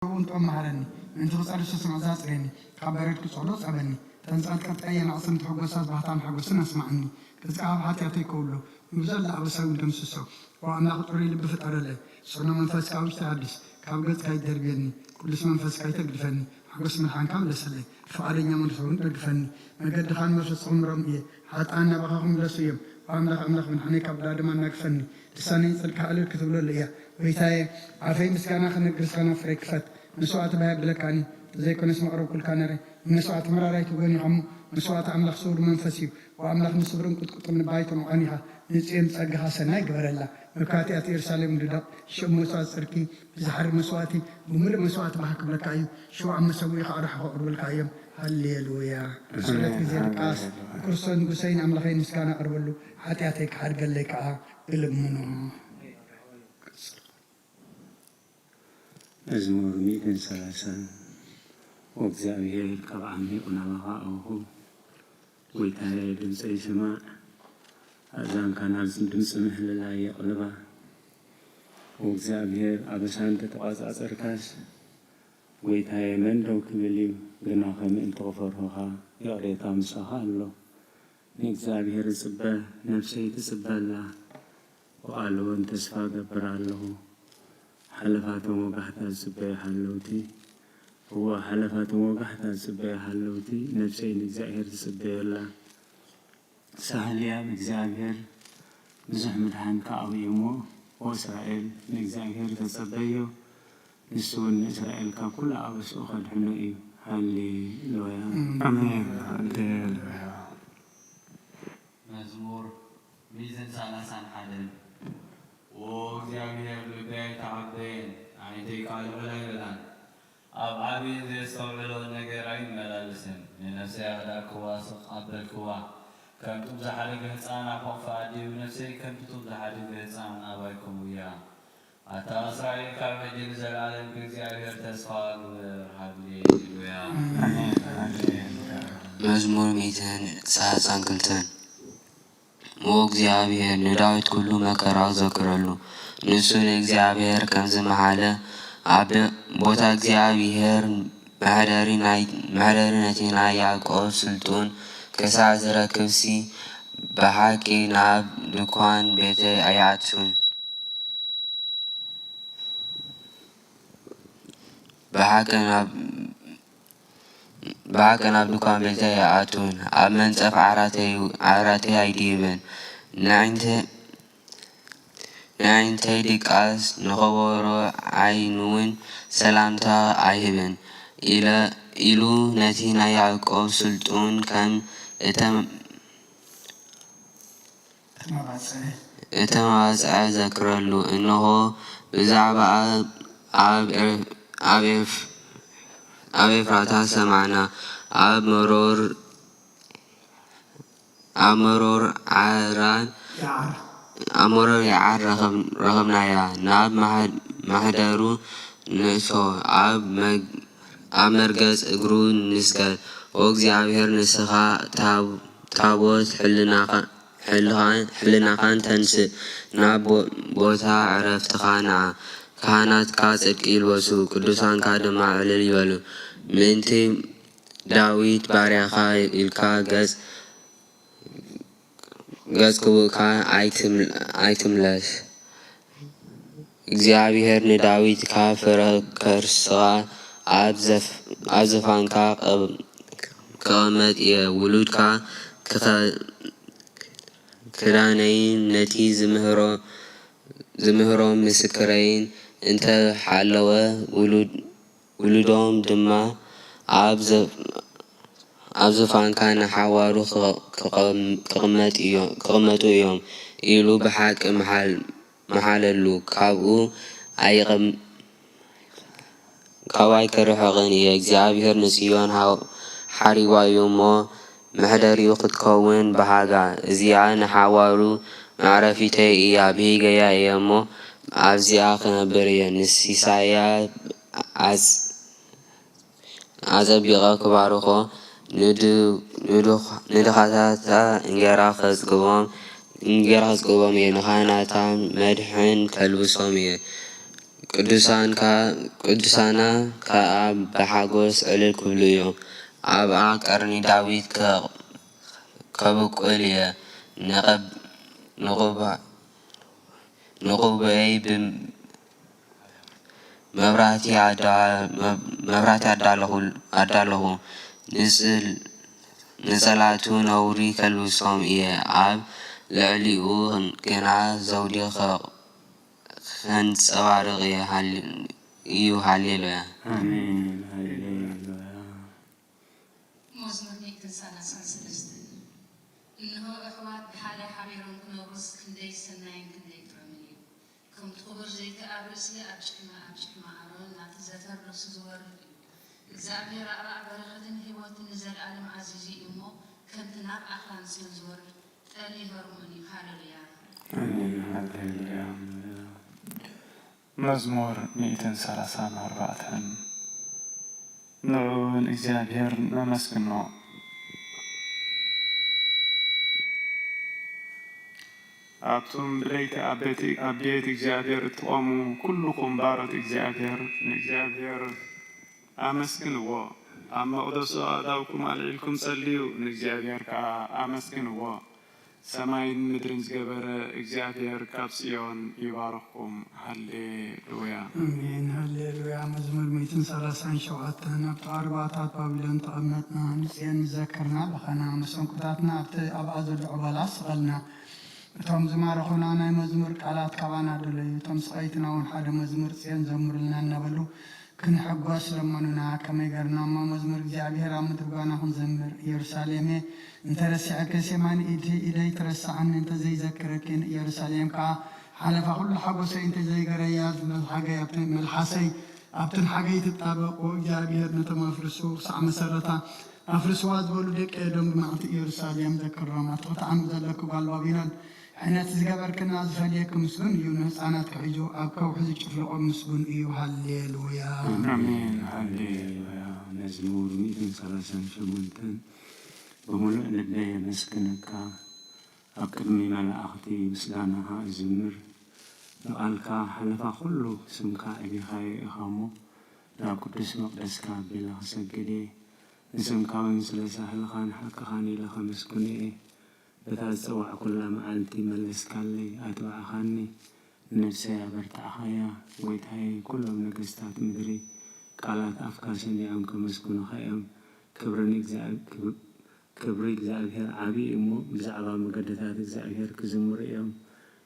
ብእንጥኦም መሃረኒ። ምእንቲ ክጸርሱ ስምዕዛ ጽሬኒ። ካብ በረድ ክጸሎ ጸበኒ። ተንጸልቀጥቀ የናቕስን ትሕጎሳት ባህታን ሓጎስን ኣስማዕኒ። ቅዝቃ ካብ ሓጢኣተይ ከውሎ። ንብዘላ ኣበሳዊ ደምስሶ። ኦ ኣምላኽ ጽሩይ ልቢ ፍጠረለይ። ስርኖ መንፈስካ ኣብ ውሽጢ ኣድስ። ካብ ገጽካ ይደርብየኒ። ቅዱስ መንፈስካ ይተግድፈኒ። ሓጎስ ምድሓንካ ምለሰለይ። ፍቓደኛ መንፈስ እውን ደግፈኒ። መገድኻን መፈጸኹም ሮም እየ። ሓጥኣን ናባኻ ክምለሱ እዮም። ኦ ኣምላኽ ኣምላኽ ምድሓነይ ካብ ብላ ድማ እናግፈኒ። ልሳነይ ጽድቅካ እልል ክትብለሉ እያ። ጎይታየ፣ ኣፈይ ምስጋና ክነግር ዝኸናፍረይ ክፈት። መስዋዕቲ ባይ ኣብለካኒ፣ ተዘይኮነስ መቕረብኩልካ ነረ። ንመስዋዕቲ መራራይ ትጎኒ ኸሞ፣ መስዋዕቲ ኣምላኽ ስውር መንፈስ እዩ። ወኣምላኽ ንስብርን ቁጥቁጥን ልባይ ትንዖን ኢኻ። ንጽዮን ጸጋኻ ሰናይ ግበረላ። መካቲኣት ኢየሩሳሌም ድደቕ። ሽም መስዋዕቲ ጽድቂ፣ ብዝሓሪ መስዋዕቲ፣ ብምሉእ መስዋዕቲ ባህ ክብለካ እዩ። ሽው ኣብ መሰውኢ ኸኣ ራሕኾ ቅርብልካ እዮም። ሃሌሉያ። ኣስለት ግዜ ድቃስ፣ ንክርስቶስ ንጉሰይን ኣምላኸይን ምስጋና ኣቕርበሉ። ሓጢኣተይ ክሓድገለይ ከኣ እልምኖ። መዝሙር ሚእትን ሰላሳን። ወእግዚኣብሔር ካብ ዓሚቕ ናባኻ ኣውኹ፣ ጎይታየ፣ ድምፀይ ስማዕ፣ ኣእዛንካ ናብ ድምፂ ምህለላ የቕልባ። ወእግዚኣብሔር፣ ኣበሳ እንተተቋጻጸርካስ፣ ጎይታየ፣ መን ደው ክብል እዩ? ግናኸ ምእንቲ ክፈርሁኻ፣ ይቕሬታ ምሳኻ ኣሎ። ንእግዚኣብሔር እጽበ፣ ነፍሰይ ትጽበ ኣላ፣ ብቓሉ እውን ተስፋ እገብር ኣለኹ። ሓለፋቶም ወጋሕታ ዝጽበዩ ሓለውቲ፣ እወ፣ ሓለፋቶም ወጋሕታ ዝጽበዩ ሓለውቲ፣ ነፍሰይ ንእግዚኣብሔር ትጽበዮ ኣላ። ሳህልያ ብእግዚኣብሔር ብዙሕ ምድሓን ከኣዊ እሞ፣ ኦ እስራኤል፣ ንእግዚኣብሔር ተጸበዮ፣ ንሱ እውን ንእስራኤል ካብ ኩሉ ኣበስኡ ከድሕኖ እዩ። ሃሌሉያ። ኣሜን። ሃሌሉያ። መዝሙር ሚእትን ሰላሳን ሓደን። ኦ እግዚኣብሔር፣ ልበይ ኣይተዓበየን፣ ኣዒንተይ ከኣ ልዕል ኣይበላን። ኣብ ዓቢን ዘየስተውዕሎን ነገር ኣይመላለስን። ንነፍሰይ ኣኽዳእክዋ፣ ስቕ ኣበልክዋ። ከም ጡብ ዝሓደገ ህጻን ኣብ ሕቑፋ ኣዲኡ፣ ነፍሰይ ከምቲ ጡብ ዝሓደገ ህጻን ኣባይ ከምኡ እያ። ኣታ እስራኤል፣ ካብ ሕጂ ንዘለኣለም ብእግዚኣብሔር ተስፋ ግበር። ሃሌሉያ። ኣሜን። ሃሌሉያ። መዝሙር ሚእትን ሰላሳን ክልተን። ኦ እግዚኣብሔር፣ ንዳዊት ኩሉ መከራ ዘክረሉ። ንሱ ንእግዚኣብሔር ከም ዝመሓለ፣ ኣብ ቦታ እግዚኣብሔር መሕደሪ ናይ፣ መሕደሪ ነቲ ናይ ያዕቆብ ስልጡን ክሳዕ ዝረክብሲ፣ ብሓቂ ናብ ድኳን ቤተይ ኣይኣቱን። ብሓቂ ናብ፣ ብሓቂ ናብ ድኳን ቤተይ ኣይኣቱን፣ ኣብ መንጸፍ ዓራተይ፣ ዓራተይ ኣይድይብን። ንኣዒንተ-፣ ንኣዒንተይ ድቃስ፣ ንኸበሮ ዓይኒውን ሰላምታ ኣይህብን ኢለ፣ ኢሉ ነቲ ናይ ያዕቆብ ስልጡን ከም እተ-፣ ተመባጽዐ። እተመባጽዐ ዘክረሉ። እንሆ፣ ብዛዕባ ኣብ፣ ኣብ ኤፍ-፣ ኣብ ኤፍ-፣ ኣብ ኤፍራታ ሰማዕና፣ ኣብ መሮር፣ ኣብ መሮር ዓራን፣ ይዓር። ኣብ መሮር ይዓር ረኸብ-፣ ረኸብናያ። ናብ ማሕ-፣ ማሕደሩ ንእቶ፣ ኣብ መግ-፣ ኣብ መርገጽ እግሩ ንስገድ። ኦ እግዚኣብሔር፣ ንስኻ ታብ-፣ ታቦት ሕልናኻ-፣ ሕልኻ-፣ ሕልናኻን ተንስእ፣ ናብ ቦ-፣ ቦታ ዕረፍትኻ ንዓ። ካህናትካ ጽድቂ ይልበሱ፣ ቅዱሳንካ ድማ ዕልል ይበሉ። ምእንቲ ዳዊት ባርያኻ ኢልካ ገጽ፣ ገጽ ክቡእካ ኣይትም-፣ ኣይትምለስ። እግዚኣብሔር ንዳዊት ካብ ፍረ ከርስኻ ኣብ ዘፍ-፣ ኣብ ዝፋንካ ክቐ-፣ ክቐመጥ እየ። ውሉድካ ክኸ-፣ ክዳነይን ነቲ ዝምህሮ፣ ዝምህሮ ምስክረይን እንተ ሓለወ፣ ውሉድ-፣ ውሉዶም ድማ ኣብ ዘ-፣ ኣብ ዝፋንካ ንሓዋሩ ክቐ-፣ ክቐም-፣ ክቕመጥ እዮ-፣ ክቕመጡ እዮም ኢሉ ብሓቂ መሓል-፣ መሓለሉ። ካብኡ ኣይቕም-፣ ካብኡ ኣይክርሕቕን እየ። እግዚኣብሔር ንጽዮን ሓው-፣ ሓሪዋ እዩ እሞ፣ መሕደሪኡ ክትከውን ብሃጋ። እዚኣ ንሓዋሩ መዕረፊተይ እያ፣ ብሂገያ እየ እሞ፣ ኣብዚኣ ክነብር እየ። ንሲሳያ ኣጽ-፣ ኣጸቢቐ ክባርኾ፣ ንድ-፣ ንድኽ-፣ ንድኻታታ እንጌራ ከጽግቦም፣ እንጌራ ከጽግቦም እየ፣ ንኻህናታ መድሕን ከልብሶም እየ። ቅዱሳንካ፣ ቅዱሳና ከኣ ብሓጎስ ዕልል ክብሉ እዮም። ኣብኣ ቀርኒ ዳዊት ከ-፣ ከብቁል እየ። ንቐብ-፣ ንቑባ-፣ ንቑባኤይ ብ-፣ መብራህቲ ኣዳ-፣ መብ-፣ መብራህቲ ኣዳለኹ፣ ኣዳለኹ። ንጽል-፣ ንጸላእቱ ነውሪ ከልብሶም እየ። ኣብ ልዕሊኡ ግና ዘውዲ ከ-፣ ከንጸባርቕ እየ። ሃሌ-፣ እዩ። ሃሌሉያ። ኣሜን። ሃሌሉያ። መዝሙር ሚእትን ሰላሳን ሰለስተን። እንሆ፣ ኣሕዋት ብሓደ ሓቢሮም ክነብሩስ ክንደይ ሰናይን ክንደይ ጥዑምን እዩ። ከምቲ ክቡር ዘይቲ ኣብ ርእሲ ኣብ ጭሕሚ ኣብ ጭሕሚ ኣሮን ናብቲ ዘፈር ርእሱ ዝወርድ እዩ። እግዚኣብሔር ኣባእ በረኸትን ህይወትን ንዘለኣለም ኣዚዙ እዩ እሞ፣ ከምቲ ናብ ኣኽራን ጽዮን ዝወርድ ጠሊ ሄርሞን እዩ። ሃሌሉያ። ኣሜን። ሃሌሉያ። መዝሙር ሚእትን ሰላሳን ኣርባዕተን። ንዑ ንእግዚኣብሔር ነመስግኖ። ኣቱም ብለይቲ ኣብ ቤት፣ ኣብ ቤት እግዚኣብሔር እትቖሙ ኩልኹም ባሮት እግዚኣብሔር፣ ንእግዚኣብሔር ኣመስግንዎ። ኣብ መቕደሱ ኣእዳውኩም ኣልዒልኩም ጸልዩ፣ ንእግዚኣብሔር ከኣ ኣመስግንዎ። ሰማይን ምድርን ዝገበረ እግዚኣብሔር ካብ ጽዮን ይባርኽኩም። ሃሌሉያ። ኣሜን። ሃሌሉያ። መዝሙር ሚእትን ሰላሳን ሸውዓተን። ኣብቲ ኣርባታት ባቢሎን ተቐመጥና፣ ንጽዮን ንዘክርና በኸና፣ መሰንቆታትና ኣብቲ ኣብኣ ዘሎ ዕባላ ኣስቐልና። እቶም ዝማረኹና ናይ መዝሙር ቃላት ካባና ደለዩ። እቶም ስቓይትና እውን ሓደ መዝሙር ጽዮን ዘምሩልና እናበሉ ክንሕጎስ ለመኑና። ከመይ ገርና እሞ መዝሙር እግዚኣብሔር ኣብ ምድሪ ጓና ክንዘምር? ኢየሩሳሌሜ፣ እንተ ረሲዐክስ የማን ኢድ-፣ ኢደይ ትረስዓኒ፣ እንተ ዘይዘክረኪ ንኢየሩሳሌም ከኣ ሓለፋ ኩሉ ሓጎሰይ እንተ ዘይገረያ፣ ዝመልሓገይ ኣብቲ መልሓሰይ ኣብትን ሓገይ ትጣበቕ። ኦ እግዚኣብሔር፣ ነቶም ኣፍርሱ ክሳዕ መሰረታ ኣፍርስዋ ዝበሉ ደቂ ኤዶም ብመዓልቲ ኢየሩሳሌም ዘክሮም። ኣቲ ክትዓሚ ዘለኪ ጓል ባቢሎን፣ ሕነት ዝገበርክና ዝፈልየኪ ምስጉን እዩ። ንህፃናት ክሕዙ ኣብ ከውሒ ዝጭፍልቖም ምስጉን እዩ። ሃሌሉያ። ኣሜን። ሃሌሉያ። መዝሙር ሚእትን ሰላሳን ሸሞንተን። ብምሉእ ልበይ የመስግነካ፣ ኣብ ቅድሚ መላእኽቲ ምስጋናኻ እዝምር። ንቓልካ ሓለፋ ኩሉ ስምካ ኣቢኻዮ ኢኻ እሞ፣ ናብ ቅዱስ መቕደስካ ኣቢለ ክሰግድ እየ። ንስምካ እውን ስለ ሳህልኻን ሓቅኻን ኢለ ከመስግኖ እየ። በታ ዝጸዋዕኩላ መዓልቲ መለስካለይ፣ ኣትባዕኻኒ፣ ንነፍሰይ ኣበርታዕኻያ። ጐይታየ፣ ኩሎም ነገስታት ምድሪ ቃላት ኣፍካ ሰሚዖም ከመስግኑኻ እዮም። ክብሪ ንእግዚኣ-፣ ክብ-፣ ክብሪ እግዚኣብሔር ዓቢ እዩ እሞ፣ ብዛዕባ መገድታት እግዚኣብሔር ክዝምሩ እዮም።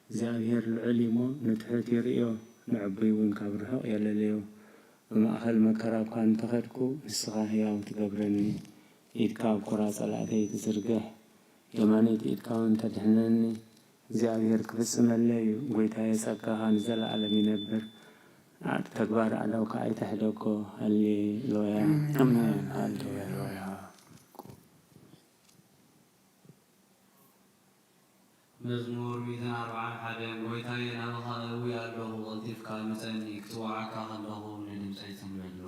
እግዚኣብሔር ልዑል እዩ እሞ፣ ንትሑት ይርእዮ፣ ንዕቡይ እውን ካብ ርሑቕ የለልዮ። ብማእከል መከራ እኳ እንተኸድኩ፣ ንስኻ ህያው ትገብረኒ። ኢድካ ኣብ ኵራ ጸላእተይ ትዝርግሕ፣ የማነይቲ ኢድካ እውን ተድሕነኒ። እግዚኣብሔር ክፍጽመለይ እዩ፣ ጐይታየ ጸጋኻ ንዘለኣለም ይነብር። ኣ-፣ ተግባር ኣእዳውካ ኣይትሕደጎ። ሃሌሉያ። ኣሜን። ሃሌሉያ። መዝሙር ሚእትን ኣርብዓን ሓደን። ጐይታየ፣ ናባኻ እእዊ ኣለኹ፣ ቀልጢፍካ ምጸኒ፣ ክጽውዓካ ከለኹ ንድምጸይ ስምዕሉ።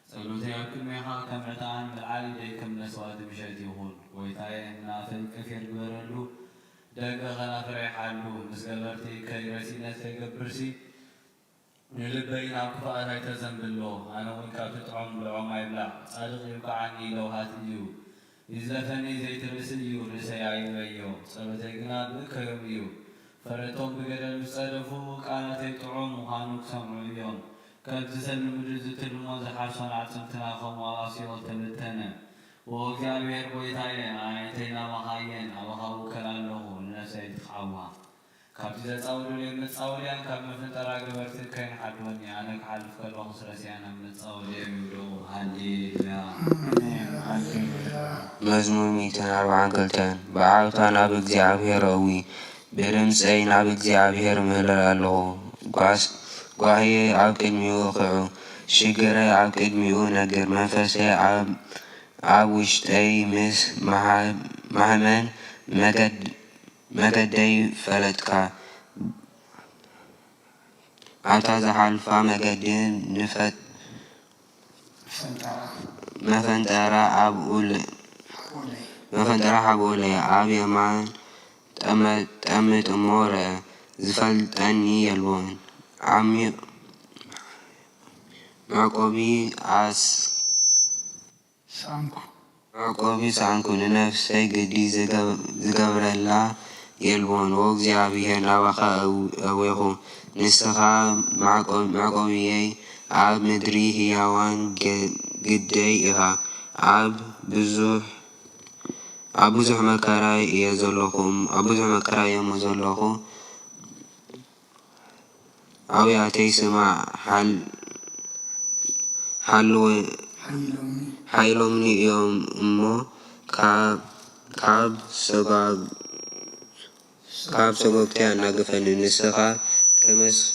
ጸሎተይ ኣብ ቅድሜኻ ከም ዕጣን፣ መልዓል ኢደይ ከም መስዋእቲ ምሸት ይኹን። ጐይታየ፣ ንኣፈይ ቅፊር ግበረሉ፣ ደገ ኸናፍረይ ሓሉ። ምስ ገበርቲ ከይረሲነት ከይገብርሲ፣ ንልበይ ናብ ክፍኣት ኣይተዘንብሎ። ኣነ እውን ካብቲ ጥዑም ልዖም ኣይብላዕ፣ ጻድቕ ይብቅዓኒ ለውሃት እዩ። ይዝለፈኒ ዘይትርእሲ እዩ፣ ርእሰይ ኣይእበዮ፣ ጸሎተይ ግና ብእከዮም እዩ። ፈረድቶም ብገደል ምስ ጸደፉ፣ ቃላተይ ጥዑም ምዃኑ ክሰምዑ እዮም። ከምቲ ሰብ ንምድሪ ዝትልሞን ዝሓርሶን ኣዕጽምትና ከምኡ ኣብ ሲኦል ተበተነ። ኦ እግዚኣብሔር ጐይታየ፣ ኣዒንተይ ናባኻ እየን፣ ናባኻ እውከል ኣለኹ፣ ንነፍሰይ ኣይትኽዓዋ። ካብቲ ዘጻውዱለይ መጻወድያን ካብ መፈንጠራ ገበርቲ ከይንሓድወኒ፣ ኣነ ክሓልፍ ከለኹስ ረሲዐን ኣብ መጻወድያኦም ይውደቑ። ሃሌሉያ። ኣሜን። ሃሌሉያ። መዝሙር ሚእትን ኣርባዓን ክልተን። ብዓውታ ናብ እግዚኣብሔር እእዊ፣ ብድምጸይ ናብ እግዚኣብሔር እምህለል ኣለኹ። ጓስ-፣ ጓህየይ ኣብ ቅድሚኡ እኽዑ፣ ሽግረይ ኣብ ቅድሚኡ ነግር። መንፈሰይ ኣብ፣ ኣብ ውሽጠይ ምስ ማሃ-፣ ማህመን መገድ-፣ መገደይ ፈለጥካ። ኣብታ ዝሓልፋ መገዲ ንፈት-፣ መፈንጠራ ኣብኡ ለ-፣ መፈንጠራ ሓብኡለይ ኣብ የማን ጠመ-፣ ጠምት እሞ ርአ፣ ዝፈልጠኒ የልቦን። ዓሚቕ፣ መዕቆቢ ኣስ ሳንኩ መዕቆቢ ሳንኩ ንነፍሰይ ግዲ ዝገብ- ዝገብረላ የልቦን። ኦ እግዚኣብሔር፣ ናባኻ እው- እዌኹ፣ ንስኻ መዕቆ- መዕቆብየይ፣ ኣብ ምድሪ ህያዋን ገ- ግደይ ኢኻ። ኣብ ብዙሕ ኣብ ብዙሕ መከራ እየ ዘለኹ፣ ኣብ ብዙሕ መከራ እየ እሞ ዘለኹ። ኣውያተይ ስማዕ፣ ሓል- ሓልወ- ሓይሎምኒ ሓይሎምኒ እዮም እሞ፣ ካብ ካብ ሰጓግ- ካብ ሰጎግተይ ኣናግፈኒ። ንስኻ ከመስ-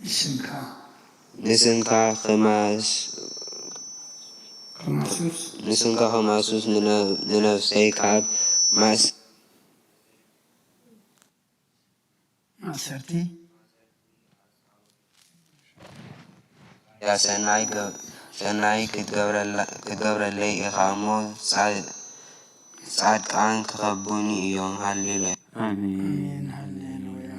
ንስንካ ንስንካ ከማስ- ከማሱስ ንስንካ ከማሱስ ንነ- ንነፍሰይ ካብ ማስ- ማእሰርቲ ያ ሰናይ ገ- ሰናይ ክትገብረላ- ክትገብረለይ ኢኻ እሞ፣ ጻ- ጻድቃን ክኸቡኒ እዮም። ሃሌሉያ። ኣሜን። ኣሜን። ሃሌሉያ።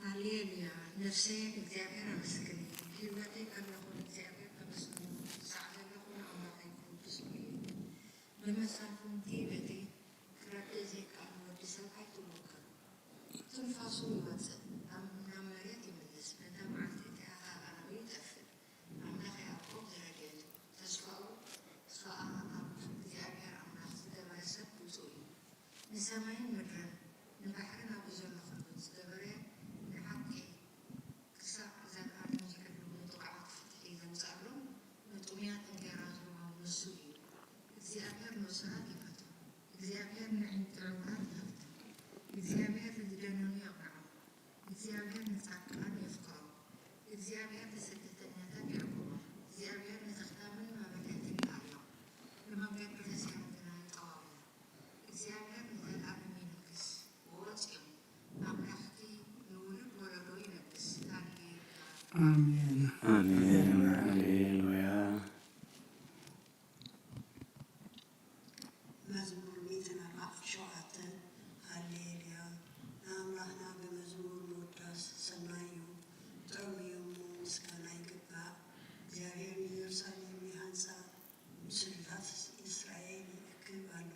ሃሌሉያ። ነፍሰየ ንእግዚኣብሔር ኣመስግኒ፣ ህይወተይ ከለኹ ንእግዚኣብሔር ከመስግኖ ክሳዕ ዘለኹ ንኣምላኸይ ቅዱስ እዩ። ብመሳፍንቲ በቲ ክረድእ ዘይከኣል ወዲ ሰብ ኣይትወከሉ። ትንፋሱ ይወጽእ፣ ኣብ ናብ መሬት ይምለስ፣ ነታ መዓልቲ እቲኣ ኸኣ ኣራዊ ይጠፍእ። ኣምላኽ ያዕቆብ ዝረድኤቱ፣ ተስፋኡ ኸኣ ኣብ እግዚኣብሔር ኣምላኽ ዝገበረ ሰብ ብጹእ እዩ። ንሰማይን ምድርን ንባሕርን ኣብ ዘሎ ኽርብት ዝገበረ ንሓቂ ክሳዕ ዘልኣለም ዝሕሉ ንጥዑያት ፍትሒ ዘምጽኣሎም ንጥሙያት እንጌራ ዝህቦም ንሱ እዩ። እግዚኣብሔር ንእሱራት ይፈቱ። እግዚኣብሔር ንዕንቂ ዕውራት ይኸፍት። እግዚኣብሔር ንዝደነኑ የቕንዖም። እግዚኣብሔር ንጻድቃን የፍቅሮም። እግዚኣብሔር ንስደተኛታት የዕቁቦም። እግዚኣብሔር ንዘኽታምን መበለትን ይኣልዮም። ንመንገዲ ርስያን ግና ይጠዋውዮም። እግዚኣብሔር ንዘለኣለም ይንግስ። ኦ ጽዮን ኣምላኽኪ ንውሉድ ወለዶ ይነግስ። ሃሌሉያ። ኣሜን። ኣሜን። ሃሌሉያ። መዝሙር ሚእትን ኣርባዕን ሸውዓተን። ሃሌሉያ። ንኣምላኽና ብመዝሙር ምውዳስ ሰናይ እዩ፣ ጥዑም እዩ እሞ ምስጋና ይግባእ። እግዚኣብሔር ንኢየሩሳሌም ይሃንጻ፣ ንስድራታት እስራኤል ይእክብ ኣሎ።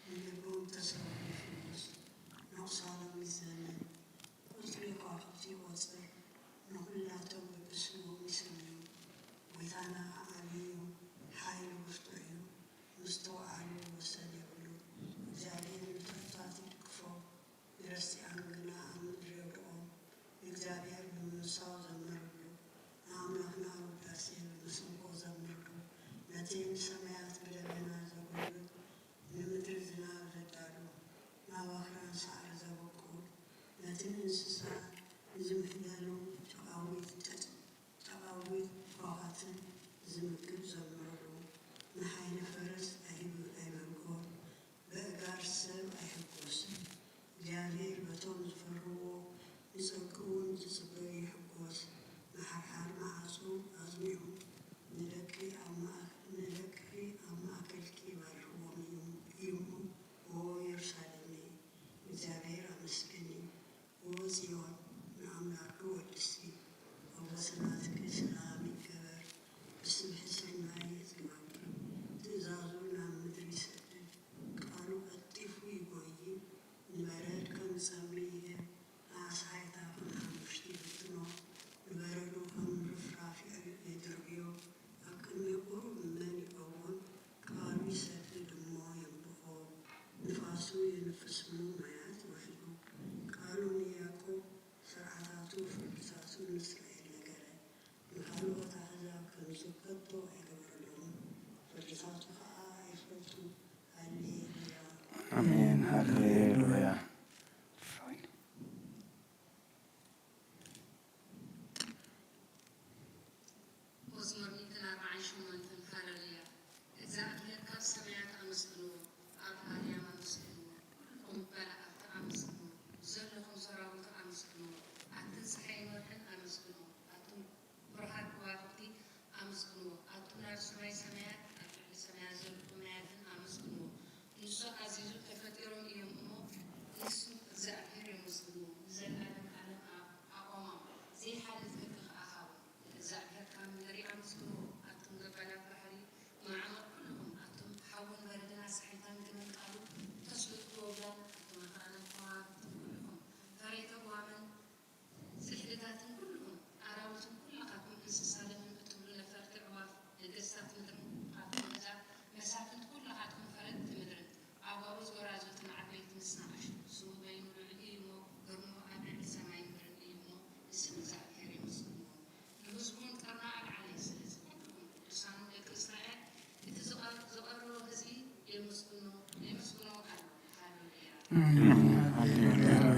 ንልቦም ተሰብሩ ይፍውስ፣ ነቑሳሎም ይዘምን። ቁጽሪ ከዋኽብቲ ይቖጽር፣ ንኹላቶም በብስሞም ይስምዩ። ጐይታና ዓብዪ እዩ፣ ሓይሉ ብርቱዕ እዩ፣ ምስትውዓሉ ወሰን የብሉን። እግዚኣብሔር ንትሑታት ይድግፎም፣ ንረሲኣን ግና ኣብ ምድሪ የውድቖም። ንእግዚኣብሔር ብምምሳው ዘምርሉ፣ ንኣምላኽና ውዳሴ ብመሰንቆ ዘምርሉ። ነቲ ንሰማያት ብደበና ዘጉልብብ፣ ንምድሪ ዝናብ ዘዳሉ፣ ናብ ኣኽራን ሳዕሪ ዘበቁል፣ ነቲ ንእንስሳ ንዝምህለሉ ጨቓዊት ጨጥ- ጨቓዊት ኳዃትን ዝምግብ ዘምርሉ፣ ንሓይሊ ፈረስ ኣይብ- ኣይበልጎን፣ በእጋር ሰብ ኣይሕጎስን። እግዚኣብሔር በቶም ዝፈርህዎ፣ ንጸግኡን ዝጽበዩ ይሕጎስ። ንሓርሓር መዓጹ ኣጽኒዑ፣ ንደቂ ኣብ ማእክ- ንደቅኺ ኣብ ማእከልኪ ይባርኽዎም እዩ- እዩ እሞ፣ ኦ የሩሳሌመይ፣ እግዚኣብሔር ኣመስግኒ። ኦ ጽዮን፣ ንኣምላኽኪ ወድሲ፣ ኣብ ወሰናትኪ ሰላም ይገበር፣ ብስብሒ ስርናይ የጽግበኪ፣ ትእዛዙ ናብ ምድሪ ይሰድድ፣ ቃሉ ቀልጢፉ ይጎዪ፣ ንበረድ ከም ጸምሪ ይህብ፣ ንኣስሓይታ ከም ሓሙሽቲ ይብትኖ፣ ንበረዶ ከም ርፍራፍ የድርብዮ፣ ኣብ ቅድሚ ቁሩብ መን ይኸውን? ቃሉ ይሰድድ እሞ የንብቖ፣ ንፋሱ የንፍስ እሞ ማያት ይውሕዱ። ቃሉ ንያዕቆብ፣ ስርዓታቱ ፍርድታቱ ንእስራኤል ነገረ። ንኻልኦት ኣህዛብ ከምዚ ከቶ ኣይገበረሎምን፣ ፍርድታቱ ኸኣ ኣይፈቱ። ሃሌሉያ። ኣሜን። ሃሌሉያ። መዝሙር ሚእትን ኣርባዓን ሸሞንተን። ሃሌሉያ። እግዚኣብሔር ካብ ሰማያት ኣመስግንዎ፣ ኣብ ኣርያም ኣመስግንዎ፣ ኩሎም መላእኽቲ ኣመስግንዎ፣ ዘለኹም ሰራዊቱ ኣመስግንዎ፣ ኣትን ጸሓይን ወርሕን ኣመስግንዎ፣ ኣቱም ብሩሃት ከዋኽብቲ ኣመስግንዎ፣ ኣቱም ናብ ሰማይ ሰማያት፣ ኣብ ልዕሊ ሰማያት ዘለኹም ማያትን ኣመስግንዎ። ንሱ ኣዚዙ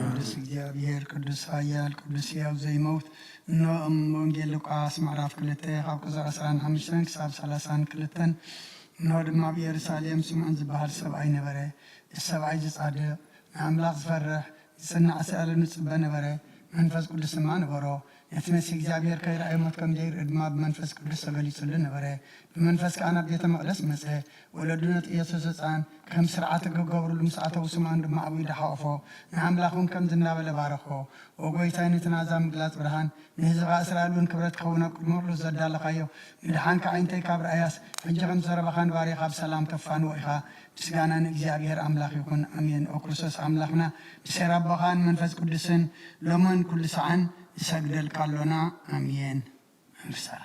ቅዱስ እግዚኣብሔር፣ ቅዱስ ኃያል፣ ቅዱስ ሕያው ዘይመውት። እነሆ ኣብ ወንጌል ሉቃስ ምዕራፍ ክልተ ካብ ቁጽሪ ዕስራን ሓሙሽተን ክሳብ ሰላሳን ክልተን። እነሆ ድማ ኣብ ኢየሩሳሌም ስምዖን ዝበሃል ሰብኣይ ነበረ። እዚ ሰብኣይ እዚ ጻድቕ፣ ንኣምላኽ ዝፈርሕ፣ ዝጽናዕ ስእለ ንጽበ ነበረ። መንፈስ ቅዱስ ድማ ነበሮ። ነቲ መሲሕ እግዚኣብሔር ከይረኣየ ሞት ከም ዘይርኢ ድማ ብመንፈስ ቅዱስ ተገሊጹሉ ነበረ። ብመንፈስ ከኣ ናብ ቤተ መቕደስ መጸ። ወለዱ ነቲ ኢየሱስ ህጻን ከም ስርዓት ክገብሩሉ ምስ ኣተዉ፣ ስምዖን ድማ ኣብ ኢዱ ሓቖፎ፣ ንኣምላኽ እውን ከምዚ እናበለ ባረኾ። ኦ ጐይታይ፣ ነቲ ናዛ ምግላጽ ብርሃን ንህዝብኻ እስራኤል እውን ክብረት ክኸውን ኣብ ቅድሚ ኩሉ ዘዳለኻዮ፣ ምድሓንካ ዓይንተይ ካብ ረኣያስ፣ ሕጂ ከም ዘረባኻ ንባርያኻ ብሰላም ተፋንዎ ኢኻ። ምስጋና ንእግዚኣብሔር ኣምላኽ ይኹን፣ ኣሜን። ኦ ክርስቶስ ኣምላኽና፣ ብሴር ኣቦኻን መንፈስ ቅዱስን ሎምን ኩሉ ሰዓን ንሰግደልካ ኣሎና፣ ኣሜን። መምህር ሳራ።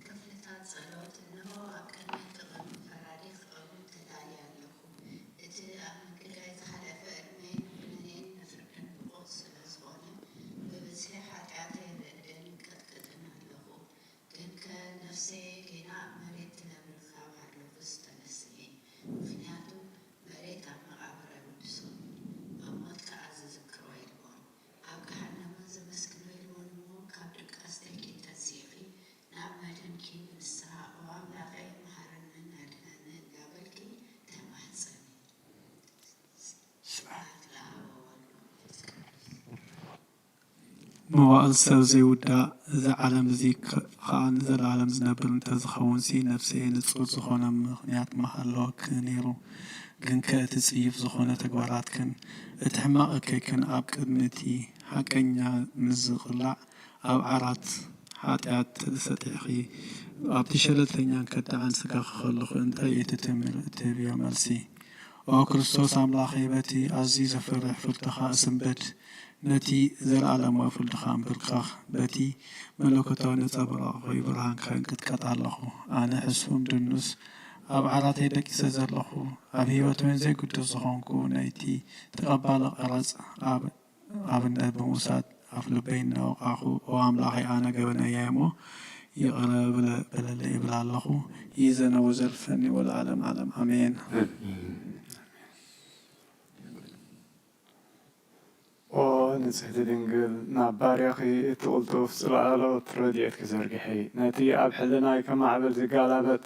ክፍልታት ጸሎት። እንሆ፣ ኣብ ቅድሚ ክቐርብ ፈራዲ ክቐውም ተዳልየ ኣለኹ። እቲ ኣብ መንገዳይ ዝሓለፈ ዕድመይን ኩነኔን ንፍርድን ብቑዕ ስለ ዝኾነ፣ ብብዝሒ ሓጢኣተይ ርእደን ይንቀጥቅጥን ኣለኹ። ግንከ ነፍሰየ ጌና ኣብ መሬት ትነብር ካብ ሃለኹስ ተነስኤ። ምኽንያቱ መሬት ኣብ መቓብር ኣይውድሶን፣ ኣብ ሞት ከኣ ዝዝክሮ የልቦን። ኣብ ገሃነመ ዘመስግኖ የልቦን እሞ፣ ካብ ድቃስ ደልኪ ተንሲእኺ ናብ መድህንኪ ብንስሓ፣ ኦ ኣምላኸይ፣ መሓረንን ኣድሕነንን እንዳበልኪ ተማሕጸኒ። ስብሐት ለኣብ ወወልድ ወመንፈስ ቅዱስ። መዋእል ሰብ ዘይውዳእ፣ እዚ ዓለም እዚ ከኣ ንዘለኣለም ዝነብር እንተዝኸውንሲ፣ ነፍሰየ ንጹር ዝኾነ ምኽንያት ምሃለወኪ ነይሩ። ግንከ እቲ ጽዩፍ ዝኾነ ተግባራትክን እቲ ሕማቕ እከይክን ኣብ ቅድሚ እቲ ሓቀኛ ምስ ዝቕላዕ፣ ኣብ ዓራት ሓጢኣት ተሰጢሕኪ፣ ኣብቲ ሸለልተኛን ከዳዕን ስጋኺ ከለኹ እንታይ እዩ እቲ ትብል-፣ እትህብዮ መልሲ? ኦ ክርስቶስ ኣምላኸይ፣ በቲ ኣዝዩ ዘፍርሕ ፍርድኻ እስንብድ፣ ነቲ ዘለኣለማዊ ፍርድኻ ኣንብርከኽ፣ በቲ መለኮታዊ ነጸብራቕ ወይ ብርሃንካ ይንቅጥቀጥ ኣለኹ። ኣነ ሕሱም ድኑስ ኣብ ዓራተይ ደቂሰ ዘለኹ፣ ኣብ ህይወት እውን ዘይግዱስ ዝኾንኩ፣ ነይቲ ተቐባሊ ቀረጽ ኣብ ኣብነት ብምውሳድ ኣፍልበይ እናወቓኹ፣ ኦ ኣምላኸይ፣ ኣነ ገበነኛ እየ እሞ ይቕረ በለ-፣ በለለይ እብል ኣለኹ። ይእዘነ ወዘልፈኒ ወለዓለም ዓለም ኣሜን። ኦ ንጽሕቲ ድንግል፣ ናብ ባርያኺ እቲ ቅልጡፍ ጽላሎት ረድኤትኪ ዘርግሒ። ነቲ ኣብ ሕልናይ ከማዕብል ዝጋላበጥ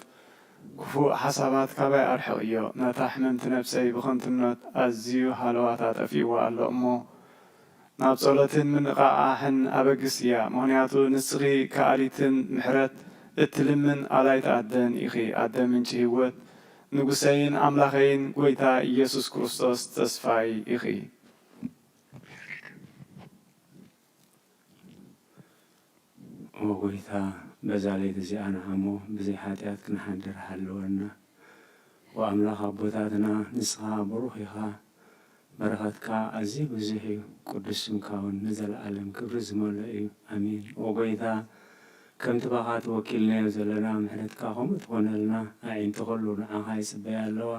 ክፉእ ሓሳባት ካባይ ኣርሕቕዮ። ነታ ሕምምቲ ነፍሰይ ብኸንቱነት ኣዝዩ ሃለዋታ ጠፊእዋ ኣሎ እሞ፣ ናብ ጸሎትን ምንቕቓሕን ኣበግስያ። ምኽንያቱ ንስኺ ከኣሊትን ምሕረት እትልምን ኣላይት ኣደን ኢኺ። ኣደ ምንጪ ህይወት፣ ንጉሰይን ኣምላኸይን ጐይታ ኢየሱስ ክርስቶስ ተስፋይ ኢኺ። ኦ ጐይታ፣ በዛ ለይቲ እዚኣ ንዓሞ ብዘይ ሓጢኣት ክንሓድር ሓልወና። ኦ ኣምላኽ ኣቦታትና፣ ንስኻ ብሩኽ ኢኻ። በረኸትካ ኣዝዩ ብዙሕ እዩ፣ ቅዱስ ስምካ እውን ንዘለኣለም ክብሪ ዝመልኦ እዩ። ኣሜን። ኦ ጐይታ፣ ከምቲ ባኻ ተወኪልናዮ ዘለና፣ ምሕረትካ ከምኡ ትኾነልና። ኣዒንቲ ኹሉ ንዓኻ ይጽበያ ኣለዋ።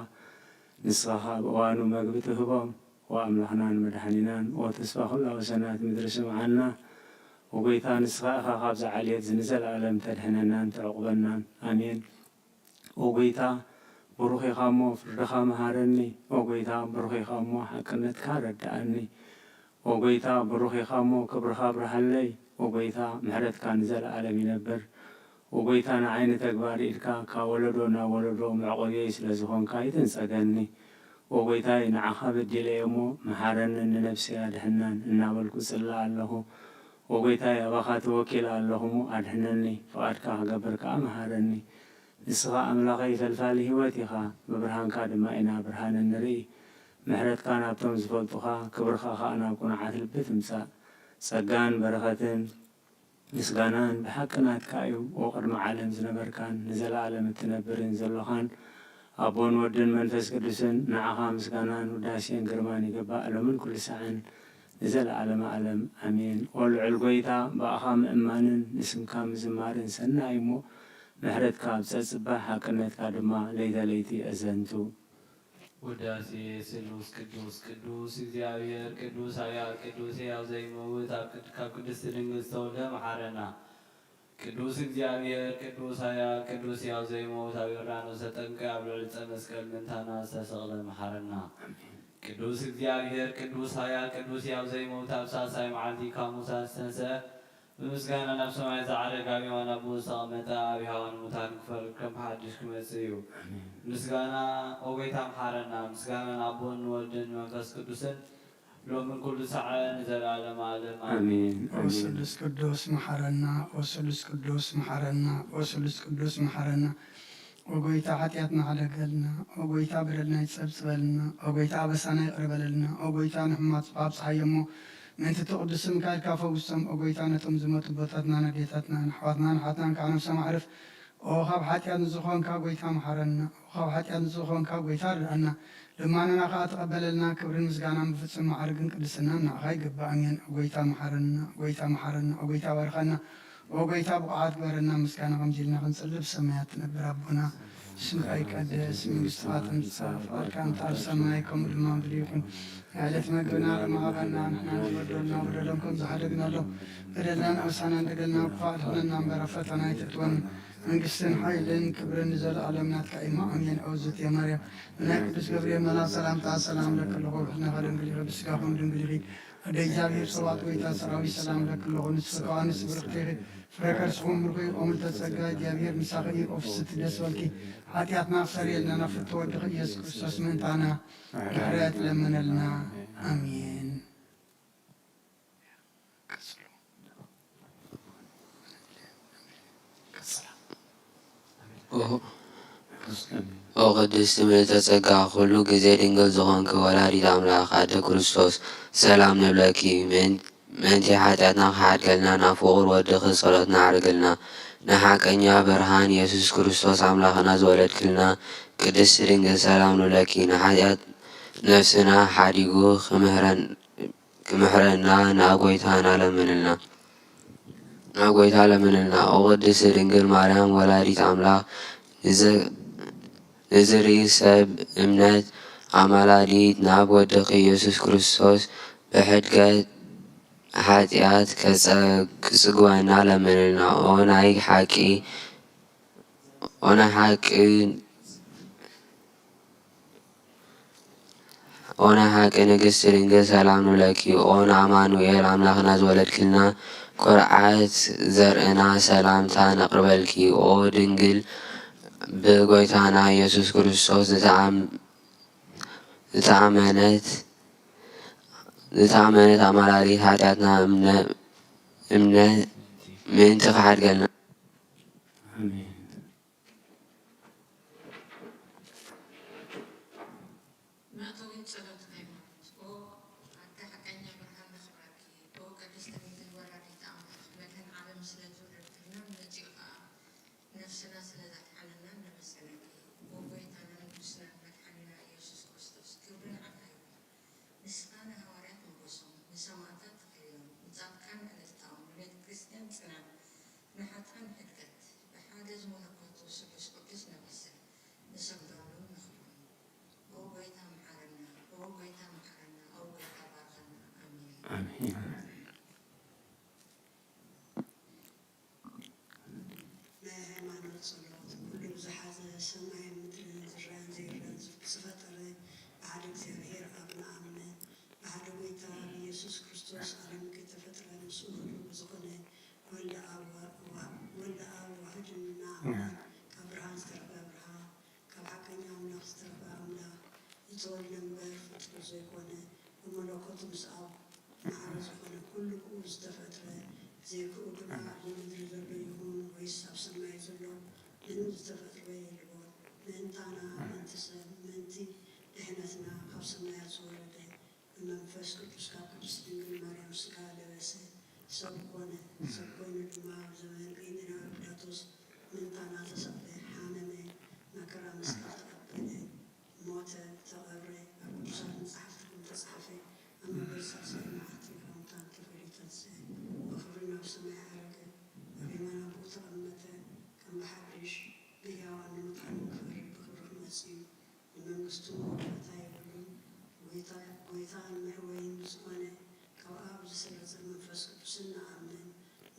ንስኻ ኸኣ ኣብ እዋኑ መግቢ ትህቦም። ኦ ኣምላኽናን መድሓኒናን፣ ኦ ተስፋ ኹላ ወሰናት ምድሪ፣ ስምዓና። ኦ ጐይታ፣ ንስኻ ኢኻ ካብዛ ዓሌት እዚ ንዘለኣለም ተድሕነናን ተዕቑበናን። ኣሜን። ኦ ጐይታ፣ ብሩኽ ኢኻ እሞ ፍርድኻ መሃረኒ። ኦ ጐይታ፣ ብሩኽ ኢኻ እሞ ሓቅነትካ ረድኣኒ። ኦ ጐይታ፣ ብሩኽ ኢኻ እሞ ክብርኻ ኣብርሃለይ። ኦ ጐይታ፣ ምሕረትካ ንዘለኣለም ይነብር። ኦ ጐይታ፣ ንዓይ ንተግባር ኢድካ ካብ ወለዶ ናብ ወለዶ መዕቆብየይ ስለ ዝኾንካ ኣይትንጸገኒ። ኦ ጐይታይ፣ ንዓኻ በዲለ እየ እሞ መሓረንን ንነፍሰይ ኣድሕናን እናበልኩ እጽሊ ኣለኹ። ኦ ጐይታይ፣ ኣባኻ ተወኪለ ኣለኹ እሞ ኣድሕነኒ፣ ፍቓድካ ክገብር ከኣ መሃረኒ። ንስኻ ኣምላኸይ ፈልፋሊ ህይወት ኢኻ፣ ብብርሃንካ ድማ ኢና ብርሃን እንርኢ። ምሕረትካ ናብቶም ዝፈልጡኻ፣ ክብርኻ ኸኣ ናብ ቅኑዓት ልቢ ትምጻእ። ጸጋን በረኸትን ምስጋናን ብሓቂ ናትካ እዩ። ኦ ቅድሚ ዓለም ዝነበርካን ንዘለኣለም እትነብርን ዘሎኻን ኣቦን ወድን መንፈስ ቅዱስን፣ ንዓኻ ምስጋናን ውዳሴን ግርማን ይግባእ፣ ሎምን ኩሉ ሳዕን ንዘለኣለመ ኣለም። ኣሜን። ኦ ልዑል ጐይታ፣ ብኣኻ ምእማንን ንስምካ ምዝማርን ሰናይ እሞ፣ ምሕረትካ ኣብ ጸጽባሕ፣ ሓቅነትካ ድማ ለይተ ለይቲ ኣዘንቱ። ውዳሴ ስሉስ ቅዱስ ቅዱስ እግዚኣብሔር ቅዱስ ኃያል ቅዱስ ሕያው ዘይመውት ኣብ ቅድ- ካብ ቅድስቲ ድንግል ዝተወልደ መሓረና። ቅዱስ እግዚኣብሔር፣ ቅዱስ ኃያል፣ ቅዱስ ሕያው ዘይመውት፣ ኣብ ዮርዳኖስ ተጠምቀ፣ ኣብ ልዕሊ ዕፀ መስቀል ምእንታና ዝተሰቕለ፣ መሓረና። ቅዱስ እግዚኣብሔር፣ ቅዱስ ኃያል፣ ቅዱስ ሕያው ዘይመውት፣ ኣብ ሳልሳይ መዓልቲ ካብ ሙታን ዝተንስአ፣ ብምስጋና ናብ ሰማይ ዝዓረገ፣ ኣብ የማን ኣቦኡ ዝተቐመጠ፣ ኣብ ሕያዋን ሙታን ክፈርድ ከም ብሓድሽ ክመጽእ እዩ። ምስጋና፣ ኦ ጐይታ፣ መሓረና። ምስጋና ንኣቦን ንወልድን ንመንፈስ ቅዱስን፣ ሎምን ኩሉ ሳዕ ንዘለዓለም ዓለም። ኣሜን። ኣሜን። ኦ ኣሜን። ስሉስ ቅዱስ መሓረና፣ ኦ ስሉስ ቅዱስ መሓረና፣ ኦ ስሉስ ቅዱስ መሓረና። ኦ ጐይታ፣ ሓጢኣትና ሓደገልና። ኦ ጐይታ፣ በደልና ይጸብጽበልና። ኦ ጐይታ፣ ኣበሳና ይቕረ በለልና። ኦ ጐይታ፣ ንሕማቕ ጽባሕ ኣብጽሓዮ እሞ፣ ምእንቲ እቲ ቅዱስ ስምካ ኢልካ ፈውሶም። ኦ ጐይታ፣ ነቶም ዝሞቱ ኣቦታትናን ኣዴታትናን፣ ኣሕዋትናን ኣሓትናን ከዓ ነብሶም ኣዕርፍ። ኦ ካብ ሓጢኣት ንዝኾንካ ጐይታ፣ መሓረና። ኦ ካብ ሓጢኣት ንዝኾንካ ጐይታ፣ ርድኣና። ልማናና ኸዓ ተቐበለልና። ክብርን ምስጋናን ብፍጹም ማዕርግን ቅድስናን ንዓኻ ይግባእ። ኣሜን። ኦ ጐይታ፣ መሓረና። ኦ ጐይታ፣ መሓረና። ኦ ጐይታ፣ ባርኸና። ኦ ጐይታ፣ ብቑዓት ግበረና። ምስጋና ከምዚ ኢልና ክንጽሊ፣ ብሰማያት ትነብር ኣቦና፣ ስምካ ይቀደስ፣ መንግስትኻ ትምጻእ፣ ፍቓድካ እንተ ኣብ ሰማይ ከምኡ ድማ ኣብ ምድሪ ይኹን። ዕለት መግብና ሎሚ ሃበና፣ ንሕና ንበደልና በደሎም ከም ዝሓደግናሎም፣ በደልናን ኣበሳናን በደልና ክፋእ ትኹነና እምበር፣ ኣብ ፈተና ኣይተእትወና። መንግስትን ሓይልን ክብርን ንዘለኣለም ናትካ እዩ። ኣሜን። ኦዝት የማርያም፣ ብናይ ቅዱስ ገብርኤል መልኣክ ሰላምታ ሰላም ለኪ ኣለኹ፣ ብሕልናኺ ድንግል ኢኺ፣ ብስጋኺ እውን ድንግል ኢኺ። ኣደ እግዚኣብሔር፣ ሰባጥ ጐይታ ሰራዊት፣ ሰላም ለኪ ኣለኹ፣ ንስኺ ከኣ ንስብርኽቲ ኢኺ፣ ፍረ ከርስኹም ብሩኽ እዩ። ኦ ምልዕተ ጸጋ፣ እግዚኣብሔር ምሳኺ እዩ። ኦ ፍስሕቲ ደስ በልኪ፣ ሓጢኣትና ክሰርየልና ናብ ፍትው ወድኺ ኢየሱስ ክርስቶስ ምእንታና ምሕረት ለምነልና። ኣሜን። ኦ ቅድስቲ ምልዕተ ጸጋ፣ ኩሉ ግዜ ድንግል ዝኾንኪ ወላዲት ኣምላኽ ኣደ ክርስቶስ፣ ሰላም ንብለኪ። ምእንቲ ሓጢኣትና ክሓድገልና ናብ ፍቑር ወድኺ ጸሎትና ኣዕርግልና። ንሓቀኛ ብርሃን የሱስ ክርስቶስ ኣምላኽና ዝወለድክልና ቅድስቲ ድንግል ሰላም ንብለኪ። ንሓጢኣት ነፍስና ሓዲጉ ክምህረን ክምሕረና ናብ ጐይታ ናለምንልና ናብ ጐይታ ለምንልና። ኦ ቅድስቲ ድንግል ማርያም ወላዲት ኣምላኽ፣ ንዝ- ንዝርኢ ሰብ እምነት ኣማላዲት ናብ ወድኺ ኢየሱስ ክርስቶስ ብሕድገት ሓጢኣት ከጸ- ክጽግወና ለምንልና። ኦ ናይ ሓቂ ኦ ናይ ሓቂ ኦ ናይ ሓቂ ንግስቲ ድንግል ሰላም ንብለኪ። ኦ ንኣማኑኤል ኣምላኽና ዝወለድክልና ኩርዓት ዘርእና ሰላምታ ነቕርበልኪ። ኦ ድንግል ብጎይታና ኢየሱስ ክርስቶስ ዝተኣም- ዝተኣመነት ዝተኣመነት ኣማላሊት ሓጢኣትና እምነ እምነ ምእንቲ ክሓድገልና። ኣሜን። መእተዊን ጸሎት ሃይማኖት። ኦ ኣደ ሓቀኛ ብርሃን ነኽብረኪ። ኦ ቅድስቲ ድንግል ወላዲት ኣምላኽ መድህን ዓለም ስለ ዝወለድክልና መጺኡ ኸኣ ነፍስና ስለ ዘድሓነና ነመስግነኪ። ኦ ጎይታና ንጉስናን መድሓኒና ኢየሱስ ክርስቶስ ክብሪ ንዓኻ ይኹን። ንስኻ ንሃዋርያት ሞገሶም፣ ንሰማእታት ተኽሊሎም፣ ንጻድቃን እልልታኦም፣ ንቤተ ክርስቲያን ጽናት፣ ንሓጥኣን ሕድገት፣ ብሓደ ዝመለኮቱ ስሉስ ቅዱስ ነመስል፣ ንሰግደሉን ነኽብሮን። ኦ ጐይታ መሓረና፣ ኦ ጐይታ መሓረና፣ ኦ ጐይታ ባርኸና። ኣሜን። ኣሜን። ናይ ሃይማኖት ጸሎት። ኩሉ ዝሓዘ ሰማይን ምድርን ዝረኣን ዘይረኣን ዝፈጠረ ብሓደ እግዚኣብሔር ኣብ ንኣምን። ብሓደ ጐይታ ብኢየሱስ ክርስቶስ ዓለም ከይተፈጥረ ምስኡ ህሉው ብዝኾነ ወልደ ኣብ ዋ- ዋ- ወልደ ኣብ ዋህድን ንኣምን። ካብ ብርሃን ዝተረኽበ ብርሃን ካብ ሓቀኛ ኣምላኽ ዝተረኽበ ኣምላኽ፣ ዝተወልደ እምበር ፍጡር ዘይኮነ፣ ብመለኮቱ ምስ ኣብ ማዕረ ዝኾነ ኩሉ ብኡ ዝተፈጥረ፣ ዘይክኡ ግና ኣብ ምድሪ ዘሎ ይኹን ወይስ ኣብ ሰማይ ዘሎ ምንም ዝተፈጥረ የልቦን። ምእንታና፣ ምእንቲ ሰብ፣ ምእንቲ ድሕነትና ካብ ሰማያት ዝወረደ፣ ብመንፈስ ቅዱስ ካብ ቅድስት ድንግል ማርያም ሥጋ ለበሰ፣ ሰብ ኮነ። ሰብ ኮይኑ ድማ ኣብ ዘመን ጴንጤናዊ ጲላጦስ ምእንታና ተሰቕለ፣ ሓመመ፣ መከራ መስቀል ተቐበለ፣ ሞተ፣ ተቐብረ፣ ኣብ ቅዱሳት መጻሕፍቲ ከም ተጻሕፈ፣ ኣብ መበል ሳልሳይ መዓልቲ ካብ ሙታን ተፈልዩ ተንስአ፣ ብኽብሪ ናብ ሰማይ ዓረገ፣ ኣብ የማን ኣቦኡ ተቐመጠ፣ ከም ብሓድሽ ብህያዋን ንሙታንን ክፈርድ ብኽብሪ ክመጽእ እዩ። ንመንግስቱ መወዳእታ የብሉን። ጐይታ- ጐይታን መሕወይን ብዝኾነ ካብ ኣብ ዝሰረጸ መንፈስ ቅዱስን ንኣምን።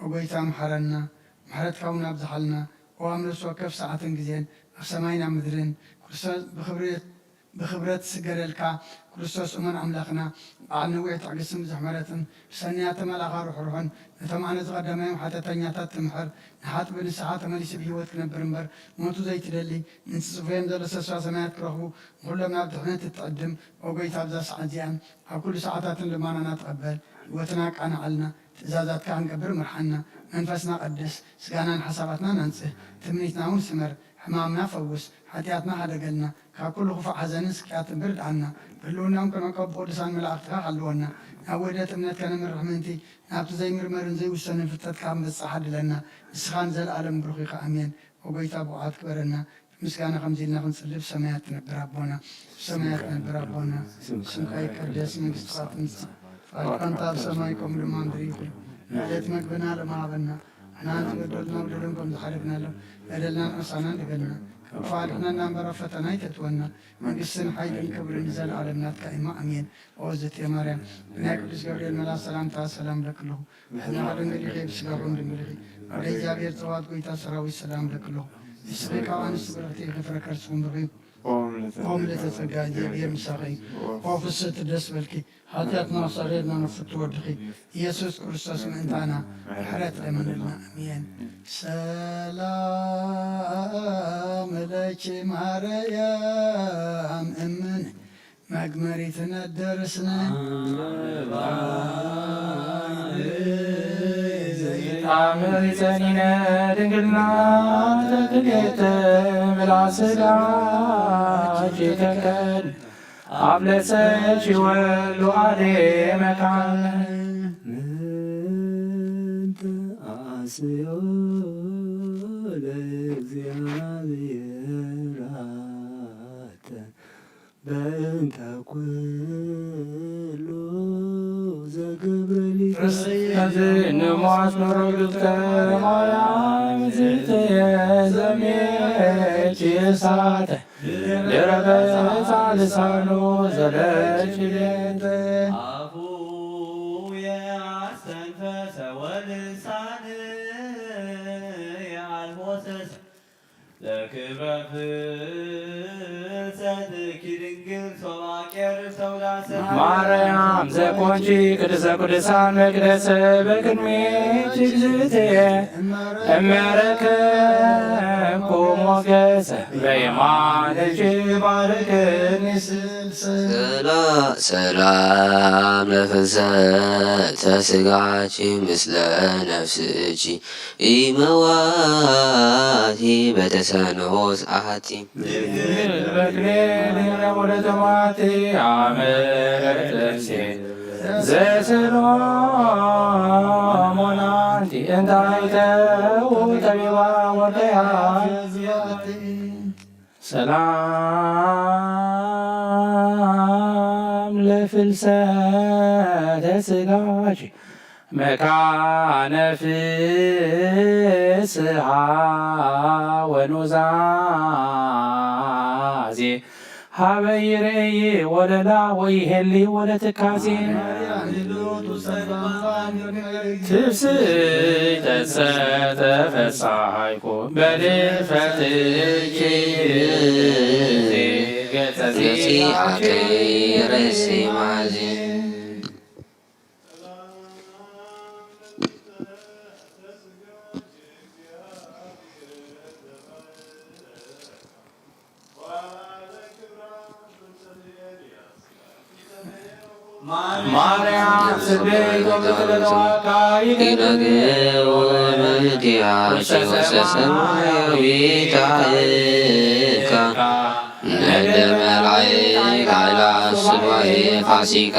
ኦ ጎይታ፣ ምሓረና፣ ምሕረትካ እውን ኣብዝሓልና። ኦ ኣብ ነፍሲ ወከፍ ሰዓትን ግዜን፣ ኣብ ሰማይን ኣብ ምድርን፣ ክርስቶስ ብኽብሪ ብኽብረት ትስገደልካ ክርስቶስ እሙን ኣምላኽና፣ በዓል ነዊሕ ትዕግስትን ብዙሕ ምሕረትን፣ ብሰንያት መልኣኻ ርሑሩሕን፣ ነቶም ኣነ ዝቐደማዮም ሓጢኣተኛታት ትምሕር፣ ንሓጥእ ብንስሓ ተመሊሱ ብህይወት ክነብር እምበር፣ ሞቱ ዘይትደሊ፣ ምእንቲ ጽፉዮም ዘሎ ተስፋ ሰማያት ክረኽቡ፣ ንኹሎም ናብ ድሕነት እትዕድም፣ ኦ ጎይታ፣ ኣብዛ ሰዓት እዚኣን ኣብ ኩሉ ሰዓታትን ልማናና ተቐበል፣ ህይወትና ኣቃንዓልና፣ ትእዛዛትካ ክንገብር ምርሓና፣ መንፈስና ቀድስ፣ ስጋናን ሓሳባትናን ኣንጽህ፣ ትምኒትና እውን ስመር፣ ሕማምና ፈውስ፣ ሓጢኣትና ሓደገልና፣ ካብ ኩሉ ክፉእ ሓዘንን ስቅያትን ብርድኣና፣ ብህልውናን ቅኑዕ ካብ ብቅዱሳን መላእኽትኻ ሓልወና፣ ናብ ውህደት እምነት ከነምርሕ ምእንቲ፣ ናብቲ ዘይምርመርን ዘይውሰንን ፍልጠትካ ክንበጽሕ ዓድለና፣ ንስኻ ንዘለኣለም ብሩኽ ኢኻ፣ ኣሜን። ኦ ጎይታ፣ ብቑዓት ግበረና፣ ብምስጋና ከምዚ ኢልና ክንጽሊ፣ ብሰማያት ትነብር ኣቦና፣ ብሰማያት ትነብር ኣቦና፣ ስምካ ይቀደስ፣ መንግስትኻ ትምጻእ፣ ፍቓድካ እንተ ኣብ ሰማይ ከምኡ ድማ ምድሪ ይኹን። ዕለት መግብና ሎሚ ሃበና፣ ንሕና ንዝበደሉና በደሎም ከም ዝሓደግናሎም፣ በደልና ንሕሳና ንገልና፣ ካብ ክፉእ ኣድሕነና እምበር ኣብ ፈተና ኣይተእትወና፣ መንግስትን ሓይልን ክብርን ንዘለኣለም ናትካ እማ፣ ኣሜን። ኦ ዝእቲ ማርያም፣ ብናይ ቅዱስ ገብርኤል መልኣኽ ሰላምታ ሰላም እብለኪ ኣለኹ። ብሕልናኺ ድንግል ኢኺ፣ ብስጋኺ እውን ድንግል ኢኺ። ወደ እግዚኣብሔር ጸባኦት ጎይታ ሰራዊት ሰላም እብለኪ ኣለኹ። ንስኺ ካብ ኣንስቲ ብርኽቲ ኢኺ፣ ፍረ ከርስኺ እውን ብሩኽ እዩ። ኦም ልዕልተ ጸጋ እግዚኣብሔር ምሳኺ፣ ኦ ፍስሕቲ ደስ በልኪ፣ ሓጢኣትና ኣሳርየልና ንፍቱ ወድኺ ኢየሱስ ክርስቶስ ምእንታና ምሕረት ለምንልና። ኣሜን። ሰላም ለኪ ማርያም እምን መግመሪት ነደርስነ ታምሪ ጸኒነ ድንግልና ተክሌተ ምላ ስጋ ጅተከን ኣብ ለሰች ወሉ ኣሌ መካን ምንተ ኣስዮ ለእግዚኣብሔር ኣተ በእንተ ኩሉ ዘገብረ ሊተ። እዚ ንሟት ንርግብተ ማርያም ዝተየዘሜች እሳተ ድረበ ጻልሳኑ ዘለች ቤት። ኣፉ የአስተንፈሰ ወልሳን የአልቦሰስ ለክብረ ፍልሰትኪ ድንግል ሶባቄር ተውዳሰ ማርያም ዘኮንቺ ቅድስተ ቅዱሳን መቅደስ በቅድሜኪ እግዝእትየ እመረከብኩ ሞገስ በየማንኪ ባርክኒ ስልሰ ሰላ-፣ ሰላም ለፍልሰተ ስጋኪ ምስለ ነፍስኪ ኢመዋቲ በተሰንኦስ አሐቲ። ድንግል በክሌ ድህረ ወለተማቲ አመረተሴ ዘሰሎሞን አንቲ እንታይተው ጠቢባ ወርደያ። ሰላም ለፍልሰተ ስጋኪ መካነ ፍስሃ ወኑዛዜ ሀበ ይርእይ ወለላ ወይሄሊ ወለትካዜ። ትፍስሕተ ሰተፈሳይኩ በልፈትኪ ገጸ ጺአከይ ርእሲ ማዚ። ማርያም ስብሕት ወምስለ ተዋካይ ይነግር ወመንቲያኪ ውስተ ሰማያዊት አእካ ነደ መላእክት አእላፍ ስባኤ ፋሲካ።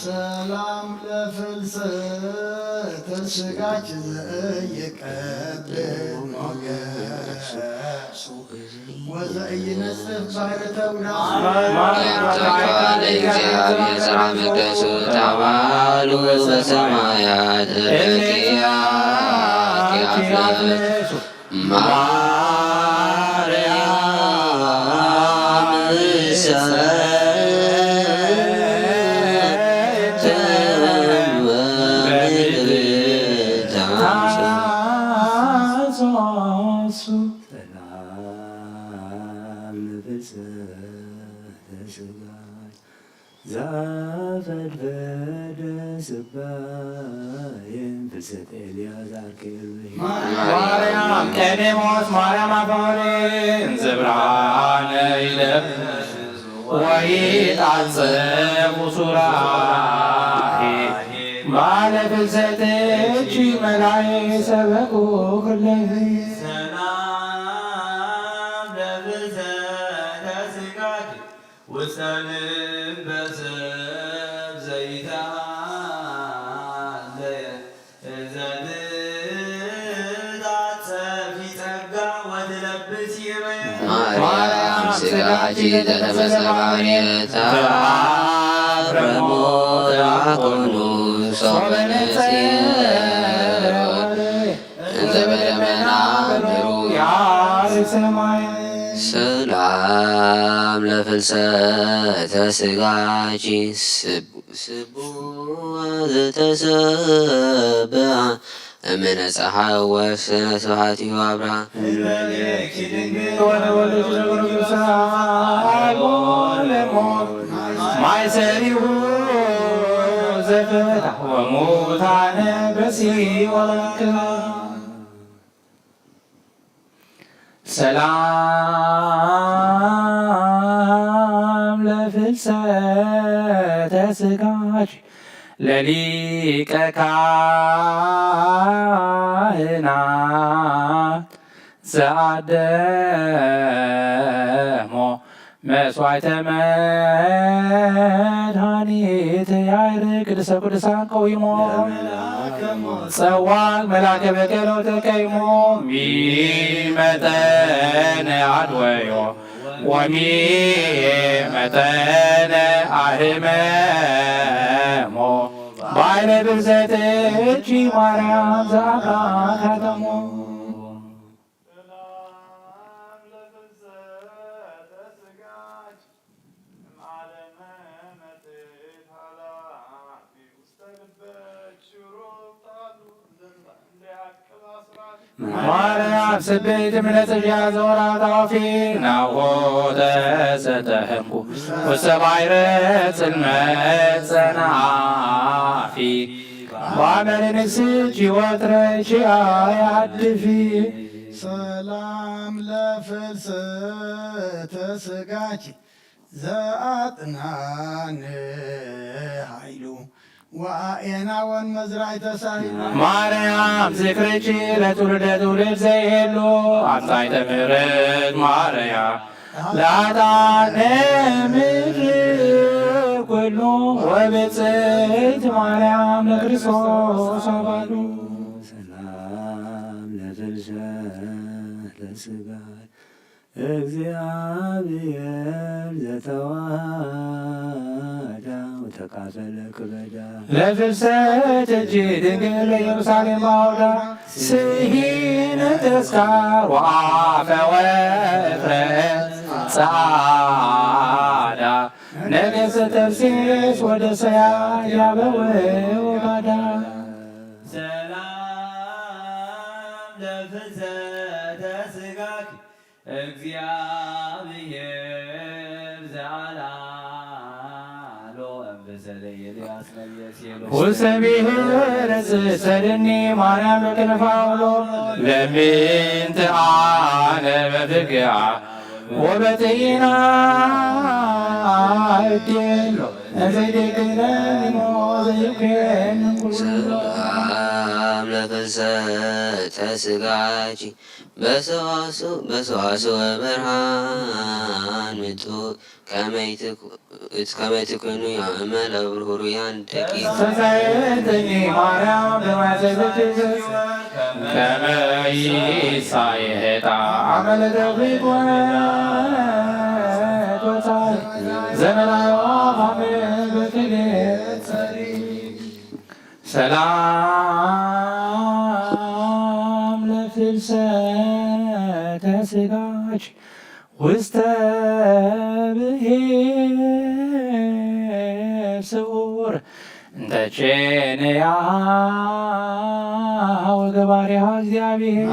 ሰላም ለፍልሰተ ስጋኪ ዘኢይቀብእ ሞገሱ ወዘኢይነጽፍ ባህሪ ተውዳስ። ያብተካ ለእግዚአብሔር ጽርሐ መቅደሱ ተባሉ በሰማያት እርደኪ አፍለሱ። ማርያም ሰተወ ምድርታ ስጋ ዘፈድፈደ ስባዬን ፍልሰት ኤልያስ ኣርኬል ማርያም ቀሌሞስ ማርያም ኣፈወርቅ እንዝብራነ ይለብስ ወይጣጸፉ ሱራሄ ባለ ፍልሰት እጅ መላይ ሰበኩ ኩለይ ሰላም ለፍልሰተ ስጋኪ ውሰንን በሰብ ዘይተሃለየ ዘትትጻጸፊ ጸጋ ወትለብስ ይበ ማርያም ስጋኪ ዘተመሰለ ባሕርየ ተአብረሞ ተአኮኑ ሶበ ነጽየ እንዘ በደመና ብሩያ ሰማይ ሰላም ለፍልሰተ ስጋኪ ስቡሐ ዘተሰብአ እምነ ጸሓይ ወስነ ስብሐቲሁ አብርሃ ወለወለች ዘበሩ ቅዱሳን አልቦ ለሞት ማይ ሰሪሁ ዘፈታ ወሙታነ በሲኦል ሰላም ለፍልሰተ ስጋኪ ለሊቀ ካህናት ዘአደሞ መስዋዕተ መድኃኒት ያይር ቅድስተ ቅዱሳን ቀዊሞ ጸዋግ መላከ በቀሎ ተቀይሞ ሚመጠነ አድወዮ ወሚመጠነ አህመሞ ባይለ ብርዘተ እጂ ማርያም ዘአምላክ ከተሞ ማርያም ስብሕቲ ምነጽያ ዘወራ ጣፊ ናብሆ ተሰተህምኩ ውሰባይረ ጽልመት ጸናፊ ባመሪ ንግስጂ ወትረቺ አያድፊ ሰላም ለፍልሰተ ስጋኪ ዘአጥናን ኃይሉ ወአኤናወን መዝራዕተ ሳይሉ ማርያም ዝክርኪ ለትውልደ ትውልድ ዘይሄሉ ኣምጻይተ ምሕረት ማርያ ለአጣነ ምድር ኩሉ ወብፅዕት ማርያም ለክርስቶስ አባሉ ሰላም ለፍልሰተ ስጋ እግዚአብሔር ዘተዋሃዳ ወተካፈለ ክበዳ ለፍልሰት እጂ ድንግል ለኢየሩሳሌም አውዳ ስሂነ ተስካር ወአፈ ወፍረ ጸዓዳ ነገሰ ተርሴስ ወደ ሰያ ያበወ ወባዳ ሰላም ለፍልሰተ ስጋኪ እግዚአብሔር ዘአልዓሎ እምብሰለ ኤልያስ ነብየ ሴሎ ውስተ ብሔር ጽሰድኒ ማርያም በክንፈ አውሎ ለምንት አነ በፍግአ ወበጥይና እዴሎ እንዘይደግነ ሞ ዘይኩን ኩሎ ሰላም ለፍልሰተ ስጋኪ በሰዋስው በሰዋስው በርሃን ምቱ ከመይትኩኑ ያእመ ለብርሁሩያን ደቂቅ ተሳየተኒ ማርያም በማሰበችበት ከመይሳ የሄጣ አመለ ተፍሪቆ ዘመናዊ አፋም በክሌ ሰላም ለፍልሰተ ስጋች ውስተ ብሔር ስዑር እንተ ቼንያ ወገባሪሃ እግዚአብሔር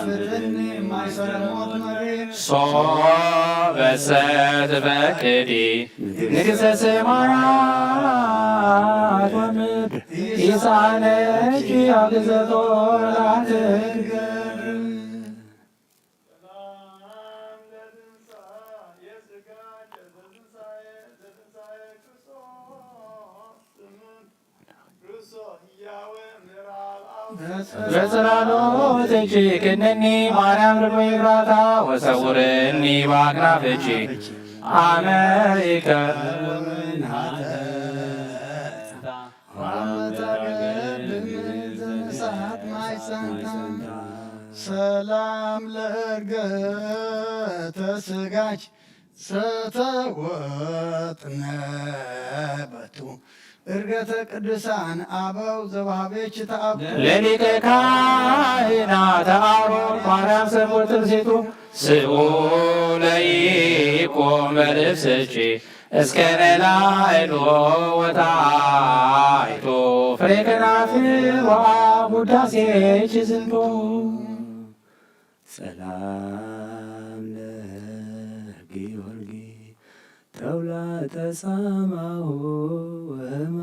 ፍትኒ ማይሰለሞት መሬት ሶበሰ ትፈቅዲ ንግሥተ ሰማያት ወምድር ይሳነኪ አግዘቶ ላትገር በጽላሎትኪ ክነኒ ማርያም ርግበ ይፍራታ ወሰውርኒ በአክናፍኪ አመ ይከውን ኃጢአታ። ሰላም ለእርገተ ስጋች ዘተወጥነ በቱ እርገተ ቅዱሳን አበው ዘወሃበች ተአብ ለሊቀ ካህናት አሮን ማርያም ሰቦት ትርሲቱ ስኡ ለይቆም በልብስኪ እስከ ነላይሎ ወታይቶ ፍሬ ከናፍር ወአብ ውዳሴኪ ዝንቶ። ሰላም ለጊዮርጊ ተውላጠ ጻማሁ ወህማሙ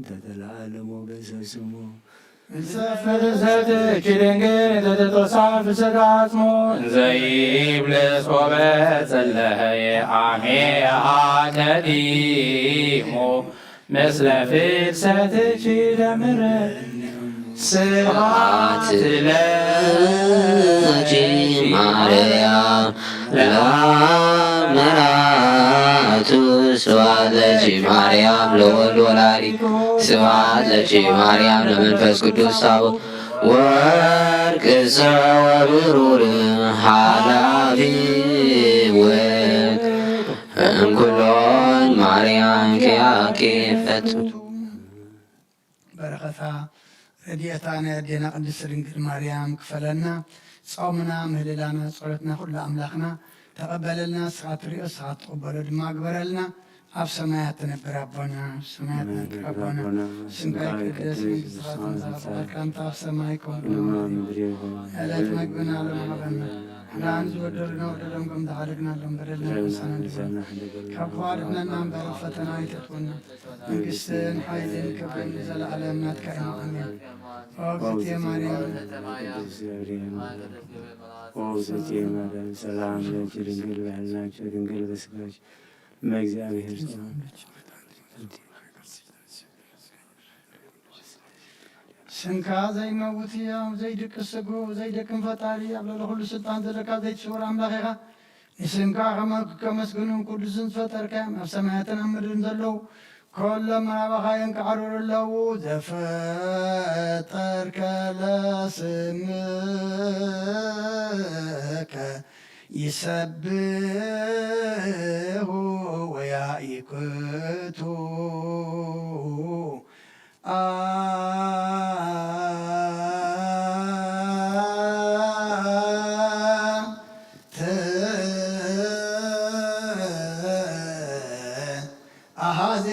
ተተላለ ሞገሰ ስሙ። ፍልሰትኪ ድንግል ተተጦሳ ፍሰት አጽሙ እንዘ ይብልስ ሆበ ጸለየ አሜ አቀዲሙ። ምስለ ፍልሰትኪ ደምር ስብሐት ለኪ ማርያም ለአብ መራቱ ስብሐት ለኪ ማርያም ለወልድ ወላዲቱ ስብሐት ለኪ ማርያም ለመንፈስ ቅዱስ ሳቦ ወርቅ ዘወብሩር ኃላፊ ውእቱ እምኩሎን ማርያም ኪያኪ ፈቱ። በረኸታ ረድኤታ ናይ ኣዴና ቅድስት ድንግል ማርያም ክፈለና። ጾምና፣ ምህልላና፣ ጸሎትና ኩሉ ኣምላኽና ተቐበለልና። ንስኻ ትሪኦ፣ ንስኻ ትቕበሎ ድማ ግበረልና። ኣብ ሰማያት ትነብር ኣቦና፣ ኣብ ሰማያት ትነብር ኣቦና፣ ስምካ ይቀደስ፣ መንግስትኻ ትምጻእ፣ ፍቓድካ ከምቲ ኣብ ሰማይ ከምኡ ድማ ኣብ ምድሪ ይኹን። ዕለት መግብና ሎሚ ሃበና፣ ንሕና ንዝበደሉና በደሎም ከም ዝሓደግናሎም በደልና ኣይትንሳእና፣ ካብ ክፉእ ኣድሕነና እምበር፣ ኣብ ፈተና ኣይተእትወና፣ መንግስትን ሓይልን ክብርን ንዘለኣለም ናትካ እዩ። ኣሜን። ኦ እግዝእትየ ማርያም፣ ቅድስት ገብርኤል፣ ኦ እግዝእትየ ማርያም፣ ሰላም ለኪ ድንግል በህልናኪ ድንግል በስጋኪ እመ እግዚአብሔር። ስምካ ዘይመውት ሕያው ዘይድቅስ ስግው ዘይደክም ፈጣሪ፣ ኣብ ልዕሊ ኩሉ ስልጣን ዘለካ ዘይትስወር ኣምላኽ ኢኻ። ንስምካ ከመ-፣ ከመስግኑን ቅዱስን ዝፈጠርካዮም ኣብ ሰማያትን ኣብ ምድርን ዘለዉ ኩሎም መናባኻዮም ክዓርሩ ኣለዉ። ዘፈጠርከ ለስምከ ይሰብሑ ወያኢክቱ። አሐዜ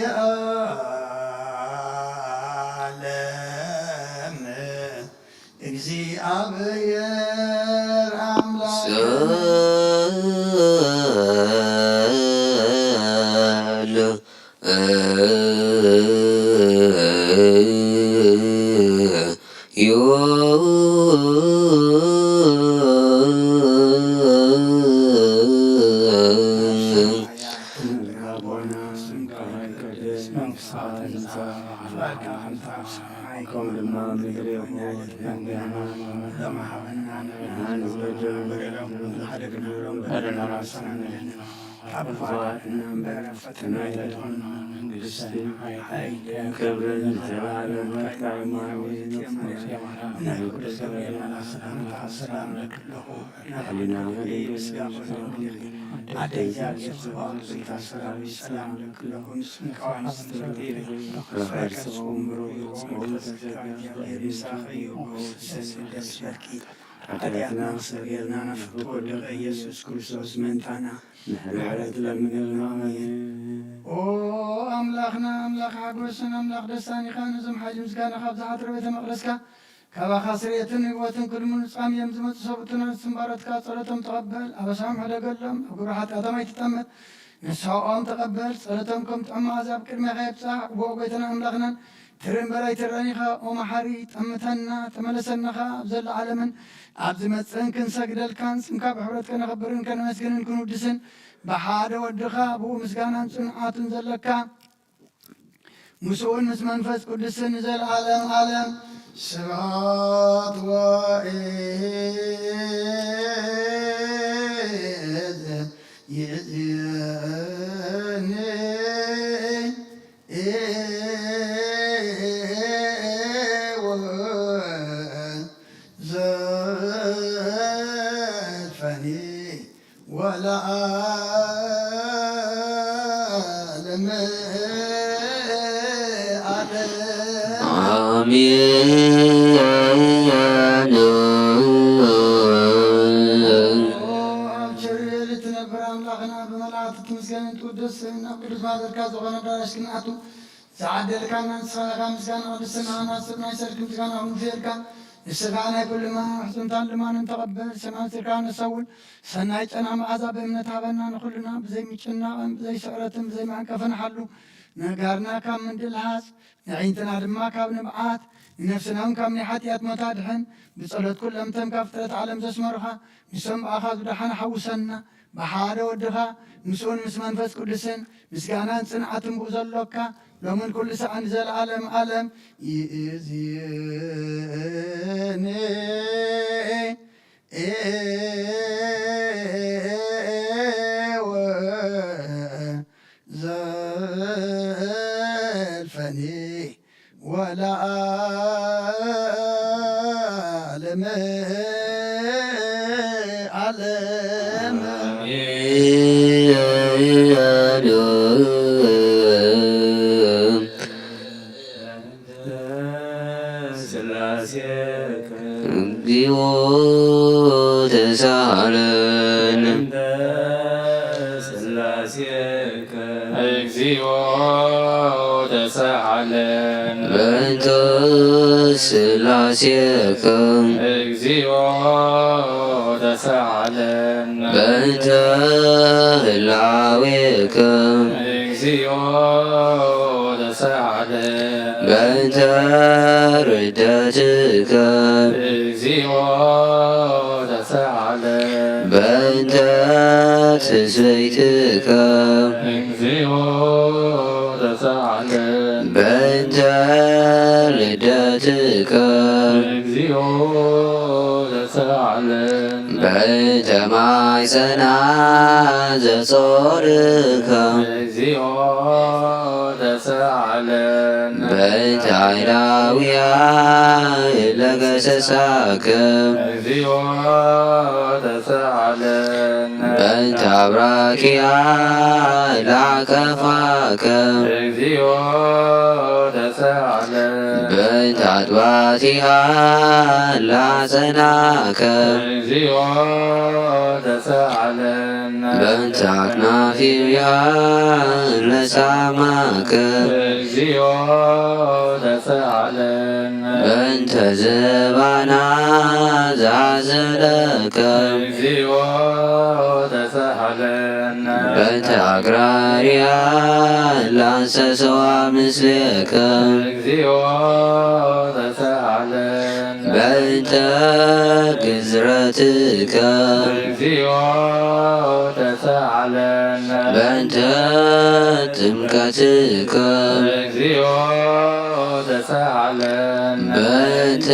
ዓለም እግዚአብሔር አምላክ ኃጢአትና ክሰግየልና ናብ ፍቅር ወደቀ ኢየሱስ ክርስቶስ መንታና ምሕረት ለምንልና። ኦ ኣምላኽና፣ ኣምላኽ ሓጎስን ኣምላኽ ደስታን ኢኻ። ነዞም ሓይሊ ምስጋና ካብ ዝሓድሮ ቤተ መቕደስካ ካባኻ ስርየትን ህይወትን ክልምኑ ጻምዮም ዝመጹ ሰብኡትን ኣንስትን ባሮትካ ጸሎቶም ተቐበል። ኣበሳኦም ሕደገሎም፣ ኣብ ግብሪ ሓጢኣቶም ኣይትጠመት። ንስሓኦም ተቐበል። ጸሎቶም ከም ጥዑም መኣዛ ኣብ ቅድሜኻ የብጻሕ። እወ ጎይታና ኣምላኽናን ትርኢ እምበር ኣይትረኣን ኢኻ። ኦ መሓሪ፣ ጠምተና፣ ተመለሰና ኸኣ። ኣብ ዘሎ ዓለምን ኣብ ዝመጽእን ክንሰግደልካን ስምካ ብሕብረት ከነኽብርን ከነመስግንን ክንውድስን ብሓደ ወድኻ ብኡ ምስጋናን ጽንዓትን ዘለካ ምስኡን ምስ መንፈስ ቅዱስን ንዘለዓለም ዓለም ስብሐት ወይእዜኒ ወዘልፈኒ ወለዓለመ ዓለም። ኣሜን። ኣብ ቸር ልትነብር ኣምላኽና ብመላእክቲ ትምስገን ትውደስ ናብ ቅዱስ ማሕደርካ ዝኾነ ኣዳራሽ ክንኣቱ ዝዓደልካና ንስኻ ኢኻ። ምስጋና ቅድስና ናብ ሰብ ናይ ሰርክ ምስጋና ክንፍየልካ ንስኻ ናይ ኩሉ ማን ሕጽንታን ልማንን ተቐበል። ሰማን ስርካ ንሰውን ሰናይ ጨና መዓዛ ብእምነት ሃበና። ንኹልና ብዘይ ምጭናቕን ብዘይ ስዕረትን ብዘይ ማዕንቀፍን ሓሉ። ነጋርና ካብ ምንድልሃስ ንዒንትና ድማ ካብ ንብዓት ንነፍስና እውን ካብ ናይ ሓጢኣት ሞት ኣድሕን። ብጸሎት ኩሎም እቶም ካብ ፍጥረት ዓለም ዘስመሩኻ ንሶም ብኣኻ ዝደሓን ሓውሰና። ብሓደ ወድኻ ምስኡን ምስ መንፈስ ቅዱስን ምስጋናን ጽንዓትን ብኡ ዘሎካ ሎምን ኩሉ ሰዓን ዘለዓለም ዓለም ይእዝየኒ ወዘልፈኒ ወለዓለመ ዓለም። ስላሴ እግዚኦ ተሳሃለን። ስላሴ እግዚኦ ተሳሃለን። በእንተ ስላሴከ እግዚኦ ተሳሃለን። በእንተ ህላዌከ እግዚኦ ተሳሃለን። በእንተ ርደትከ እግዚኦ ተሳሃለን። በእንተ ትስብእትከ እግዚኦ ተሳሃለን። በእንተ ልደትከ እግዚኦ ተሳሃለን። በእንተ ማይጸና ዘጾርከ እግዚኦ ተሳሃለን። በእንተ አይላውያ ለገሰሳከ እግዚኦ ተሳሃለን። በእንተ አብራኪያ ለአቀፋከ እግዚኦ ተሳሃለን። በእንተ አጥባቲያ ለአጸናከ እግዚኦ ተሳሃለን። በእንተ አክናፊያ ለሳማከ እግዚኦ ተሳሃለን። በእንተ ዘባና ዘአዘለከ እግዚኦ ተሳሃለን። በእንተ አግራርያ ለአንሰሰዋ ምስሌከ እግዚኦ ተሳሃለን። በእንተ ግዝረትከ እግዚኦ ተሳሃለን። በእንተ ጥምቀትከ እግዚኦ ተሳሃለን። በእንተ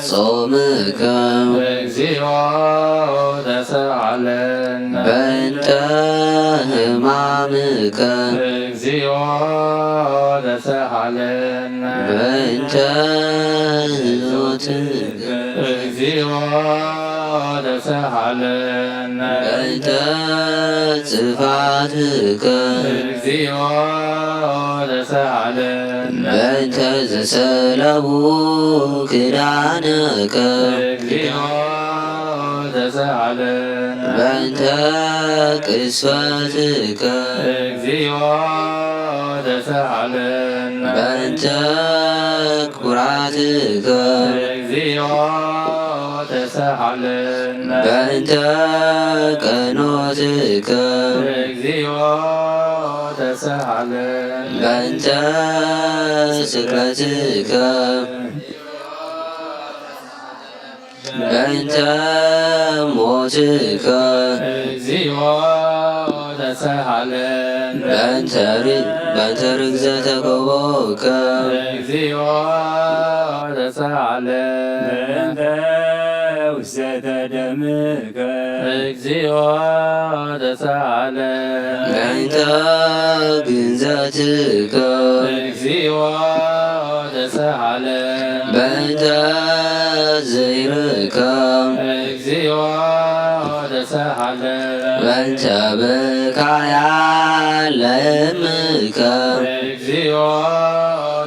ጾምከ እግዚኦ ተሳሃለን። በእንተ ሕማምከ እግዚኦ ተሳሃለን። በእንተ ሕይወትከ እግዚኦ ተሳሃለን። በእንተ ጽፋትከ እግዚኦ ተሳሃለን። በእንተ ዘሰለቡ ክዳነከ እግዚኦ ተሳሃለን። በእንተ ቅስፈትከ እግዚኦ ተሳሃለነ። በእንተ ኩራትከ እግዚኦ ተሳሃለነ። በእንተ ቀኖትከ እግዚኦ ተሳሃለነ። በእንተ ስቅለትከ በእንተ ሞትከ እግዚኦ ተሳሃለነ። በእንተ ር-፣ በእንተ ርግዘተ ገቦከ እግዚኦ ተሳሃለነ። በእንተ ውሰተ ደምከ እግዚኦ ተሳሃለነ። በእንተ ግንዘትከ እግዚኦ ተሳሃለነ። በእንተ ዘይርከም እግዚኦ ተሳሃለነ። በእንተ ብካያ ለእምከ እግዚኦ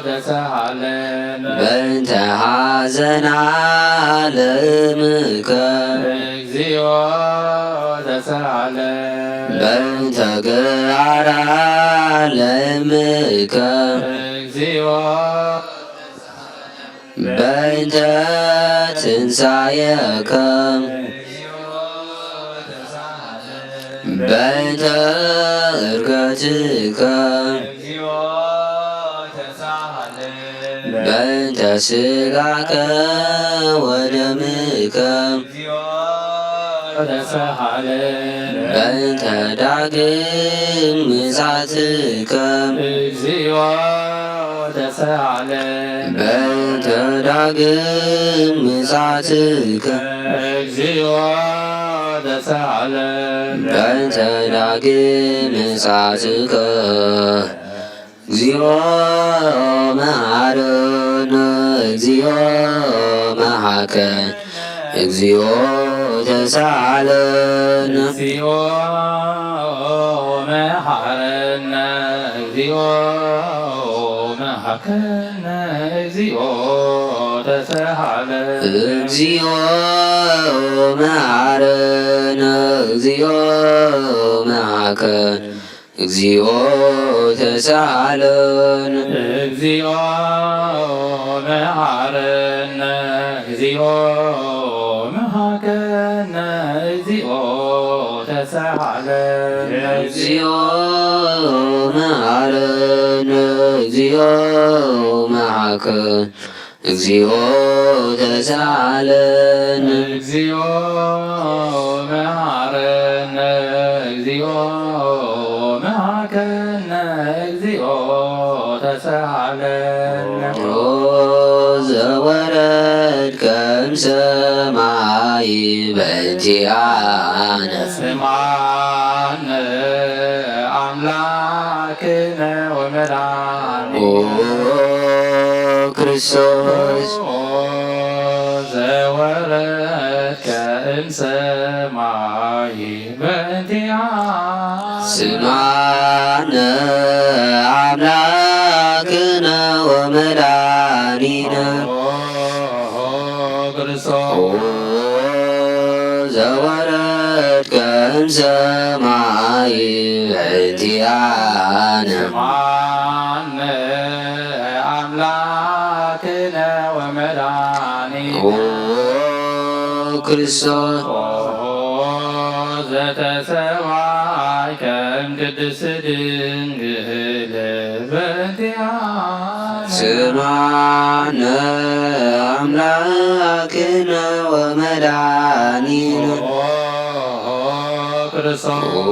ተሳሃለነ። በእንተ ሐዘና ለእምከ እግዚኦ ተሳሃለነ። በእንተ ገዓራ ለእምከ እግዚኦ በእንተ ትንሳኤከ በእንተ እርገትከ በእንተ ስጋከ ወደምከ በእንተ ዳግም ምጻትከ እግዚኦ ተሳሃለነ። በእንተ ዳግም ምጻትከ እግዚኦ ተሳሃለነ። በእንተ ዳግም ምጻትከ እግዚኦ መሐረነ። እግዚኦ መሐከን እግዚኦ ተሳሃለነ። እግዚኦ መሐረነ። እግዚኦ መሐከነ። እግዚኦ ተሳሃለነ። እግዚኦ መሐረነ። እግዚኦ መሐከን እግዚኦ ተሳሃለነ። እግዚኦ መሐረነ። እግዚኦ መሐከነ። እግዚኦ ተሳሃለነ። እግዚኦ መሐረነ። እግዚኦ መሐከነ። እግዚኦ ተሳሃለነ። እግዚኦ መሐረነ። እግዚኦ መሐከነ። እግዚኦ ተሳሃለነ። ኦ ዘወረድከ እምሰማይ በእንቲአነ ስምዓነ አምላክነ ወመድኃኒነ ኦ ክርስቶስ ኦ ዘወረድከ እምሰማይ በእንቲአነ ስምዓነ አምላክነ ወመድኃኒነ ኦ ክርስቶስ ኦ ዘወረድከ እምሰማይ በእንቲአነ ስምዓነ አምላክነ ወመድኃኒነ ኦ ክርስቶስ ኦ ዘተሰማይከ እምቅድስት ድንግል በእንቲአነ ስምዓነ አምላክነ ወመድኃኒነ ኦ ክርስቶስ ኦ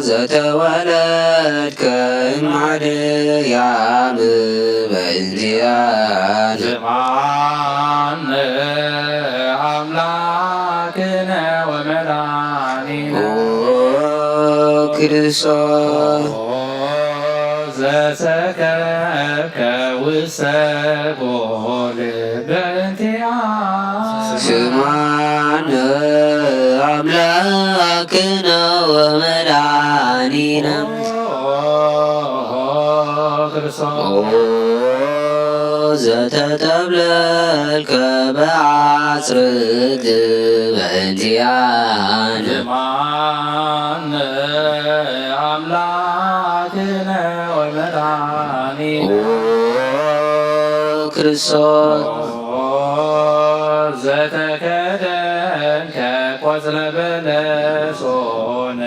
ዘተወለድከ እማርያም በእንቲአነ ስምዓነ አምላክነ ወመድኃኒነ ኦ ክርስቶስ ኦ ዘሰከብከ ውስተ ጎል በእንቲአነ ስምዓነ አምላክነ ወመድኃኒነ ኦ ክርስቶስ ኦ ዘተጠብለልከ በአጽርግ በእንቲአነ። ስምዓነ አምላክነ ወመድኃኒነ። ኦ ክርስቶስ። ኦ ዘተከደንከ ቆጽለ በለሶን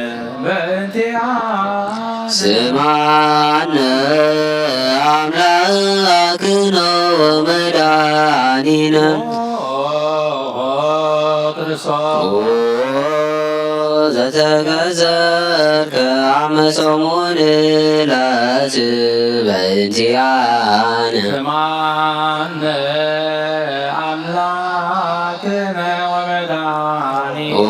በእንቲአነ። ስምዓነ አምላክነ ወመድኃኒነ። ኦ ክርስቶስ። ኦ ዘተገዘርከ አመ ሰሙን ዕለት በእንቲአነ። ስምዓነ አምላክነ ወመድኃኒነ። ኦ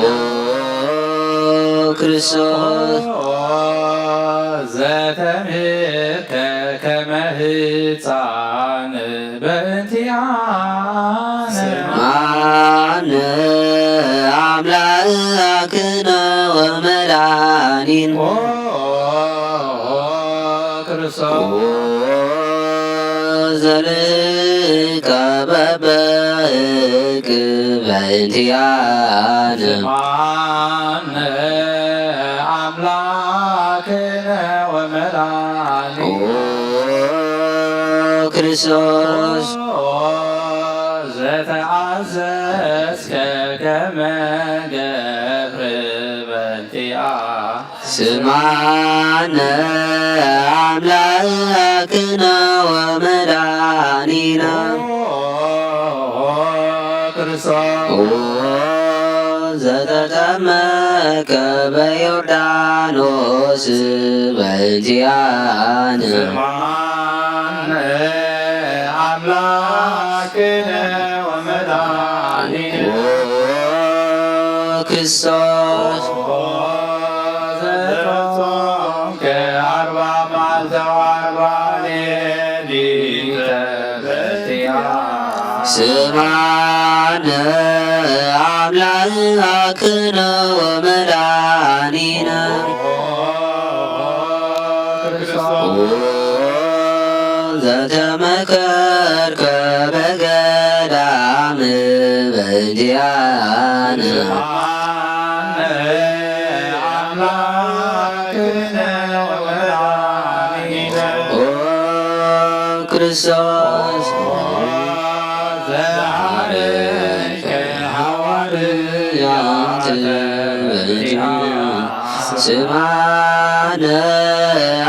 ክርስቶስ። ኦ ዘተምህርከ ከመ ህፃን በእንቲአነ። ስምዓነ አምላክነ ወመድኃኒነ። ኦ ክርስቶስ። ኦ ዘልከ በበህግ በእንቲአነ። ስምዓነ አምላክነ ወመድኃኒነ። ኦ ክርስቶስ። ኦ ዘተአዘዝከ ከመ ገብር በእንቲአ። ስምዓነ አምላክነ ወመድኃኒነ። ኦ ክርስቶስ። ኦ ዘተጠመቀ በዮርዳኖስ በእንቲአነ። ስምዓነ አምላክነ ወመድኃኒነ። ኦ ክርስቶስ። ኦ ዘጾምከ አርባ መዓልተ ወአርባ ሌሊተ በእንቲአ። ስምዓነ አምላክነ ወመድኃኒነ። ኦ ክርስቶስ። ኦ ዘተመከርከ በገዳም በእንቲአነ። ስምዓነ አምላክነ ወመድኃኒነ። ኦ ክርስቶስ። ኦ ዘሐረይከ ሐዋርያተ በእንቲአነ። ስምዓነ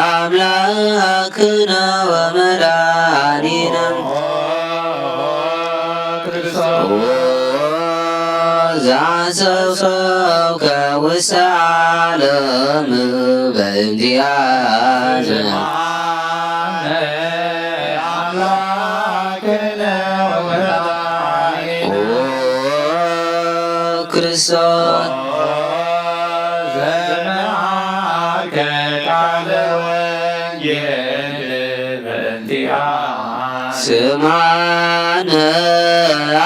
አምላክነ ወመድኃኒነ። ኦ ዘአንሰብሰብከ ውስተ ዓለም በእንቲአነ። ስምዓነ አምላክነ ወመድኃኒነ። ኦ ክርስቶስ። ዘመሃርከ ቃለ ወንጌል በእንቲአ። ስምዓነ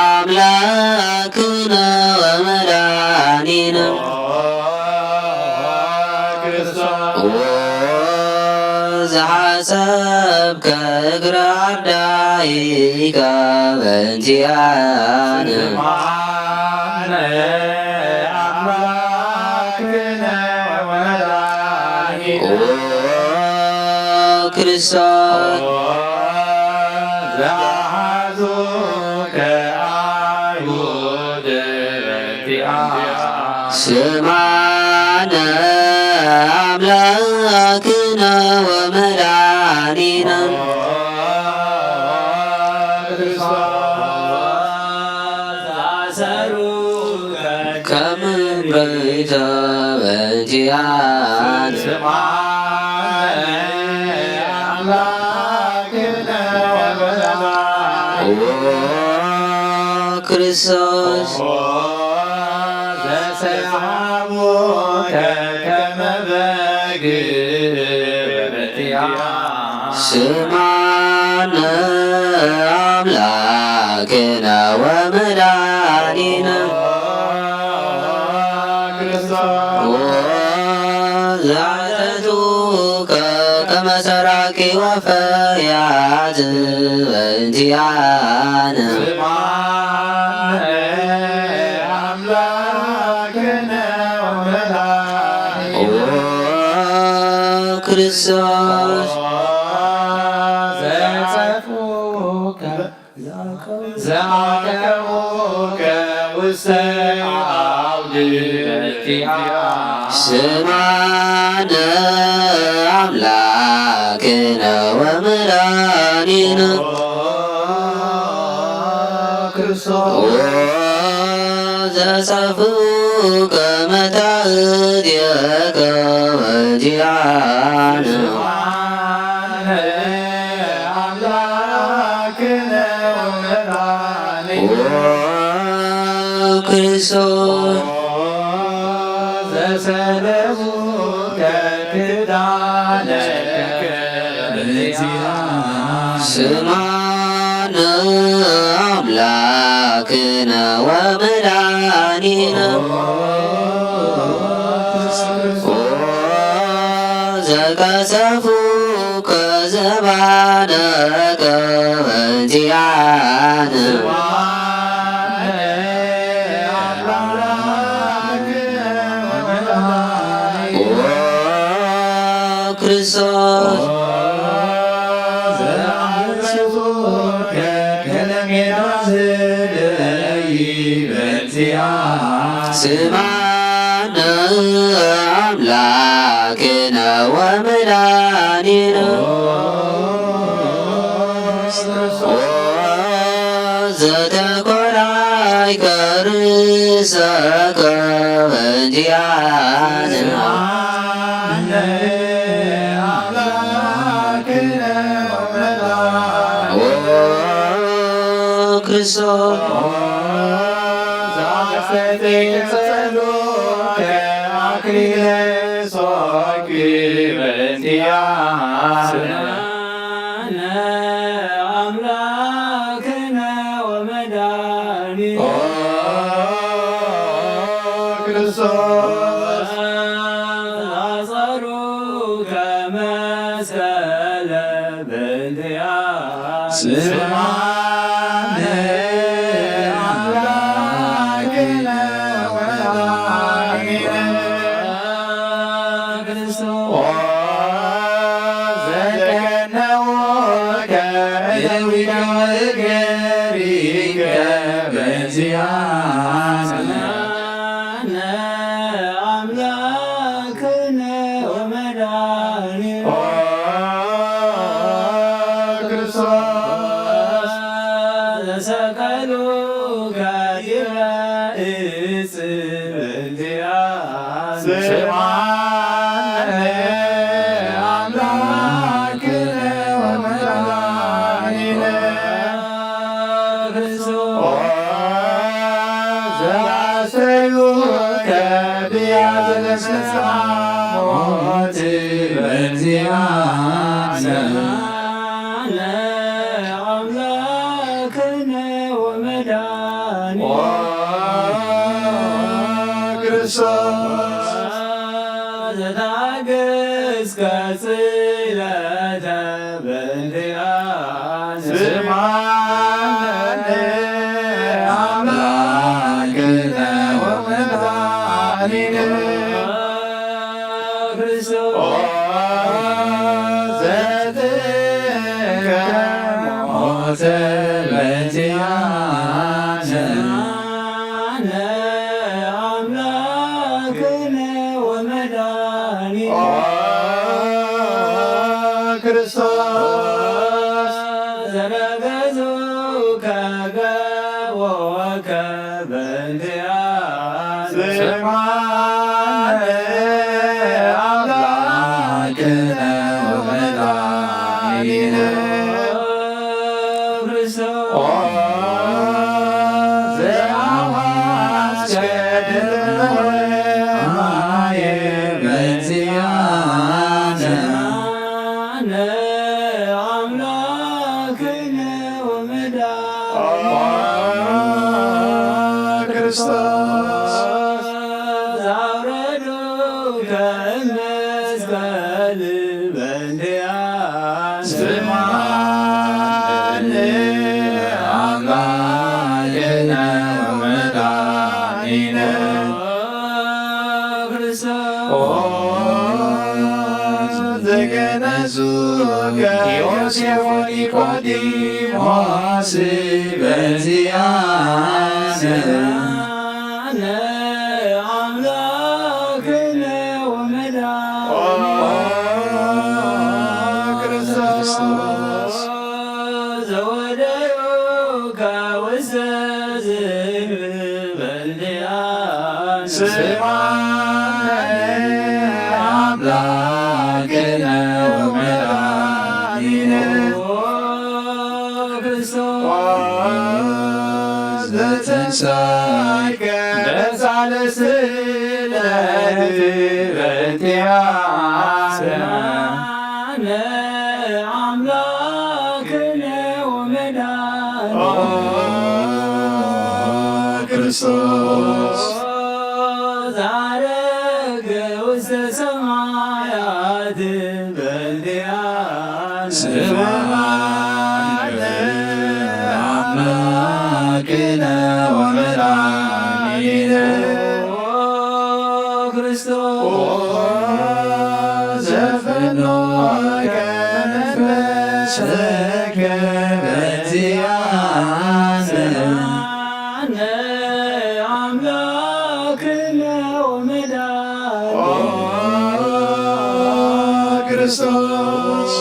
አምላክነ ወመድኃኒነ። ኦ ክርስቶስ። ኦ ዘሐሰብከ እግረ አርዳኢከ በእንቲአነ። ስምዓነ አምላክነ ወመድኃኒነ። ኦ ክርስቶስ። ኦ ዘአሐዙከ አይሁድ በእንቲአ። ስምዓነ አምላክነ ወመድኃኒነ። ከመ እምርኢተ በእንቲአነ። ስምዓነ አምላክነ ወመድኃኒነ። ኦ ክርስቶስ። ዘሰዓሙከ ከመ በግ በእንቲአ። ስምዓነ አምላክነ ወመድኃኒነ። ክርስቶስ። ኦ ዘአተቱከ ከመ ሰራቂ ፈያት በእንቲኣነ። ስምዓነ ኣምላክነ ወመድኃኒነ። ኦ ክርስቶስ። ዘጸፍኡከ ዘአቀሙከ ውስተ አውድቅቲሃ። ስምዓነ አምላክነ ወመድኃኒነ። ክርስቶስ። ወዘጸፍኡከ መታእትከ በእንቲአነ። ስምዓነ አምላክነ ወመድኃኒነ። ኦ ክርስቶስ። ዘሰለሙከ ክዳነከ በእንቲአነ። ስምዓነ አምላክነ ወመድኃኒነ። ኦ ዘቀሰፉከ ዘባነከ በእንቲአነ። ኦ ክርስቶስ። ስምዓነ አምላክነ ወመድኃኒነ። ኦ ዘተኮራይከ ርእሰከ በእንቲአነ። ኦ ክርስቶስ። አምላክነ ወመድኃኒነ። ኦ ክርስቶስ። አጸሩ ከመስቀለ በእንቲአነ። ስምዓነ አምላክነ ወመድኃኒነ። ክርስቶስ። ኦ ዘቀነውከ እደዊከ ወእገሪከ በእንቲአነ። ስምዓነ አምላክነ ወመድኃኒነ። ኦ ክርስቶስ። ዘሰቀሉከ ዲበ እጽ በእንቲአነ። ስምዓነ አምላክነ ወመድኃኒነ። ኦ ዘአስተብህሉከ ብያዘ ለመጽአ ሞት በእንቲአነ። ስምዓነ አምላክነ ወመድኃኒነ። ኦ ክርስቶስ። ዘተአገስከ ስእለተ በእንቲአነ። ስምዓነ አምላክነ ወመድኃኒነ። ክርስቶስ። ኦ ዘትንከ ሞተ በእንቲአነ። ስምዓነ አምላክነ ወመድኃኒነ። ኦ ክርስቶስ። ዘረገጹከ ገወከ በእንቲአነ። ስምዓነ አምላክነ ወመድኃኒነ። ክርስቶስ። ኦ ዘአዋስከ ደመ ወማየ በእንቲአነ። ስምዓነ አምላክነ ወመድኃኒነ። ኦ ክርስቶስ። ዘአውረዱከ እምመስቀል በእንቲአነ። ዘገነዙከ ዮሴፍ ወኒቆዲሞስ በዚኣነ ኣምላክነ ወመድኃኒነ ክርስቶስ ዘወደዩከ ውስተ ዝህብ በእንቲኣነ ስምዓነ ኣምላክነ ወመድኃኒነ ክርስቶስ ዘተንሳይከ በሳልስት ዕለት በእንቲኣነ ስምዓነ ኣምላክነ ወመድኃኒነ ክርስቶስ ዛረገ ውስተ ሰማያት በእንቲኣነ ስምዓነ ኣምላክነ ወመድኃኒነ ክርስቶስ ዘፈኖከ መንፈስከ በእንቲኣነ ስምዓነ ኣምላክነ ወመድኃኒነ ክርስቶስ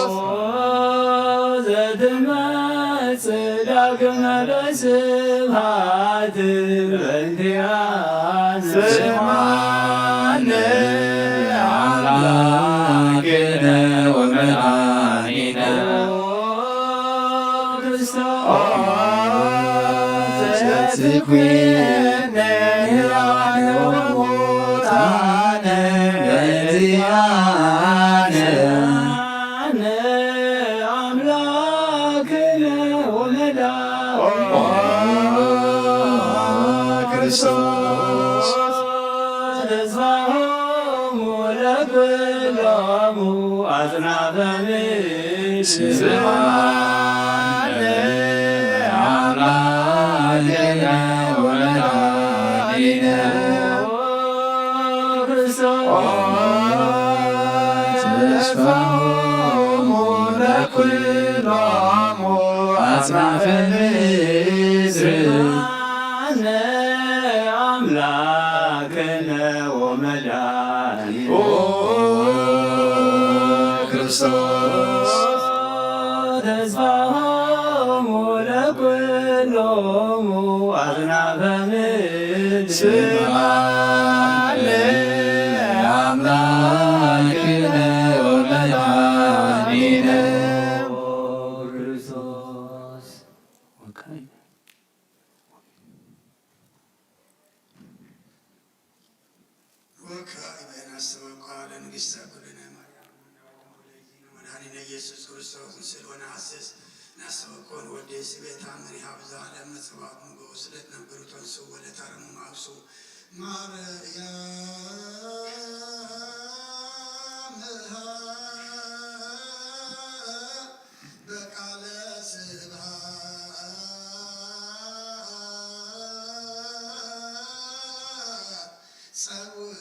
ዘትመጽእ ዳግመ በስብሐት በእንቲኣነ ስምዓነ ኣምላክነ ወመድኃኒነ ክርስቶስ ዘትኩነኒ ሕያዋን ወሙታን በእንቲኣነ ኣምላክነ ወመድኃኒነ ክርስቶስ ተስፋሆሙ ለኩሎሙ አጽናፈ ምድር ስምዓነ አምላክነ ወመድኃኒነ ክርስቶስ ተስፋሆሙ ለኩሎሙ አጽናፈ ምድር ስምዓነ አምላክነ ወመድኃኒነ ኦ ክርስቶስ ተስፋሆሙ ለኩሎሙ አጽናፈ ምድር ስምዓነ አምላክነ ወመድኃኒነ ኦ ክርስቶስ ወካይ ወካዕበ ነስተበቋ ለንግሥተ ኩልነ ማርያም ወለኪነ መድኃኒነ ኢየሱስ ክርስቶስ ንስእል ወነሐስስ። ነስተበቆ ንወዴ ስቤታ መሪሃ ብዛ ዓለም መጸዋዕት ንጉስ ለትነብሩ ተንሱ ወለታረሙ ማብሱ ማርያም በቃለ ስብሐት ጸውዑ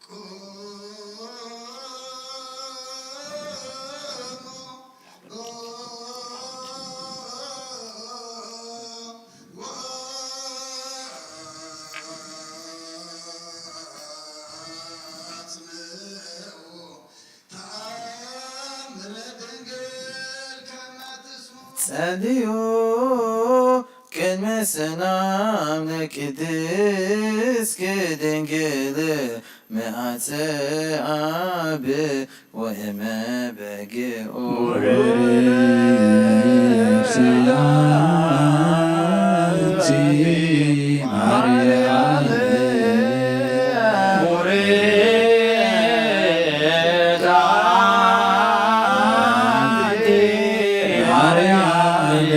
ቁሙ ወአጽምዑ ተአምረ ድንግል ከመ ትስምዑ። ጸልዩ ቅድመ ሰላም ለቅድስት ድንግል ምአተ አብ ወእመ በግኡ ቡርክት አንቲ ማርያም። ቡርክት አንቲ ማርያም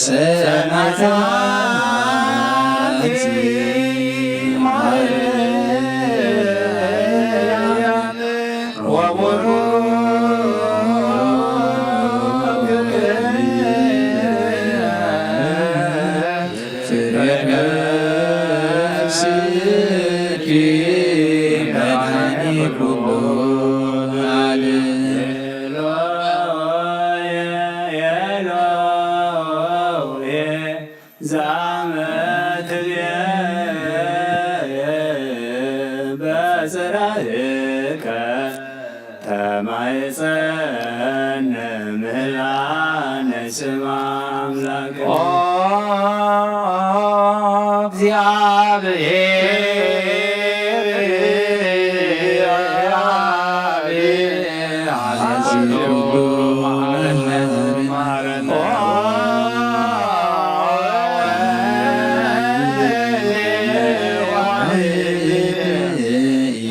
ሰማዕተ አንቲ ማርያም። ኩሉ ዓለም። ኤሎሄ፣ ኤሎሄ፣ ዛመትብየ በጽራይከ ተማይጸነ ምህላነ ስም ኣምላክ። ኦ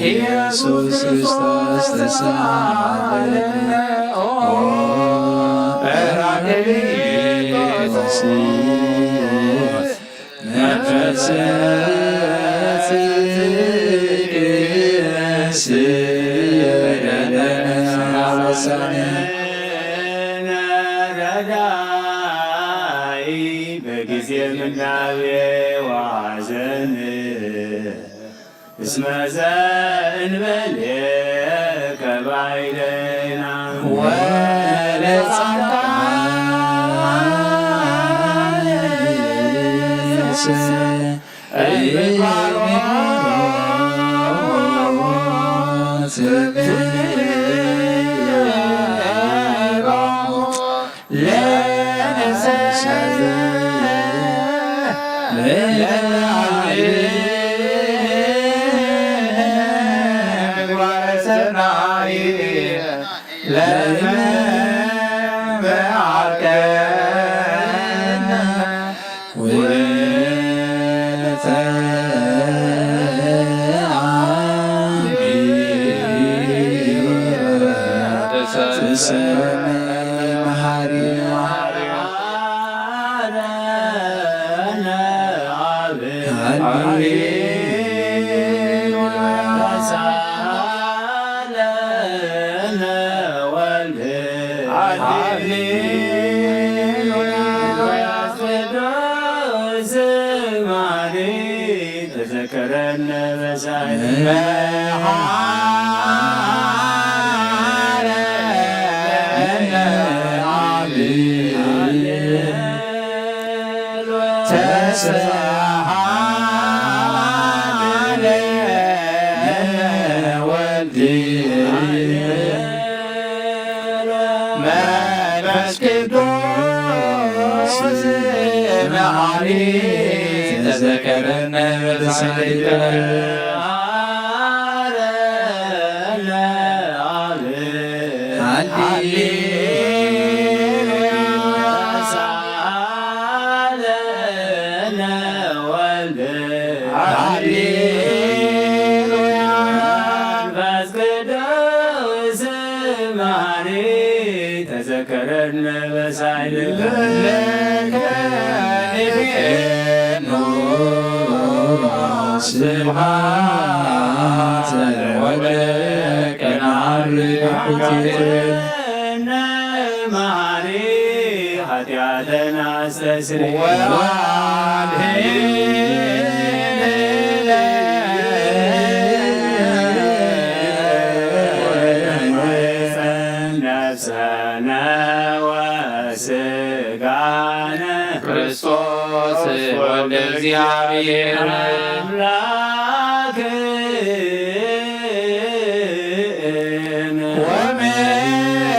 ኢየሱስ ክርስቶስ ተሳሃለነ። ኦ ጳራቅሊጦስ መንፈሰ ጽድቅ ስእለነ አበሳነ። ረዳኢ በጊዜ ምንዳቤ ወሐዘን እስመ ዘእንበሌከ ባይደይና ወለጻድቃንሰ ተዘከረነ በሳይል መንፈስ ቅዱስ መሐሪ ተዘከረነ በሳይል ተዘከረነ በሳይል ለከ ንቤኑ ስብሐተ ወለከ ነዐርግ ኩቲት መሐሪ ኃጢአተነ አስተስሪ ወአድኅነነ ነፍሰነ ወሥጋነ ክርስቶስ ወልደ እግዚአብሔር አምላክ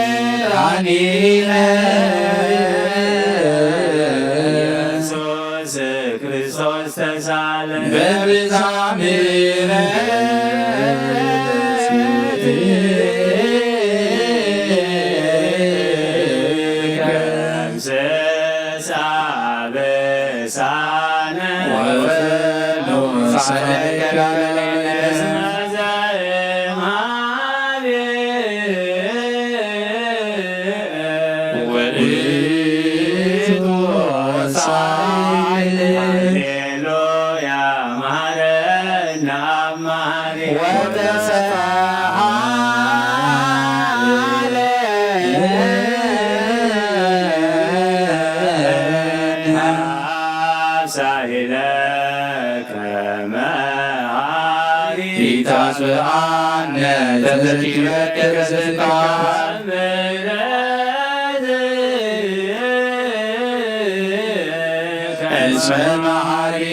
ወመድኃኒነ ኢየሱስ ክርስቶስ ተሳለ በብዛሚነ ከምስሳ በሳነ ወፈኑ ሳይካለ ሃሌሉያ መሐረነ አብ መሐሪ ወተሰብሐ ለነ አብ ሳይለ ከመ ሐሪ ኢታሱ አነ ተዘኪረከ ስጋ እስመ መሐሪ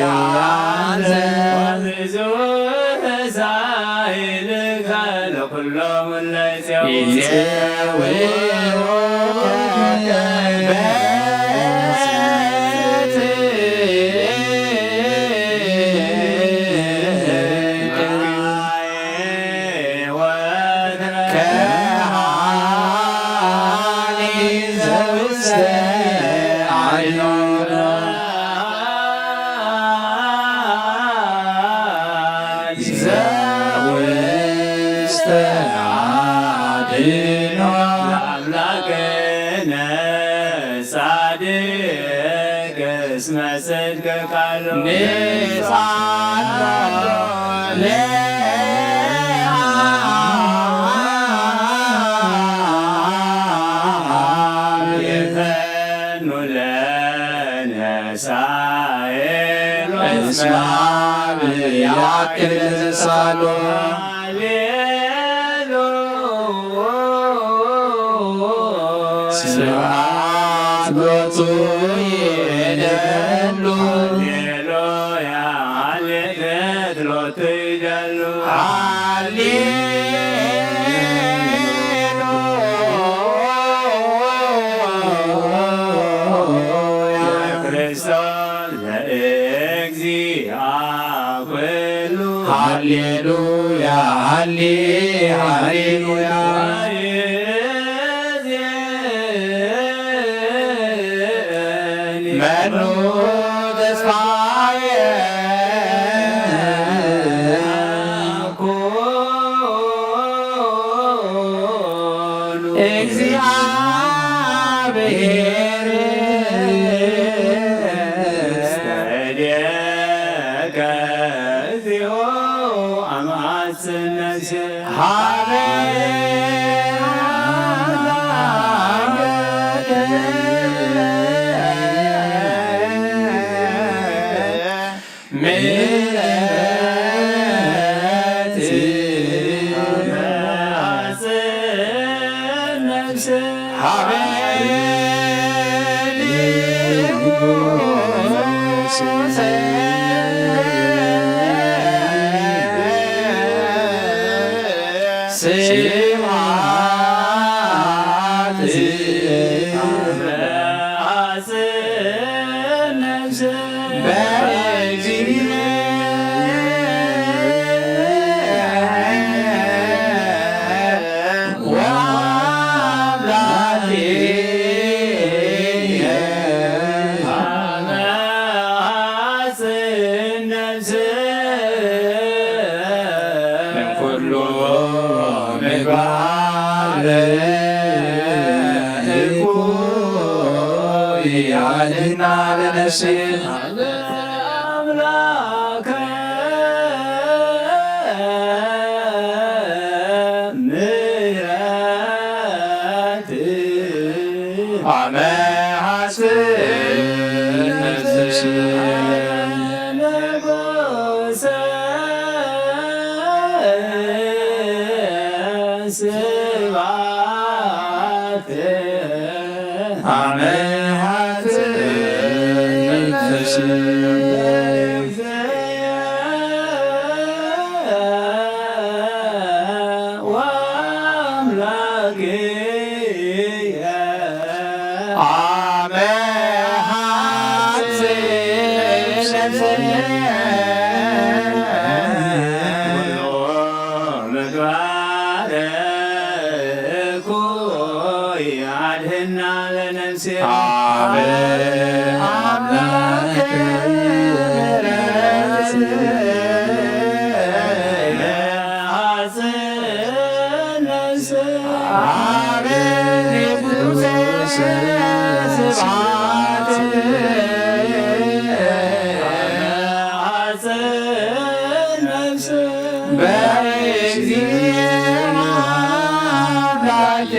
አንተ ወብዙሕ ሳይልከ ለኩሎም እለ ይጼውዑከ በጽድቅ ከሃኒ ዘውስተ አድኖ ዘውስተ አድኖ ለአምላክነ ጻድቅ እስመ ጽድቅ ቃሉ ንጻሎ ለአብ የፈኑ ለነ ሳኤሎ እስመ አብ ያክል ሳሎ ሃሌሉ ስብሐት ሎቱ ይደሉ ሃሌሉያ ሃሌ ሎቱ ይደሉ ሃሌሉያ ክርስቶስ ለእግዚአ ኩሉ ሃሌሉያ ሃሌ ሃሌሉያ መኑ ተስፋየ ኩኑ እግዚአብሔር እስተድየከ እግዚኦ አማጽነሴ ሀበ ምሕረት ሀበ ንጉሥ ስብሐት እምኩሉ ምግባር እኩይ አድና ለነፍስየ። አምላከ ምሕረት አመ ሐስብ ንጉሰ ስብሐት አመ ሐስብ ወአምላክየ አመ ሐስብ ኩሉ ምግባር እኩይ አድህና ለነፍሴ አበ አምላክ አጽነስ አበ ንጉሥ ስብሐት አጽነስ በእግዚእ አምላክ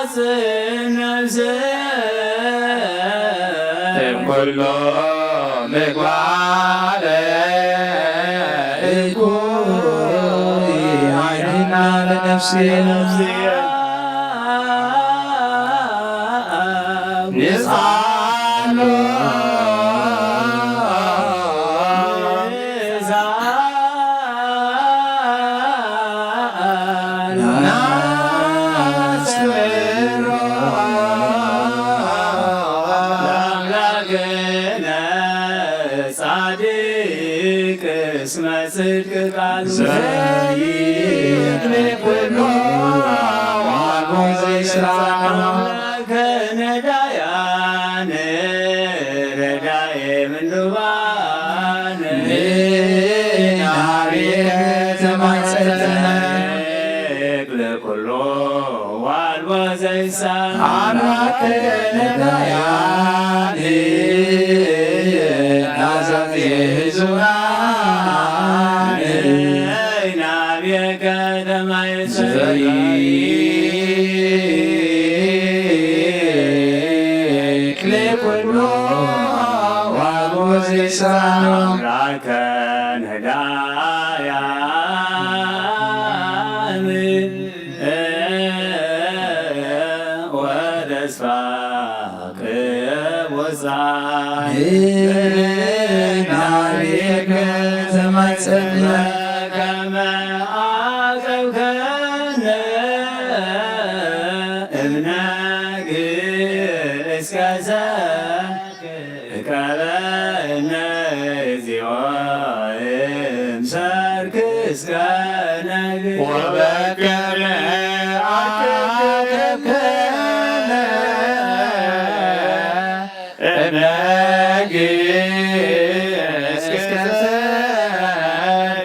አጽነስ እምኩሎ ምግባር አለ እኩይ ዓይንና ለነፍስየ ንስኣሎ ናስተምሮ ለአምላክነ ጻድቅ እስመ ጽድቅ ቃሉ ዘይክልእ ኩሉ ዋልቦ ዘይስራ ከነዳያን ረዳኤ ምንዱባን ናብየ ተማጸነ። ለኩሎ ዋልቦ ዘይሳን አራከ ነዳያን ናዛዜ ዙራን ናብየ ከተማ ዘይክልእ ኩሎ ዋልቦ ዘይሳን አራከ ነዳያን ወተስፋ ቅቡጻን ናብየከ ተማጸነ ከመ አቀብከነ እምነ ግእዝከ ዘ እቀበነ እግዚኦ እምሰርክ እስከ ነግህ ወበከመ አቀብከነ እምነ ግእዝከ ዘ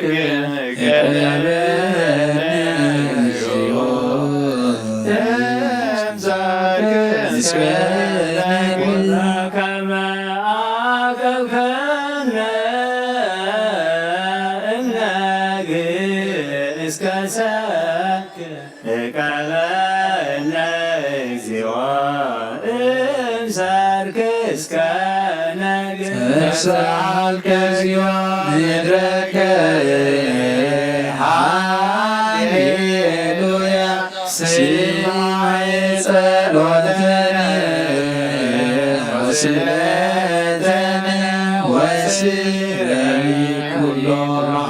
እቀበነ እግዚኦ እምሰርክ እስከ ነግህ ከመ አቀብከነ እምነ ግእዝከ ዘ እቀበነ እግዚኦ እምሰርክ እስከ ነግህ ተሳልከ እግዚኦ ምድረከ ሃሌሉያ ስማዕ ጸሎተነ ወስእለተነ ወስረይ ኩሎ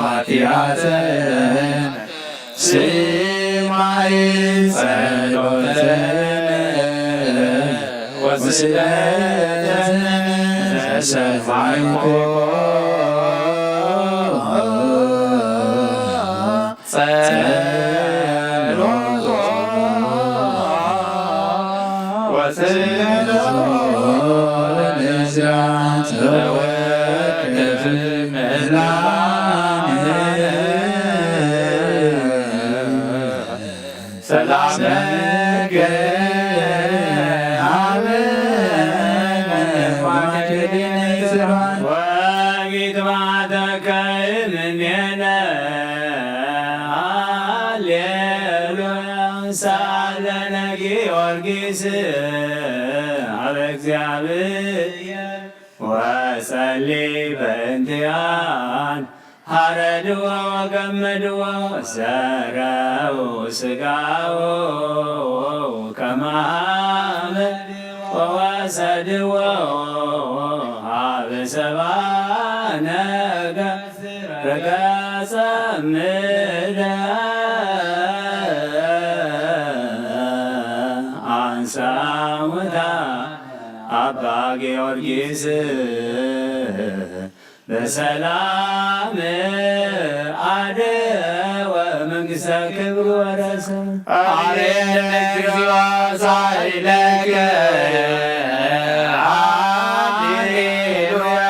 ኃጢአተነ ስማዕ ጸሎተነ ወስእለተነ ተሰማዕኮ ጸሎቶ ወስእለቶ ለእግዚአብሔር ወከፍ ምላም ሰላመከ ሀበነ ማእከሌነ ይትባን ወይትባተከ እምኔነ። ሃሌሉያ። ሳለነ ጊዮርጊስ ሀበ እግዚአብሔር ወጸሊ በእንቲአን ሐረድዎ ወገመድዎ ሰረው ስጋው ከማመ ወወሰድዎ ሀበ ሰባ ነገ ረገጸ ምድረ አንሳ ሙታ አባ ጊዮርጊስ በሰላም አደወ መንግሥተ ክብር ወረሰ። አሜን። እግዚኦ ሳይለከ ሃሌሉያ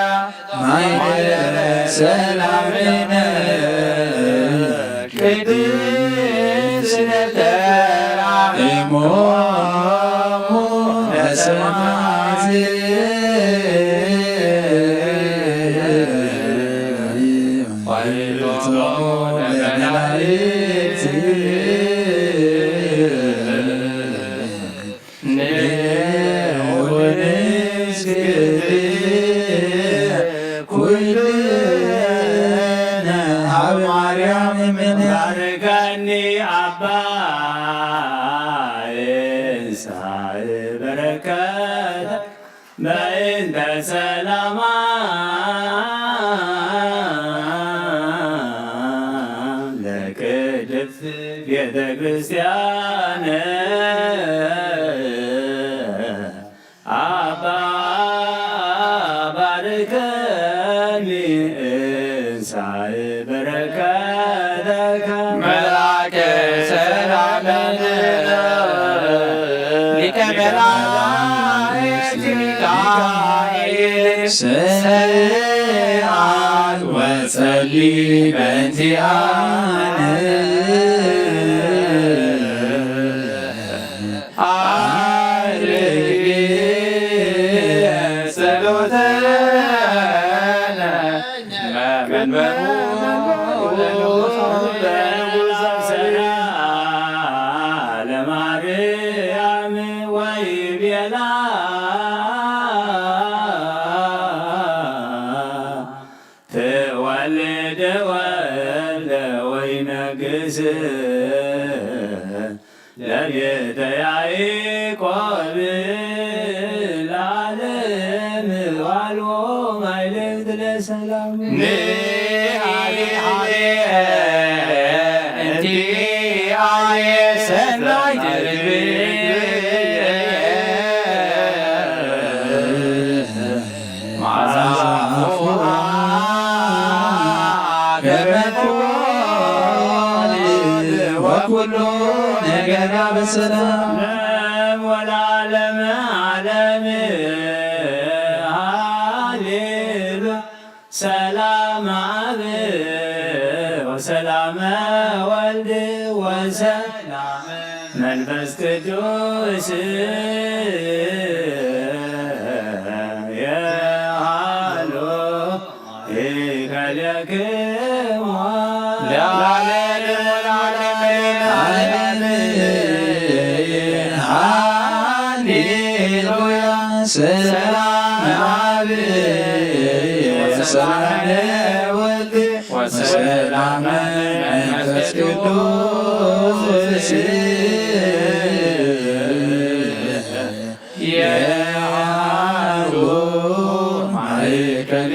ማይደረ ሰላምነ ቅድስት ተራእሞሙ ለሰማዕት ዋይሎሙ ለመላእክት ንዑ ንስግድ ኩሉ ሀብ ማርያም ምን ባርከኒ ኣባ እንሳእ በረከት በእንተ ሰላማ ለቅድስት ቤተ ክርስቲያን። ኣባ ባርከኒ እንሳእ በረከተ መልአከ ሰላም ሊቀ መላእክት ሚካኤል ሰአል ወጸሊ በእንቲአነ። አድርጊ ጸሎተነ መንበሩ ለንጉሥ ለማርያም ወይቤላ ትወልድ ወልደ ወይነግስ ለቤተ ያዕቆብ ለዓለም ዋልዎ ማይልት ለሰላም። ንሃሌ ሃሌ እንቲ ኣየ ሰናይ ትርግብ መዓዛ ፍቁራ ገበትኮ ወኩሉ ነገራ በሰላም። ወለዓለመ ዓለም ሃሌሉያ። ሰላም አብ ወሰላም ወልድ ወሰላም መንፈስ ቅዱስ የሃሎ ይከልክሞ ለዓለም ወለዓለም። ሃሌሉያ። ሰላም አብ ወሰላም ወልድ ወሰላም መንፈስ ቅዱስ የሃሉ ማእከሌ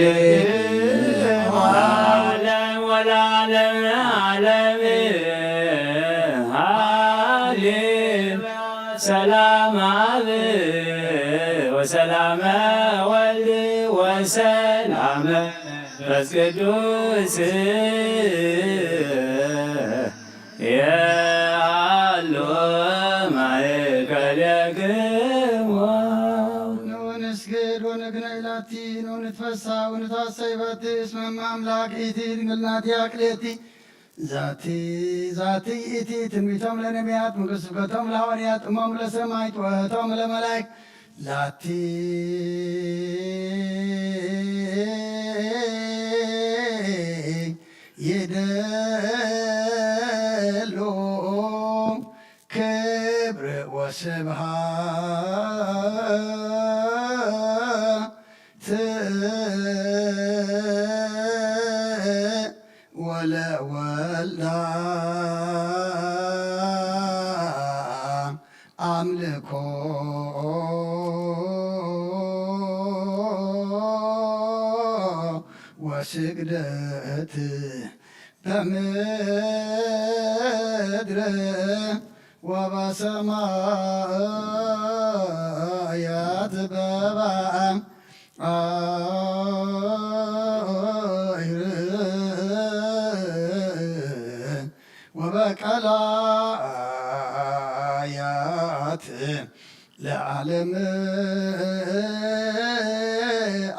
ዓለም ወለዓለም ዓለም። ሃሌ ሰላም አብ ወሰላም ወልድ ወሰላም መንፈስ ቅዱስ የሃሉ ማእከሌክሙ። ንስግድ ወንግነ ኢላቲ ንትፈሳ ወንታሰይ በቲ እስመ እመ አምላክ ኢቲ ድንግል ናቲ አክሌቲ ዛቲ ዛቲ ኢቲ ትንቢቶም ለነቢያት ምክር ስብከቶም ለሐዋርያት እሞም ለሰማይት ወእቶም ለመላእክት ላቲ ይደሉ ክብር ወስብሐት ወለወልዳ አምልኮ ወስግደት በምድር ወበሰማያት በባሕር ወበቀላያት ለዓለም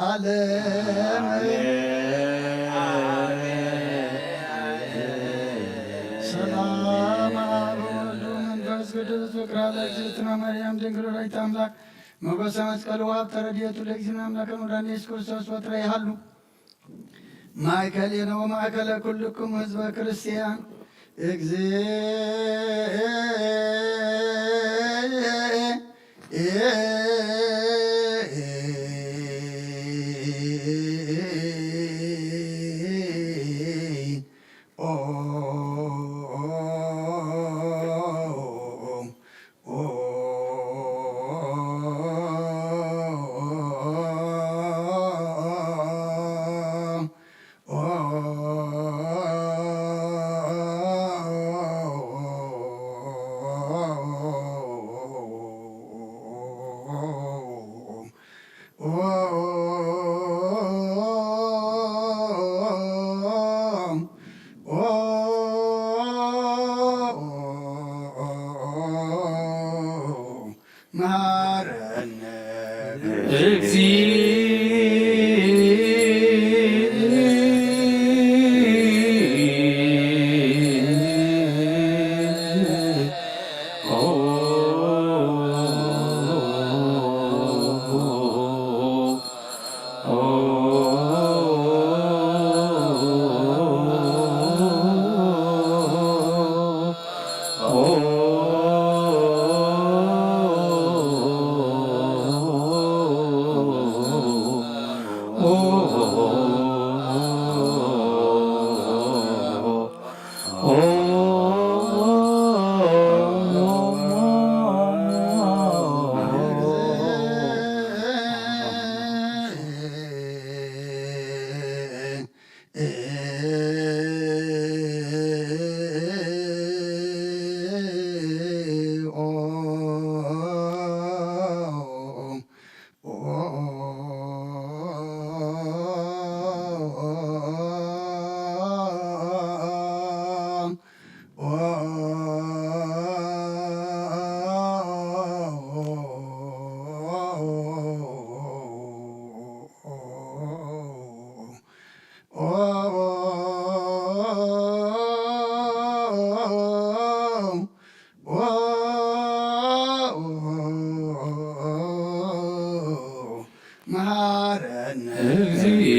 ዓለም። ሰላም አብ ወወልድ ወመንፈስ ቅዱስ ፍቅር ለእግዝእትነ ማርያም ድንግል ወላዲተ አምላክ ሞገሰ መስቀሉ ሀብተ ረድኤቱ ለእግዚእነ አምላክነ ወመድኃኒነ ኢየሱስ ክርስቶስ ወትረ ይሃሉ ማእከሌነ ወማእከለ ኩልክሙ ህዝበ ክርስቲያን። እግዚእ መሃረነ እግዚእ። መሃረነ እግዚእ።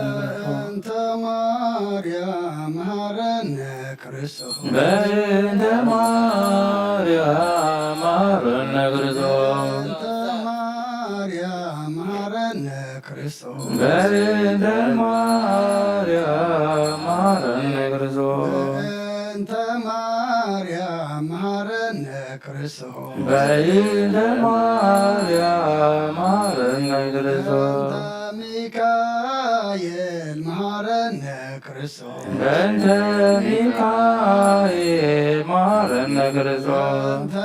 በእንተ ማርያም መሃረነ ክርስቶስ። በእንተ ማርያም መሃረነ ክርስቶስ። በእንተ ማርያም መሃረነ ክርስቶስ። በእንተ ማርያም መሃረነ ክርስቶስ። በእንተ ማርያም መሃረነ ክርስቶስ። በእንተ ማርያም መሃረነ ክርስቶስ። በእንተ ሚካኤል መሃረነ ክርስቶስ። በእንተ ሚካኤል መሃረነ ክርስቶስ። በእንተ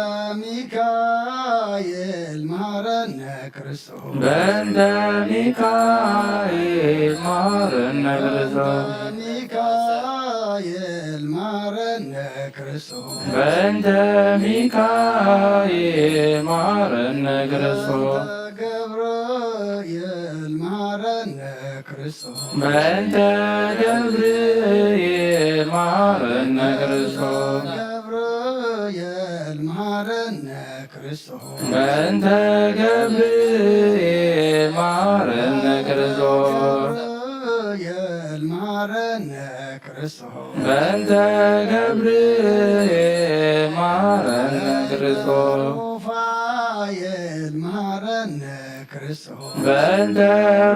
ሚካኤል መሃረነ ክርስቶስ። በእንተ ሚካኤል መሃረነ ክርስቶስ። በእንተ ሚካኤል መሐረነ ክርስቶስ። በእንተ ሚካኤል መሐረነ ክርስቶስ። በእንተ ገብርኤል መሐረነ ክርስቶስ። በእንተ ገብርኤል መሐረነ ክርስቶስ። ገብርኤል መሐረነ ክርስቶስ። በእንተ ገብርኤል መሐረነ ክርስቶስ። ገብርኤል መሐረነ ክርስቶስ። በእንተ ገብርኤል መሐረነ ክርስቶስ። ሩፋኤል መሐረነ ክርስቶስ። በእንተ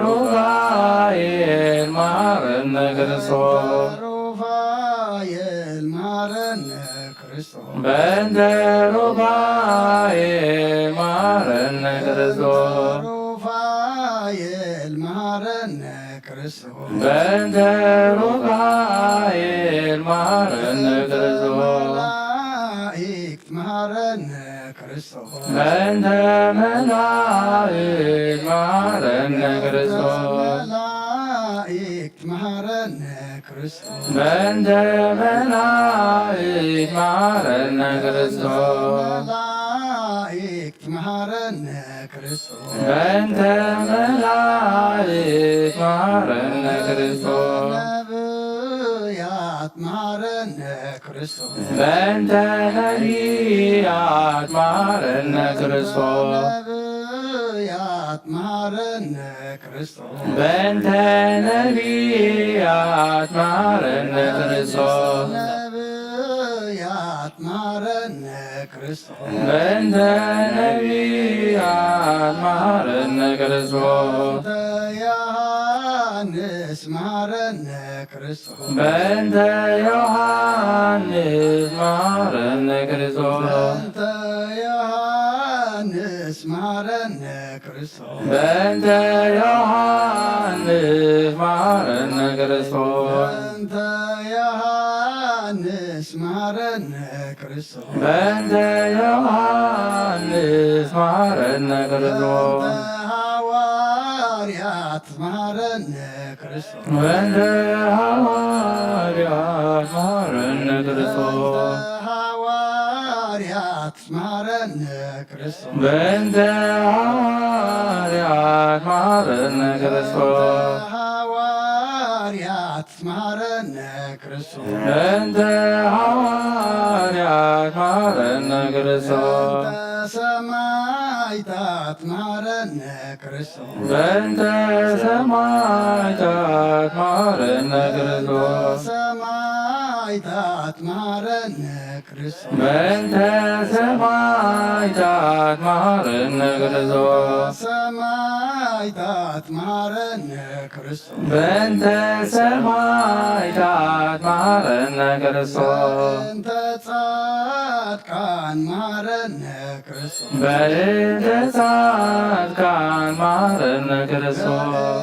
ሩፋኤል መሐረነ ክርስቶስ። ሩፋኤል መሐረነ ክርስቶስ። በእንተ ሩፋኤል መሐረነ ክርስቶስ። ሩፋኤል መሐረነ ክርስቶስ። በእንተ ሩፋኤል መሐረነ ክርስቶስ። መላእክት መሐረነ ክርስቶስ። በእንተ መላእክት መሐረነ ክርስቶስ። መላእክት መሐረነ ክርስቶስ። በእንተ መላእክት መሐረነ ክርስቶስ። መላእክት መሐረነ ክርስቶስ። በእንተ መላእክት መሐረነ ክርስቶስ። ነብያት መሐረነ ክርስቶስ። በእንተ ነቢያት መሐረነ ክርስቶስ። ነብያት መሐረነ ክርስቶስ። በእንተ ነቢያት መሐረነ ክርስቶስ። ነብያት መሐረነ ክርስቶስ። በእንተ ነቢያት መሐረነ ክርስቶስ። በእንተ ዮሐንስ መሐረነ ክርስቶስ። በእንተ ዮሐንስ መሐረነ ክርስቶስ። በእንተ ዮሐንስ መሐረነ ክርስቶስ። በእንተ ዮሐንስ መሐረነ ክርስቶስ። በእንተ ዮሐንስ መሐረነ ክርስቶስ። በእንተ ዮሐንስ መሐረነ ክርስቶስ። በእንተ ሐዋርያት መሐረነ ክርስቶስ። በእንተ ሐዋርያት መሐረነ ክርስቶስ። በእንተ ሐዋርያት መሐረነ ክርስቶስ። በእንተ ሐዋርያት መሐረነ ክርስቶስ። ሐዋርያት መሐረነ ክርስቶስ። በእንተ ሐዋርያት መሐረነ ክርስቶስ። በእንተ ሰማዕታት መሐረነ ክርስቶስ። በእንተ ሰማዕታት መሐረነ ክርስቶስ። ሰማዕታት መሐረነ ክርስቶስ። በእንተ ሰማዕታት መሐረነ ክርስቶስ። ሰማዕታት መሐረነ ክርስቶስ። በእንተ ሰማዕታት መሐረነ ክርስቶስ። በእንተ ጻድቃን መሐረነ ክርስቶስ። በእንተ ጻድቃን መሐረነ ክርስቶስ።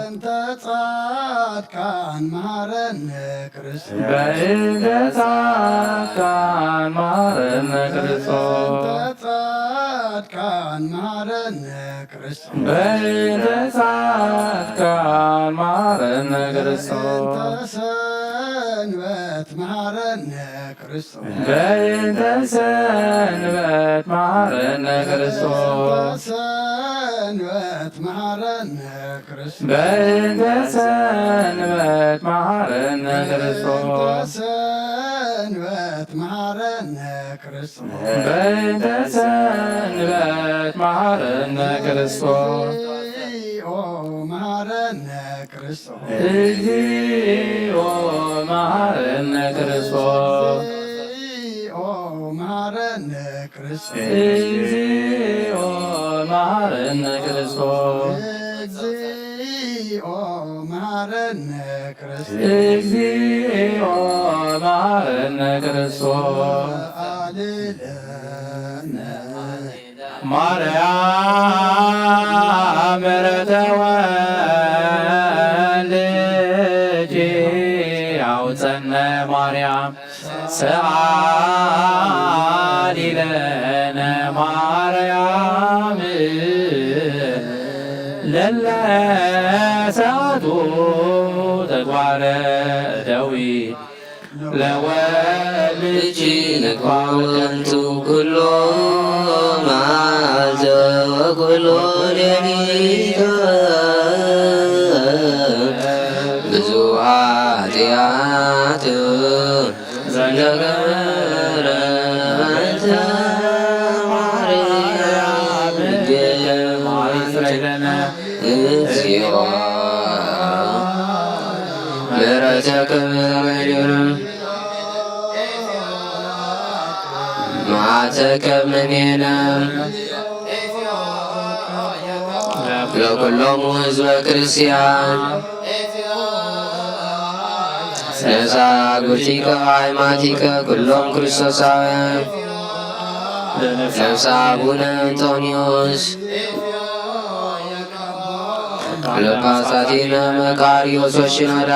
በእንተ ጻድቃን መሐረነ ክርስቶስ። በእንተ ጻድቃን መሐረነ ክርስቶስ። በእንተ ጻድቃን መሐረነ ክርስቶስ። በእንተ ጻድቃን መሐረነ ክርስቶስ። በእንተ ሰንበት መሐረነ ክርስቶስ። በእንተ ሰንበት መሐረነ ክርስቶስ። በእንተ ሰንበት መሐረነ ክርስቶስ። በእንተ ሰንበት መሐረነ ክርስቶስ። በእንተ ሰንበት መሐረነ ክርስቶስ። በእንተ ሰንበት መሐረነ ክርስቶስ። እግዚኦ መሐረነ ክርስቶስ። እግዚኦ መሐረነ ክርስቶስ። እግዚኦ መሐረነ ክርስቶስ። እግዚኦ መሐረነ ክርስቶስ። እግዚኦ መሐረነ ክርስቶስ። እግዚኦ መሐረነ ክርስቶስ። አልለነ ማርያም ምሕረተ ወልድኪ አውፀነ ማርያም ሰአሊ ለነ ማርያም ለለ ሰዓቱ ተግባረ ደዊ ለወ እቺ ንግባር ከንቱ ኩሎ መዓልተ ወኩሎ ሌሊተ ብዙ ኃጢአት ዘንደገረ እንተ ማርያም እጅ ማሪስረይለነ እግዚኦ ምሕረተከ በመድር መዓተከ ምኔነ ለኩሎሙ ህዝበ ክርስቲያን ነፍሳ ጉቲከ ሃይማቲከ ኩሎም ክርስቶሳውያን ነፍሳ አቡነ እንጦንዮስ ለጳጳሳቲነ መቃርዮስ ወሽኖዳ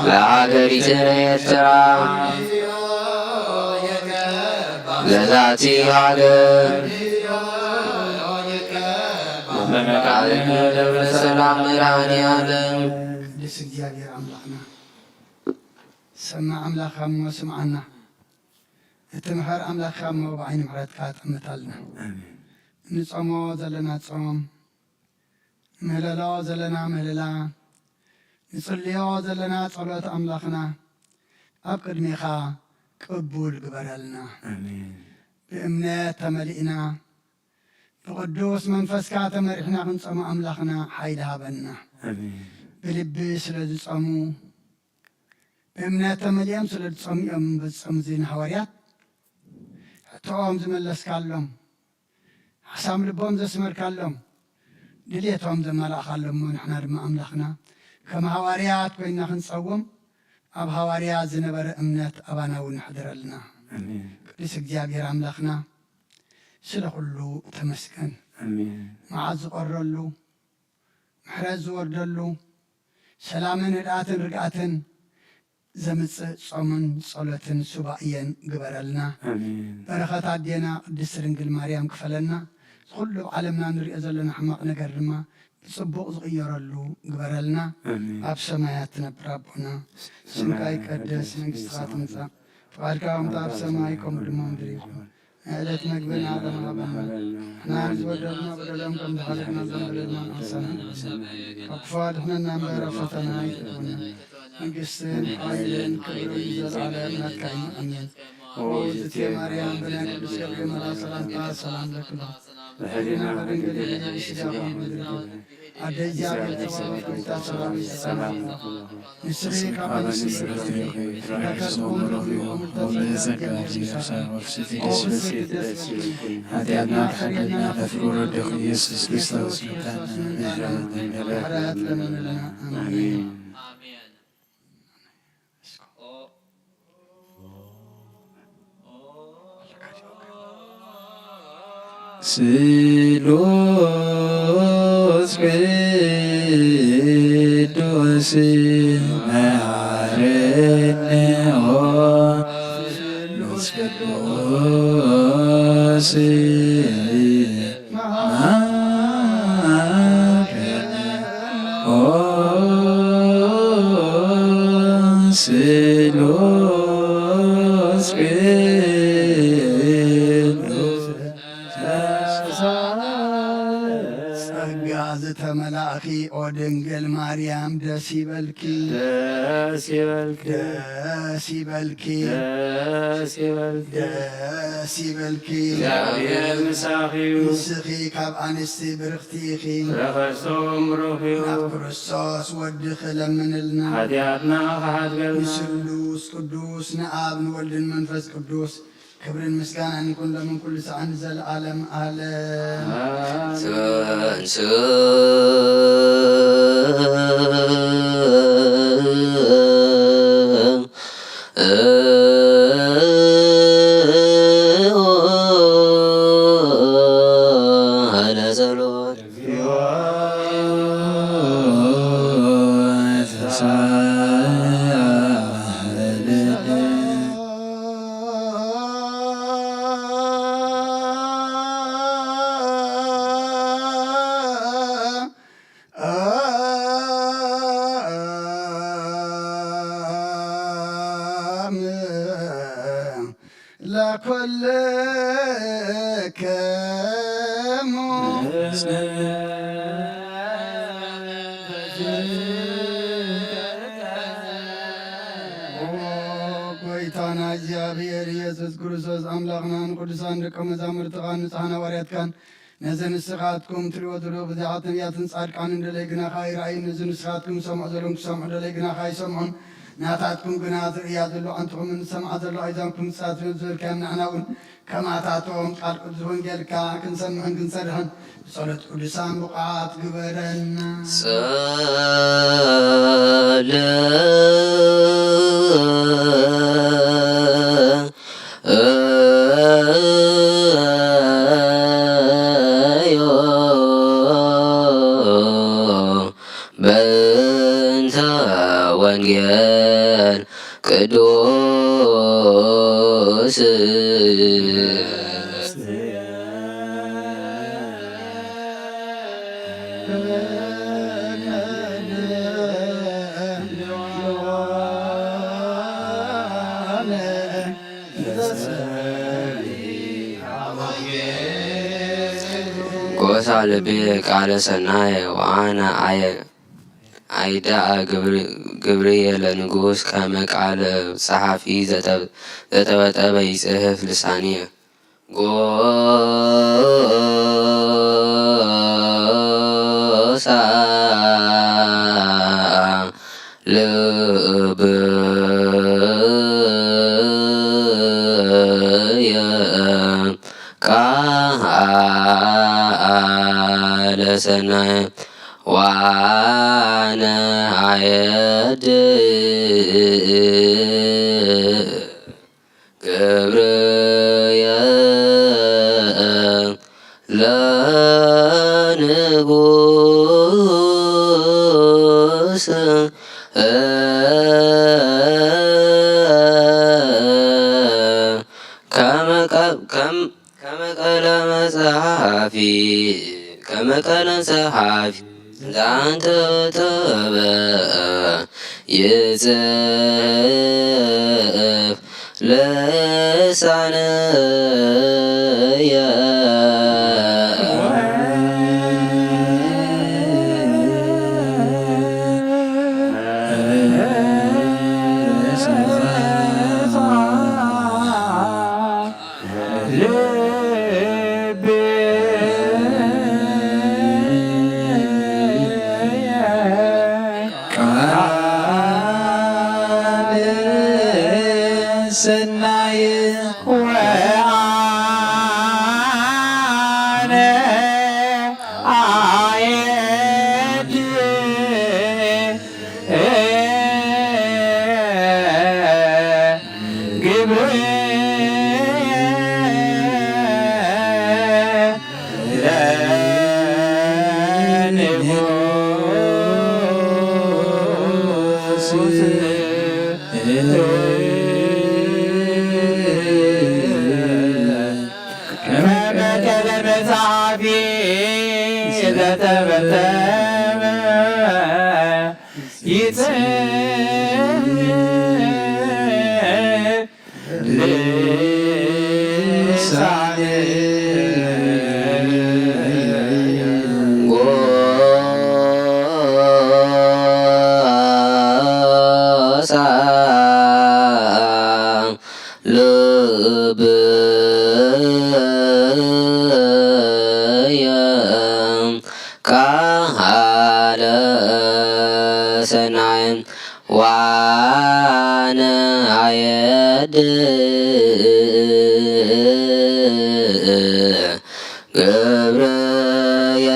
ለሀገሪትነ ኤርትራ ለዛቲ ሀገር በመቃብርነ ደብረ ሰላም መድኃኔ ዓለም። ቅዱስ እግዚኣብሔር ኣምላኽና፣ ሰማዕ ኣምላኽ እሞ ስምዓና፣ እትምሕር ኣምላኽ እሞ ብዓይኒ ምሕረትካ ጠምታልና። ኣሜን። ንጾሞ ዘለና ጾም፣ ንምህለሎ ዘለና ምህለላ፣ ንጽልዮ ዘለና ጸሎት ኣምላኽና ኣብ ቅድሜኻ ቅቡል ግበረልና። ኣሜን። ብእምነት ተመሊእና ብቅዱስ መንፈስካ ተመሪሕና ክንጸሞ ኣምላኽና ሓይሊ ሃበና። ኣሜን። ብልቢ ስለ ዝጸሙ፣ ብእምነት ተመሊኦም ስለ ዝጸሙ እዮም በዚ ጾም እዚ ንሃዋርያት ሕቶኦም ዝመለስካሎም፣ ሓሳብ ልቦም ዘስመርካሎም፣ ድሌቶም ዘማላእካሎም እሞ ንሕና ድማ ኣምላኽና ከም ሃዋርያት ኮይንና ክንጸውም ኣብ ሃዋርያት ዝነበረ እምነት ኣባና እውን ኣሕድረልና። ኣሜን። ቅዱስ እግዚኣብሔር ኣምላኽና ስለ ኩሉ ተመስገን። ኣሜን። መዓት ዝቐረሉ፣ ምሕረት ዝወርደሉ፣ ሰላምን ህድኣትን ርግኣትን ዘምጽእ ጾምን ጸሎትን ሱባኤን ግበረልና። ኣሜን። በረኸት ኣዴና ቅድስት ድንግል ማርያም ክፈለና። ኩሉ ኣብ ዓለምና ንሪኦ ዘለና ሕማቕ ነገር ድማ ብጽቡቕ ዝቕየረሉ ግበረልና። ኣሜን። ኣብ ሰማያት ትነብር ኣቦና፣ ስምካ ሰማይ ይቀደስ፣ ይትቀደስ፣ መንግስትኻ መንግስትኻ ትምጻእ፣ ትምጻእ፣ ፍቓድካ ከምቲ ኣብ ሰማይ ከምኡ ድማ ምድሪ ይኹን። ናይ ዕለት መግብና ሎሚ ሃበና። ንሕና ንዝበደሉና በደሎም ከም ዝሓለፍና ንዘንበደሉና ንሓሰና። ካብ ክፉ ኣድሕነና እምበር ኣብ ፈተና ኣይተእትወና። መንግስትን ሓይልን ክብርን ዘለዓለም ናትካ እዩ። ኣሜን። ኦ እግዝእትየ ማርያም፣ ብናይ ቅዱስ ገብርኤል መልኣክ ሰላምታ ሰላም ለኪ። ብሕሊና ድንግል ኢኺ፣ ብስጋኺ ድንግል ኢኺ። ኣደ እግዚኣብሔር፣ ጸባኦት፣ ጎይታ ሰራዊት፣ ሰላም ለኪ። ንስኺ ካብ ኣንስቲ ተባረኽቲ ኢኺ፣ ፍሬ ከርሥኺ ቡሩክ እዩ። ጸጋ ዲያብሎስ ኦ ብስቲ ደስ ይበልኪ። ኃጢአትና ተሐደግና ከፍሪ ወረደኹ ኢየሱስ ክርስቶስ መድኃኒነ ምሕረት ለምንልና። ኣሜን። ስሉስ ቅዱስ መሐረነ ኦ ስሉስ ቅዱስ መሐረነ ኦ ስሉስ ቅዱስ ጸጋ ዝተመላእኪ ኦ ድንግል ማርያም ደስ ይበልኪ። ደስ ይበልኪ። ደስ ይበልኪ። ደስ ይበልኪ። ደስ ይበልኪ። እግዚኣብሔር ምሳኺ እዩ። ንስኺ ካብ ኣንስቲ ብርኽቲ ኢኺ። ፍረ ከርሱም ብሩኽ እዩ። ናብ ክርስቶስ ወድኺ ለምንልና። ሓጢኣትና ክሓድገልና። ንስሉስ ቅዱስ ንኣብ ንወልድን መንፈስ ቅዱስ ክብርን ምስጋናን ይኹን ሎምን ኩሉ ሰዓን ንዘለዓለም ዓለም። ተንሥእ ኃይለ ጸሎት። ለኩልክሙ። ኦ ጎይታና እግዚኣብሔር ኢየሱስ ክርስቶስ ኣምላኽናን ቅዱሳን ደቀ መዛሙርትኻን ንጹሓን ሃዋርያትካን ነዚ ንስኻትኩም ትሪእዎ ዘለኹ ብዛዕባ ነቢያትን ጻድቃንን ደለይ ግናኻ ኣይረኣዩን። ነዚ ንስኻትኩም ዝሰምዑ ዘለኹም ክሰምዑ ደለይ ግናኻ ኣይሰምዑን። ናታትኩም ግና ዝርእያ ዘሎ ኣንትኹምን ዝሰምዓ ዘሎ ኣይዛንኩም ዝሳትዮ ዝበልካዮም ንሕና እውን ከማታቶም ቃል ቅዱስ ወንጌልካ ክንሰምዕን ክንሰርሕን ብጸሎት ቅዱሳን ብቑዓት ግበረና። ጸለ በእንተ ወንጌል ቅዱስ። ጎሳ ልብየ ቃለ ሰናየ ወአነ አየ አይዳአ ግብር-፣ ግብርየ ለንጉስ ከመ ቃለ ጸሐፊ ዘተ-፣ ዘተበጠበ ይጽሕፍ ልሳንየ። ጎሳ ልብየ ቃለ ሰናየ ዋነ አየድእ ግብርየ ለንጉስ ከመ ቀ-፣ ከም ከመ ቀለመ ጸሐፊ፣ ከመ ቀለም ጸሐፊ፣ ዛንተ ወተበ ይጽፍ ልሳንየ። ልቤ ቃለ ሰናይ ወአነ አየድእ ግብርየ ለንጉስ ከመ ቀለመ ጸሐፊ ዘተበተበ ይጽፍ ልሳንየ። ጎሳ ልብየ ቃለ ሰናይ ዋነ አየድእ ግብርየ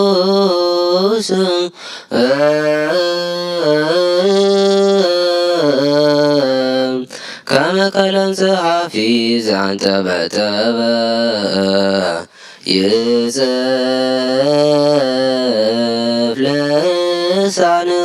ለንጉስ ከመ ቀለም ጸሐፊ ዘአንጠበጠበ ይጽፍ ልሳንየ።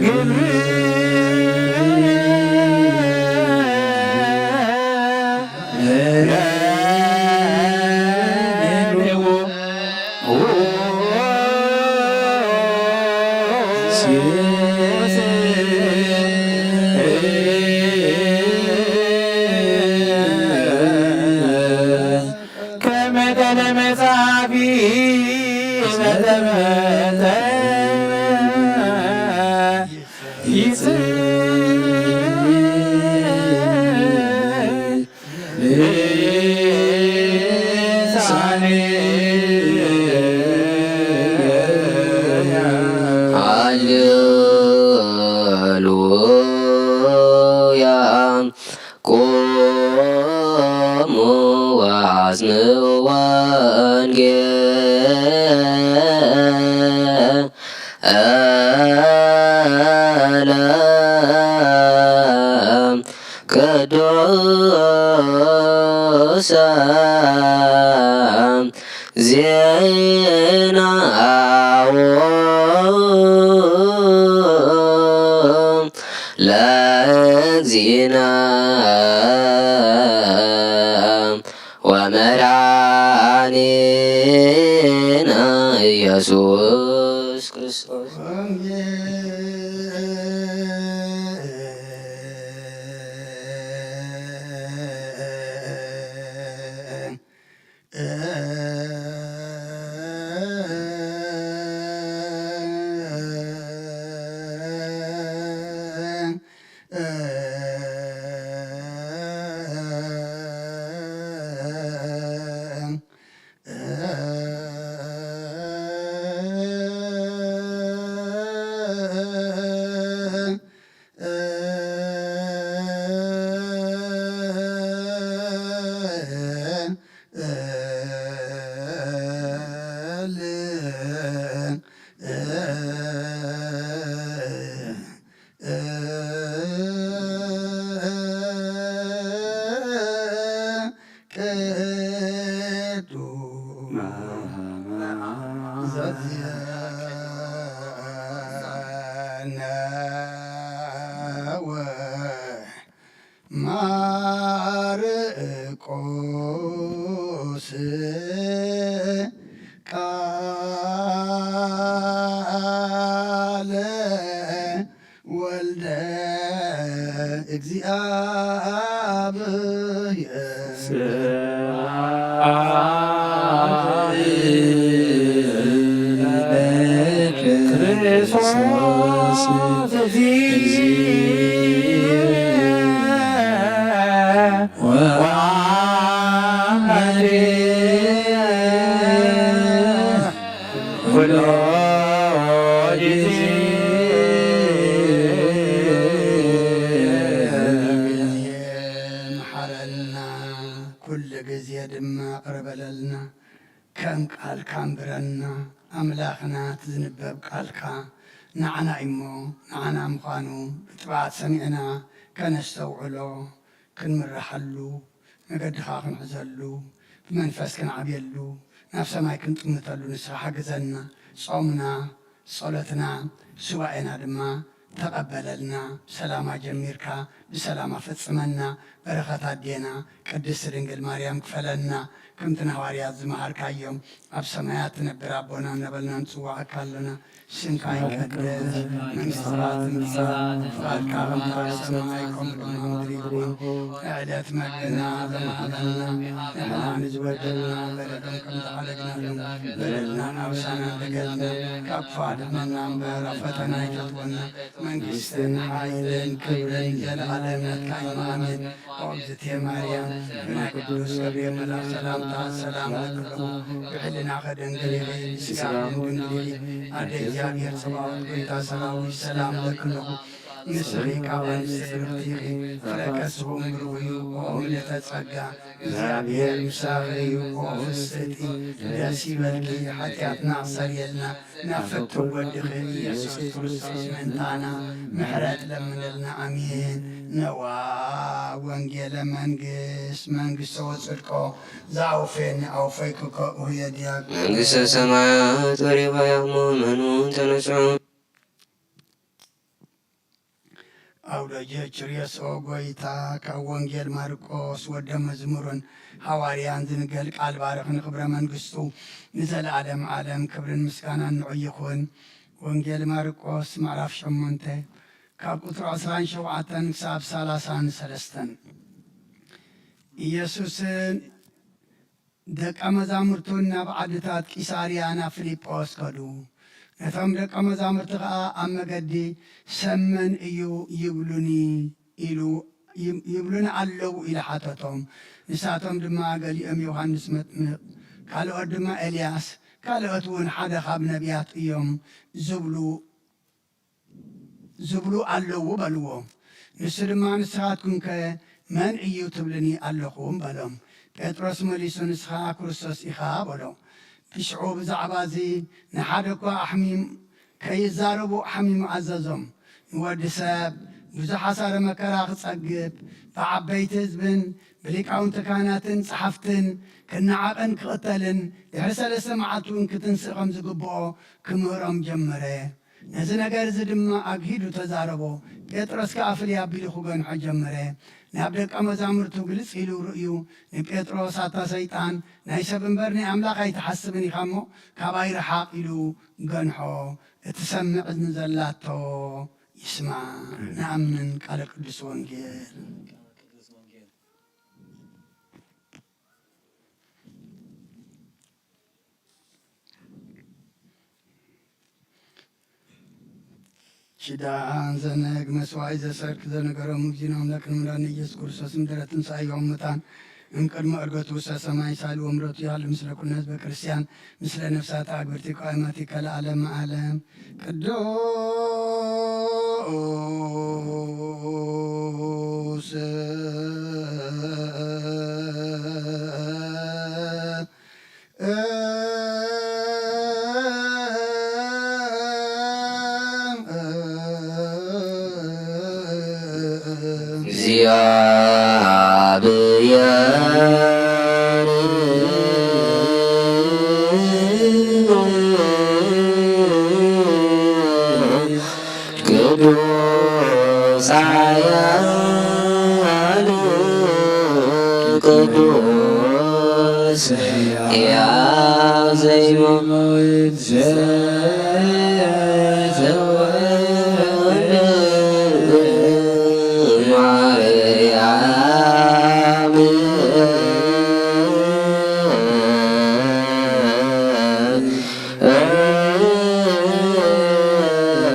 ግብር ከመ ቃለ መጽሐፊ ዘተመተ ይጽእ ልሳኔ። ሃሌሉያ። ቁሙ ወአጽንዑ ወንጌለ ቅዱሰ ዜናሁ ለእግዚእነ ወመድኃኒነ ኢየሱስ ክርስቶስ። ዘዜነወ ማርቆስ ቃለ ወልደ እግዚአብሔር። ስብሐት ለክርስቶስ እግዚእ ወአምላክ ኩሎ ጊዜ። መሓረና፣ ኩሉ ግዜ ድማ ቅርበለልና። ከም ቃልካ ኣንብረና ኣምላኽና፣ እቲ ዝንበብ ቃልካ ንዓና እዩ'ሞ፣ ንዓና ምዃኑ ብጥብዓት ሰሚዕና ከነስተውዕሎ፣ ክንምረሓሉ፣ መገድኻ ክንሕዘሉ፣ ብመንፈስ ክንዓብየሉ፣ ናብ ሰማይ ክንጥምተሉ ንስኻ ሓግዘና። ጾምና፣ ጸሎትና፣ ሱባኤና ድማ ተቐበለልና። ብሰላማ ጀሚርካ ብሰላማ ፈጽመና። በረኸት ኣዴና ቅድስት ድንግል ማርያም ክፈለና። ከምቲ ንሃዋርያት ዝመሃርካዮም፣ ኣብ ሰማያት ትነብር ኣቦና እናበልና ንጽውዓካ ኣለና። ስምካ ይቀደስ፣ መንግስትኻ ትምጻእ፣ ፍቓድካ ከምቲ ኣብ ሰማይ ከምኡ ድማ ኣብ ምድሪ ይኹን። ዕለት መግብና ዘመሃለና ንሕና ንዝበደሉና በደሎም ከም ዝሓለግናሎም በደልና ናብ ኣሳና እንደገልና ካብ ክፉእ ኣድሕነና እምበር ኣብ ፈተና ኣይተእትወና። መንግስትን ሓይልን ክብርን ዘለዓለም ናትካ እዩ። ኣሜን። ኦግዝእቴ ማርያም፣ ብናይ ቅዱስ ገብርኤል መልኣክ ሰላምታ ሰላም እብለኪ ኣለኹ። ብሕልናኺ ድንግል ኢኺ፣ ብስጋኺ ድንግል ኢኺ። ኣደ እግዚኣብሔር ጸባኦት፣ ጎይታ ሰራዊት፣ ሰላም እብለኪ ኣለኹ። ንስኺ ካብ ኣንስቲ ብርክቲ ኢኺ፣ ፍረ ከርስኺ እውን ብሩኽ እዩ። ኦ ምልዕተ ጸጋ፣ እግዚኣብሔር ምሳኺ እዩ። ኦ ፍስሕቲ፣ ደስ ይበልኪ፣ ሓጢኣትና ኣስተሰርየልና፣ ናብ ፍቱው ወድኺ ኢየሱስ ክርስቶስ ምእንታና ምሕረት ለምንልና። ኣሜን። ነዋ ወንጌለ መንግስት፣ መንግስቶ ወጽድቆ፣ ዘአውፌኒ አውፈይኩከ ኡህየ ዲያቅ። መንግስተ ሰማያት ቀሪባ ያሞ መኑ ተነስዑ። ኣውደጀ ችርየሶ ጎይታ ካብ ወንጌል ማርቆስ ወደ መዝሙርን ሃዋርያን ዝንገል ቃል ባርኽ ንኽብረ መንግስቱ ንዘለዓለም ዓለም ክብርን ምስጋናን ንዑ ይኹን። ወንጌል ማርቆስ ምዕራፍ ሸሞንተ ካብ ቁጽሪ ዕስራን ሸውዓተን ክሳብ ሰላሳን ሰለስተን። ኢየሱስን ደቀ መዛሙርቱን ናብ ዓድታት ቂሳርያ ናብ ፊልጶስ ከዱ። ነቶም ደቀ መዛሙርቲ ኸኣ ኣብ መገዲ፣ "ሰብ መን እዩ ይብሉኒ?" ኢሉ፣ ይብ-፣ "ይብሉኒ ኣለዉ?" ኢሉ ሓተቶም። ንሳቶም ድማ፣ "ገሊኦም ዮሃንስ መጥምቕ፣ ካልኦት ድማ ኤልያስ፣ ካልኦት እውን ሓደ ካብ ነቢያት እዮም" ዝብሉ ዝብሉ ኣለዉ በልዎ። ንሱ ድማ፣ "ንስኻትኩምከ መን እዩ ትብልኒ ኣለኹም?" በሎም። ጴጥሮስ መሊሱ፣ "ንስኻ ክርስቶስ ኢኻ" በሎ። ብሽዑ ብዛዕባ እዚ ንሓደ እኳ ኣሕሚም-፣ ከይዛረቡ ኣሕሚሙ ኣዘዞም። ንወዲ ሰብ ብዙሕ ሓሳረ መከራ ክጸግብ፣ ብዓበይቲ ህዝብን ብሊቃውንቲ ካህናትን ጸሓፍትን ክነዓቕን ክቕተልን፣ ድሕሪ ሰለስተ መዓልቲ እውን ክትንስእ ከም ዝግብኦ ክምህሮም ጀመረ። ነዚ ነገር እዚ ድማ ኣግሂዱ ተዛረቦ። ጴጥሮስ ከኣ ፍልይ ኣቢሉ ክገንሖ ጀመረ። ናብ ደቀ መዛሙርቱ ግልጽ ኢሉ ርእዩ፣ ንጴጥሮስ፣ "ኣታ ሰይጣን፣ ናይ ሰብ እምበር ናይ ኣምላኽ ኣይትሓስብን ኢኻ እሞ፣ ካባይ ርሓቕ" ኢሉ ገንሖ። እቲ ሰምዕ እዝኒ ዘላቶ ይስማዕ። ንኣምን። ቃለ ቅዱስ ወንጌል። ሽዳን ዘነግ መስዋዕት ዘሰርክ ዘነገሮም እግዚእነ ኣምላክነ መድኃኒነ ኢየሱስ ክርስቶስ ምድረ ትንሣኤ እም ሙታን እም ቅድመ ዕርገቱ ውስተ ሰማይ ሳሊ ወምረቱ ይሃሉ ምስለ ኩልነ ህዝበ ክርስቲያን ምስለ ነፍሳት ኣግብርቲ ቃይማቲከ ለዓለመ ዓለም። ቅዱስ እግዚአብሔር ቅዱስ ኃያል ቅዱስ ሕያው ዘይሞት ዘተወልደ ማርያም እም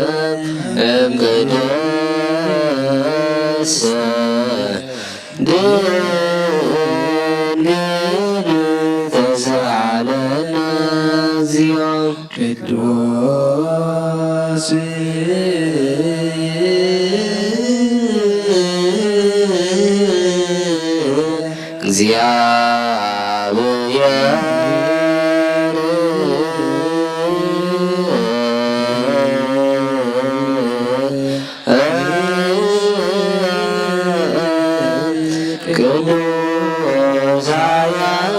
ቅድስት ድንግል ተሳለነ እግዚኦ። ቅዱስ እግዚአብሔር ቅዱስ ኃያል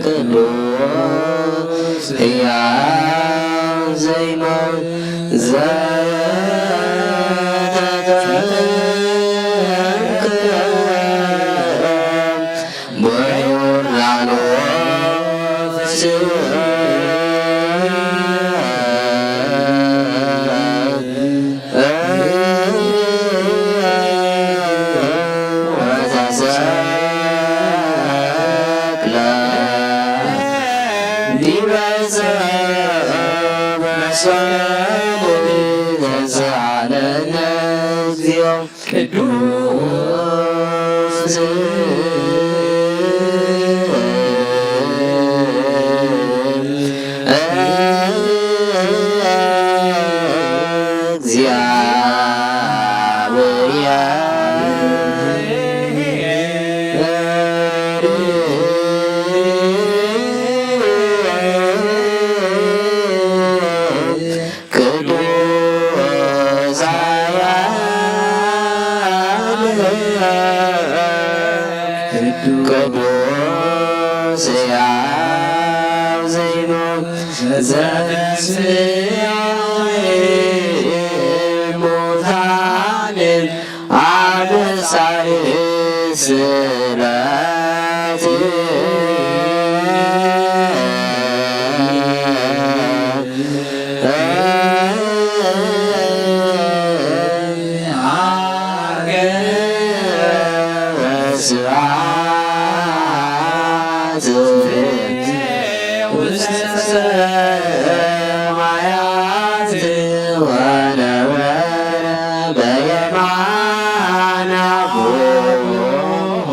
ቅዱስ ሕያው ዘይሞት ዘተተንክረ በዮርዳኖስ ወተሰቅለ ዲበ ዕፀ በሰሙ ተሳለነ እግዚኦ። ቅዱስ እግዚአብሔር ቅዱስ ኃያል ቅዱስ ሕያው ዘይሞት ዘተንሥአ አርገ ስብሐት ውስተ ሰማያት ወነበረ በየማነ አቡሁ።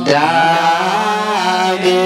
ዳግም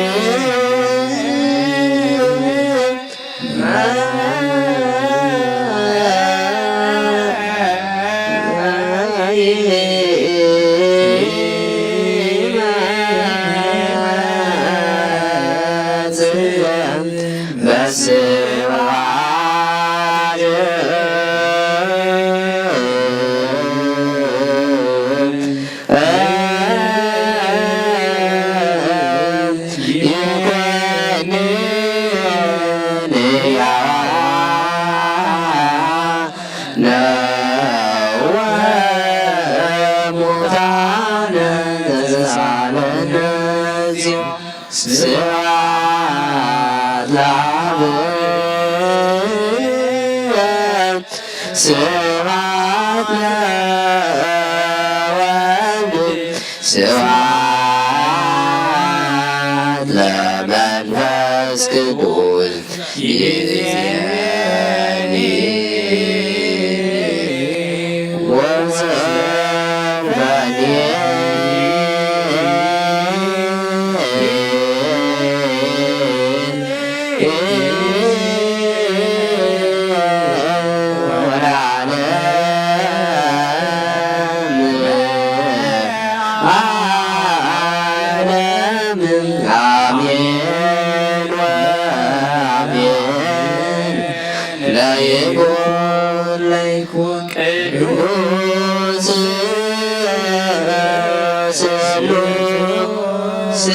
ስብሐት ለአብ ስብሐት ለወልድ ስብሐት ለመንፈስ ቅዱስ። ይእዜኒ ወዘልፈኒ ዓለም። አሜን ወአሜን። ለይኩን ለይኩን ቅዱስ ስሉስ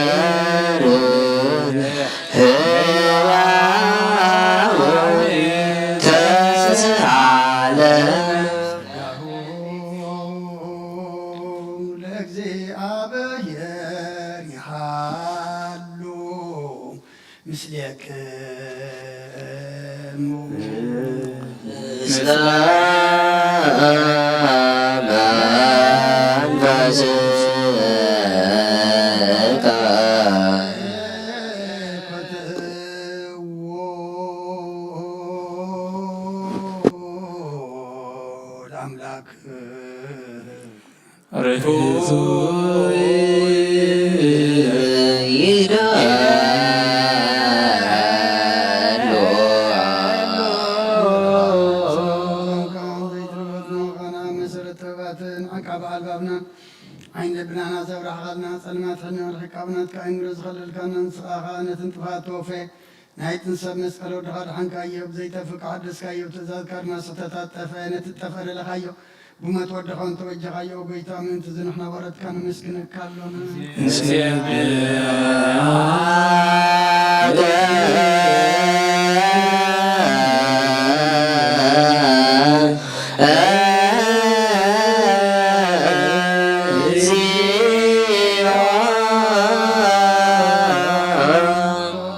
እግዚአብሔር ሕያው ተስአለ። ለእግዚአብሔር ይሃሉ ምስሌክሙ። ምስለ መንፈስከ። ለአምላክ ርቱዕ ይደሉ። መሰረት ጥበባትን ዓቃቢ ኣልባብና ዓይኒ ልብናና ዘብራህኻልና ጸልማት ሕልና ርሒቃ ብናትካ ኣእምሮ ዝኸለልካና ንስኻ ኸኣ ነትን ጥፋት ተወፈየ ናይ ጥንሰብ መስቀል ወድኻ ድሓንካዮ ብዘይተፍእ ሓደስካዮ ትእዛዝካ ድማ ስሕተታት ጠፍአ ነቲ ጠፍአ ለለኻዮ ብሞት ወድኻ እንተወጀኻዮ ጎይታ ምእንቲ እዚ ንሕና ወረትካ ነመስግነካ ኣሎና። ንስብሐ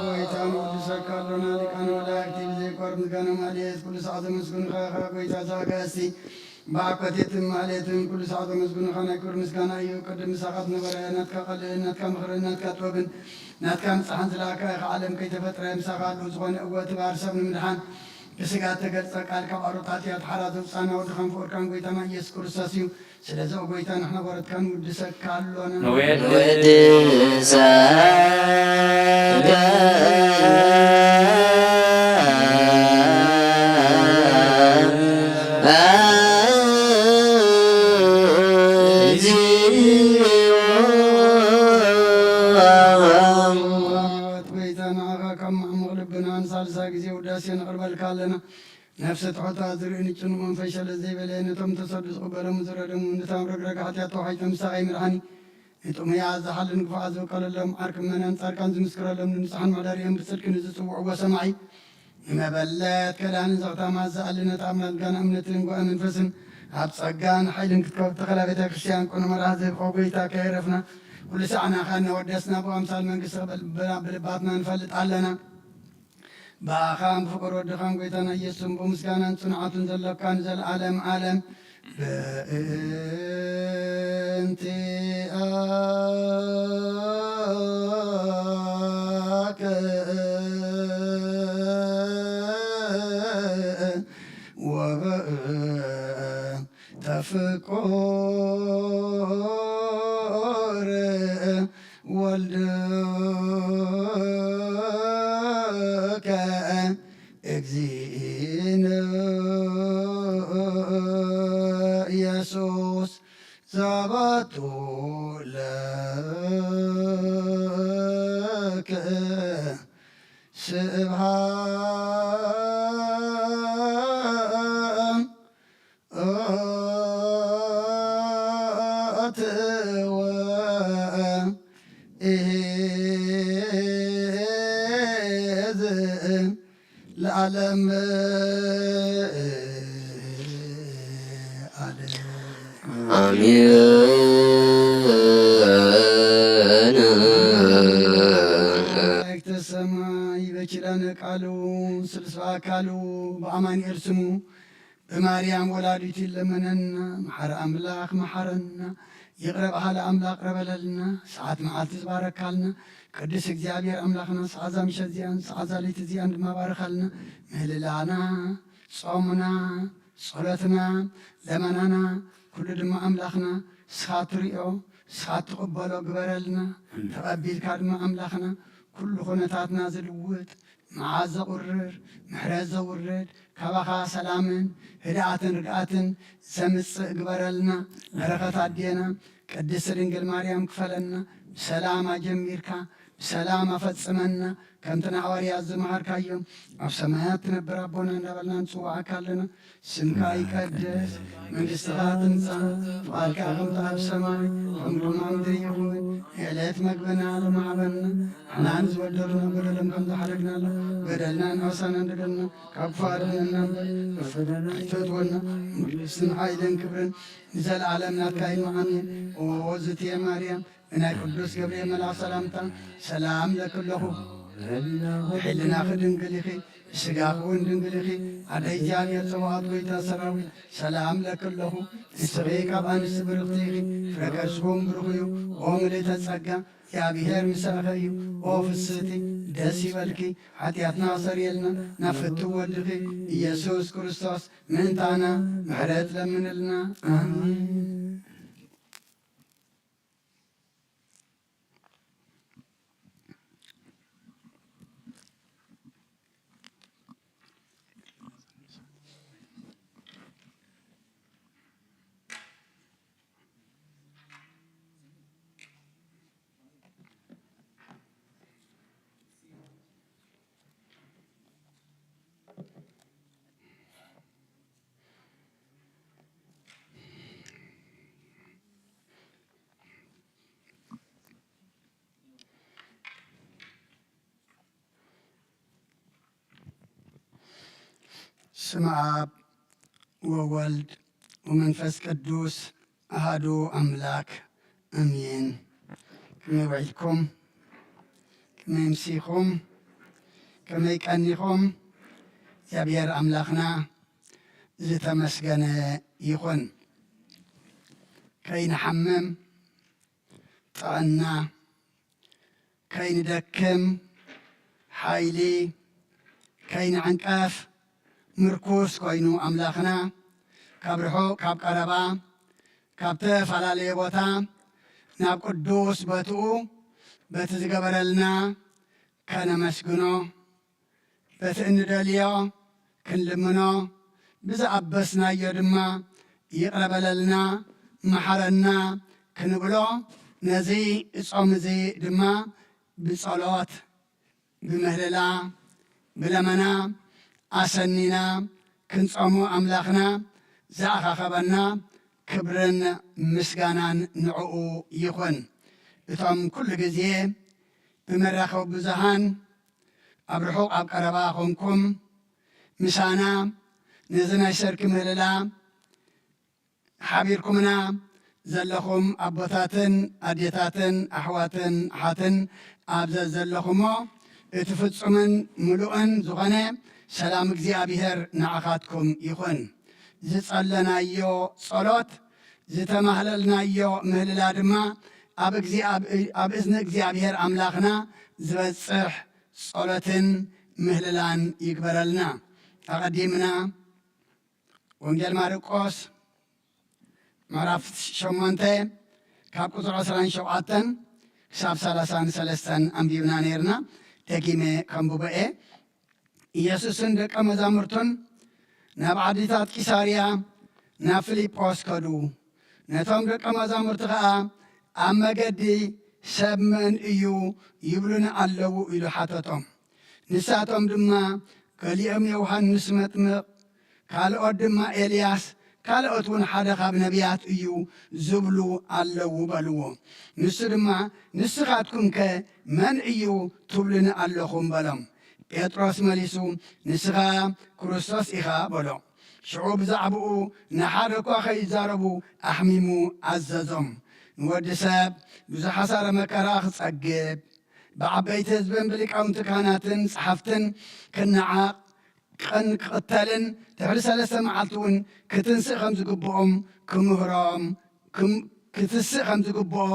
ጎይታ ንወድሰካ ኣሎና ሊቃነ መላእክቲ ብዘይቋርጽ ምስጋና ማልየት ኩሉ ሰዓት ዘመስግኑኻ ኢኻ ጎይታ ዘኣጋእዝቲ ብኣኮቴትን ማህሌትን ኩሉ ሰዓት ዘመስግኑኻ ናይ ክብሪ ምስጋና እዩ። ቅድም ምሳኻ ዝነበረ ናትካ ቃልን ናትካ ምኽርን ናትካ ጥበብን ናትካ ምጽሓን ዝለኣካ ኢኻ። ዓለም ከይተፈጥረ ምሳኻ ኣለዉ ዝኾነ እወ እቲ ባህር ሰብ ንምድሓን ብስጋ እተገልጸ ቃል ካብ ኣሮት ሓጢኣት ሓራ ዘውጻና ወድኻን ፍቕርካን ጎይታና ኢየሱስ ክርስቶስ እዩ። ስለዚ ኦ ጎይታ ንሕና ወረትካ ንውድሰካ ኣሎና። ንወድሰ ጎይታ ንዓኻ ካብ ማዕሙቕ ልብና ንሳልሳ ግዜ ውዳሴ ነቕርበልካ ኣለና። ነፍሲ ትሑታ ዝርኢ ንጭኑ መንፈስ ሸለል ዘይበለ ነቶም ተሰዱ ዝቕበሎም ዝረደሙ ነታ ኣብ ረግረግ ሓጢኣት ተዋሒጦም ዝሳቐይ መድሓኒ ንጥሙያት ዝሓልን ግፉዓት ዝውቀለሎም ዓርኪ ምእመናን ጻድቃን ዝምስክረሎም ንንጹሓን መሕደሪኦም ብጽድቂ ንዝጽውዕዎ ሰማዒ ንመበለት ከዳኒ ዘኽታማት ዝኣሊ ነታ ኣብ መልጋና እምነትን ጓእ መንፈስን ኣብ ጸጋን ሓይልን ክትከብ ተኸላ ቤተ ክርስቲያን ቅኑዕ መርሃ ዝህብ ኦ ጎይታ ከየረፍና ኩሉ ሳዕናኻ እናወደስና ብኣምሳል መንግስቲ ብልብና ብልባትና ንፈልጥ ኣለና። ብኣኻን ብፍቕር ወድኻን ጎይታና ኢየሱስን ብምስጋናን ጽንዓትን ዘሎካ ንዘለዓለም ዓለም። በእንቲኣከ ወበእንተ ፍቁር ወልድከ እግዚእነ ኢየሱስ ዘበቱ ለከ ስብሃት ወእሄዝ ለዓለም ዓለም። አሜን። መላእክተ ሰማይ በኪዳነ ቃሉ ስልስባ አካሉ በአማኑኤል ስሙ ብማርያም ወላዲቱ ይለመነና። መሓሪ ኣምላኽ መሓረና፣ ይቕረ በሃሊ ኣምላኽ ይቕረ በለልና። ሰዓት መዓልቲ ዝባረካልና ቅዱስ እግዚኣብሔር ኣምላኽና፣ ሰዓት እዛ ምሸት እዚኣን ሰዓት እዛ ለይቲ እዚኣን ድማ ባረኻልና። ምህልላና፣ ጾምና፣ ጸሎትና፣ ለመናና ኩሉ ድማ ኣምላኽና ንስኻ ትሪኦ፣ ንስኻ ትቕበሎ ግበረልና። ተቐቢልካ ድማ ኣምላኽና ኩሉ ኩነታትና ዝልውጥ መዓት ዘቑርር፣ ምሕረት ዘውርድ፣ ካባኻ ሰላምን ህድኣትን ርግኣትን ዘምጽእ ግበረልና። በረኸት ኣዴና ቅድስት ድንግል ማርያም ክፈለና። ብሰላም ኣጀሚርካ ብሰላም ኣፈጽመና። ከምቲ ንሃዋርያት ዝመሃርካዮም፣ ኣብ ሰማያት ትነብር ኣቦና እንዳበልና ንጽውዓካ ኣለና። ስምካ ይቀደስ፣ መንግስትኻ ትምጻእ፣ ፍቓድካ ከምቲ ኣብ ሰማይ ከምኡ ድማ ኣብ ምድሪ ይኹን። የዕለት መግብና ሎሚ ሃበና፣ ንሕና ንዝበደሉና በደሎም ከም ዝሓደግናሎም፣ በደልና ንኣሳና እንደገና ካብ ክፉ ኣድነና እምበር፣ ፈተና ኣይተእትወና። መንግስትን ሓይልን ክብርን ንዘለዓለም ናትካ እዩ። ኣሜን። ኦ ዝትየ ማርያም፣ ብናይ ቅዱስ ገብርኤል መልኣኽ ሰላምታ ሰላም ለኪ ኣለኹ። ሕልናኺ ድንግል ኢኺ፣ ስጋኺ እውን ድንግል ኢኺ። ኣደ እግዚኣብሔር ጸባኦት፣ ጎይታ ሰራዊት፣ ሰላም ለኪ ኣለኹ። ንስኺ ካብ ኣንስቲ ብርኽቲ ኢኺ፣ ፍረ ከርስኺ እውን ብሩኽ እዩ። ኦ ምልእተ ጸጋ፣ እግዚኣብሔር ምሳኺ እዩ። ኦ ፍስህቲ፣ ደስ ይበልኪ። ሓጢኣትና ኣሰርየልና፣ ናብ ፍትው ወድኺ ኢየሱስ ክርስቶስ ምእንታና ምሕረት ለምንልና። ኣሜን። ስመ ኣብ ወወልድ ወመንፈስ ቅዱስ ኣሃዱ ኣምላክ ኣሜን። ከመይ ውዒልኩም? ከመይ ምሲኹም? ከመይ ቀኒኹም? እግዚኣብሔር ኣምላኽና ዝተመስገነ ይኹን። ከይንሓምም ጥዕና፣ ከይንደክም ሓይሊ፣ ከይንዕንቀፍ ምርኩስ ኮይኑ ኣምላኽና ካብ ርሑቕ ካብ ቀረባ ካብ ተፈላለየ ቦታ ናብ ቅዱስ ቦትኡ በቲ ዝገበረልና ከነመስግኖ በቲ እንደልዮ ክንልምኖ፣ ብዝኣበስናዮ ድማ ይቕረ በለልና፣ መሓረና ክንብሎ፣ ነዚ ጾም እዚ ድማ ብጸሎት፣ ብምህልላ፣ ብለመና ኣሰኒና ክንጾሞ ኣምላኽና ዝኣኻኸበና ክብርን ምስጋናን ንዕኡ ይኹን። እቶም ኩሉ ግዜ ብመራኸቢ ብዙሃን ኣብ ርሑቕ ኣብ ቀረባ ኾንኩም ምሳና ነዚ ናይ ሰርኪ ምህልላ ሓቢርኩምና ዘለኹም ኣቦታትን ኣዴታትን ኣሕዋትን ኣሓትን ኣብ ዘዘለኹሞ፣ እቲ ፍጹምን ምሉእን ዝኾነ ሰላም እግዚኣብሔር ንዓኻትኩም ይኹን። ዝጸለናዮ ጸሎት፣ ዝተማህለልናዮ ምህልላ ድማ ኣብ እግዚኣብ-፣ ኣብ እዝኒ እግዚኣብሔር ኣምላኽና ዝበጽሕ ጸሎትን ምህልላን ይግበረልና። ኣቐዲምና ወንጌል ማርቆስ ምዕራፍ ሸሞንተ ካብ ቁጽሪ ዕስራን ሸውዓተን ክሳብ ሰላሳን ሰለስተን ኣንቢብና ነይርና። ደጊመ ከንብቦ እየ። ኢየሱስን ደቀ መዛሙርቱን ናብ ዓድታት ቂሳርያ ናብ ፊልጶስ ከዱ። ነቶም ደቀ መዛሙርቲ ኸኣ ኣብ መገዲ፣ "ሰብ መን እዩ ይብሉኒ ኣለዉ?" ኢሉ ሓተቶም። ንሳቶም ድማ፣ "ገሊኦም ዮሃንስ መጥምቕ፣ ካልኦት ድማ ኤልያስ፣ ካልኦት እውን ሓደ ካብ ነቢያት እዩ ዝብሉ ኣለዉ" በልዎ። ንሱ ድማ፣ "ንስኻትኩምከ መን እዩ ትብሉኒ ኣለኹም?" በሎም። ጴጥሮስ መሊሱ፣ "ንስኻ ክርስቶስ ኢኻ" በሎ። ሽዑ ብዛዕባኡ ንሓደ እኳ ከይዛረቡ ኣሕሚሙ ኣዘዞም። ንወዲ ሰብ ብዙሕ ሓሳረ መከራ ክጸግብ፣ ብዓበይቲ ህዝብን ብሊቃውንቲ ካህናትን ጸሓፍትን ክነዓቕ፣ ቅን ክቕተልን ድሕሪ ሰለስተ መዓልቲ እውን ክትንስእ ከም ዝግብኦም ክምህሮም፣ ክም-፣ ክትስእ ከም ዝግብኦ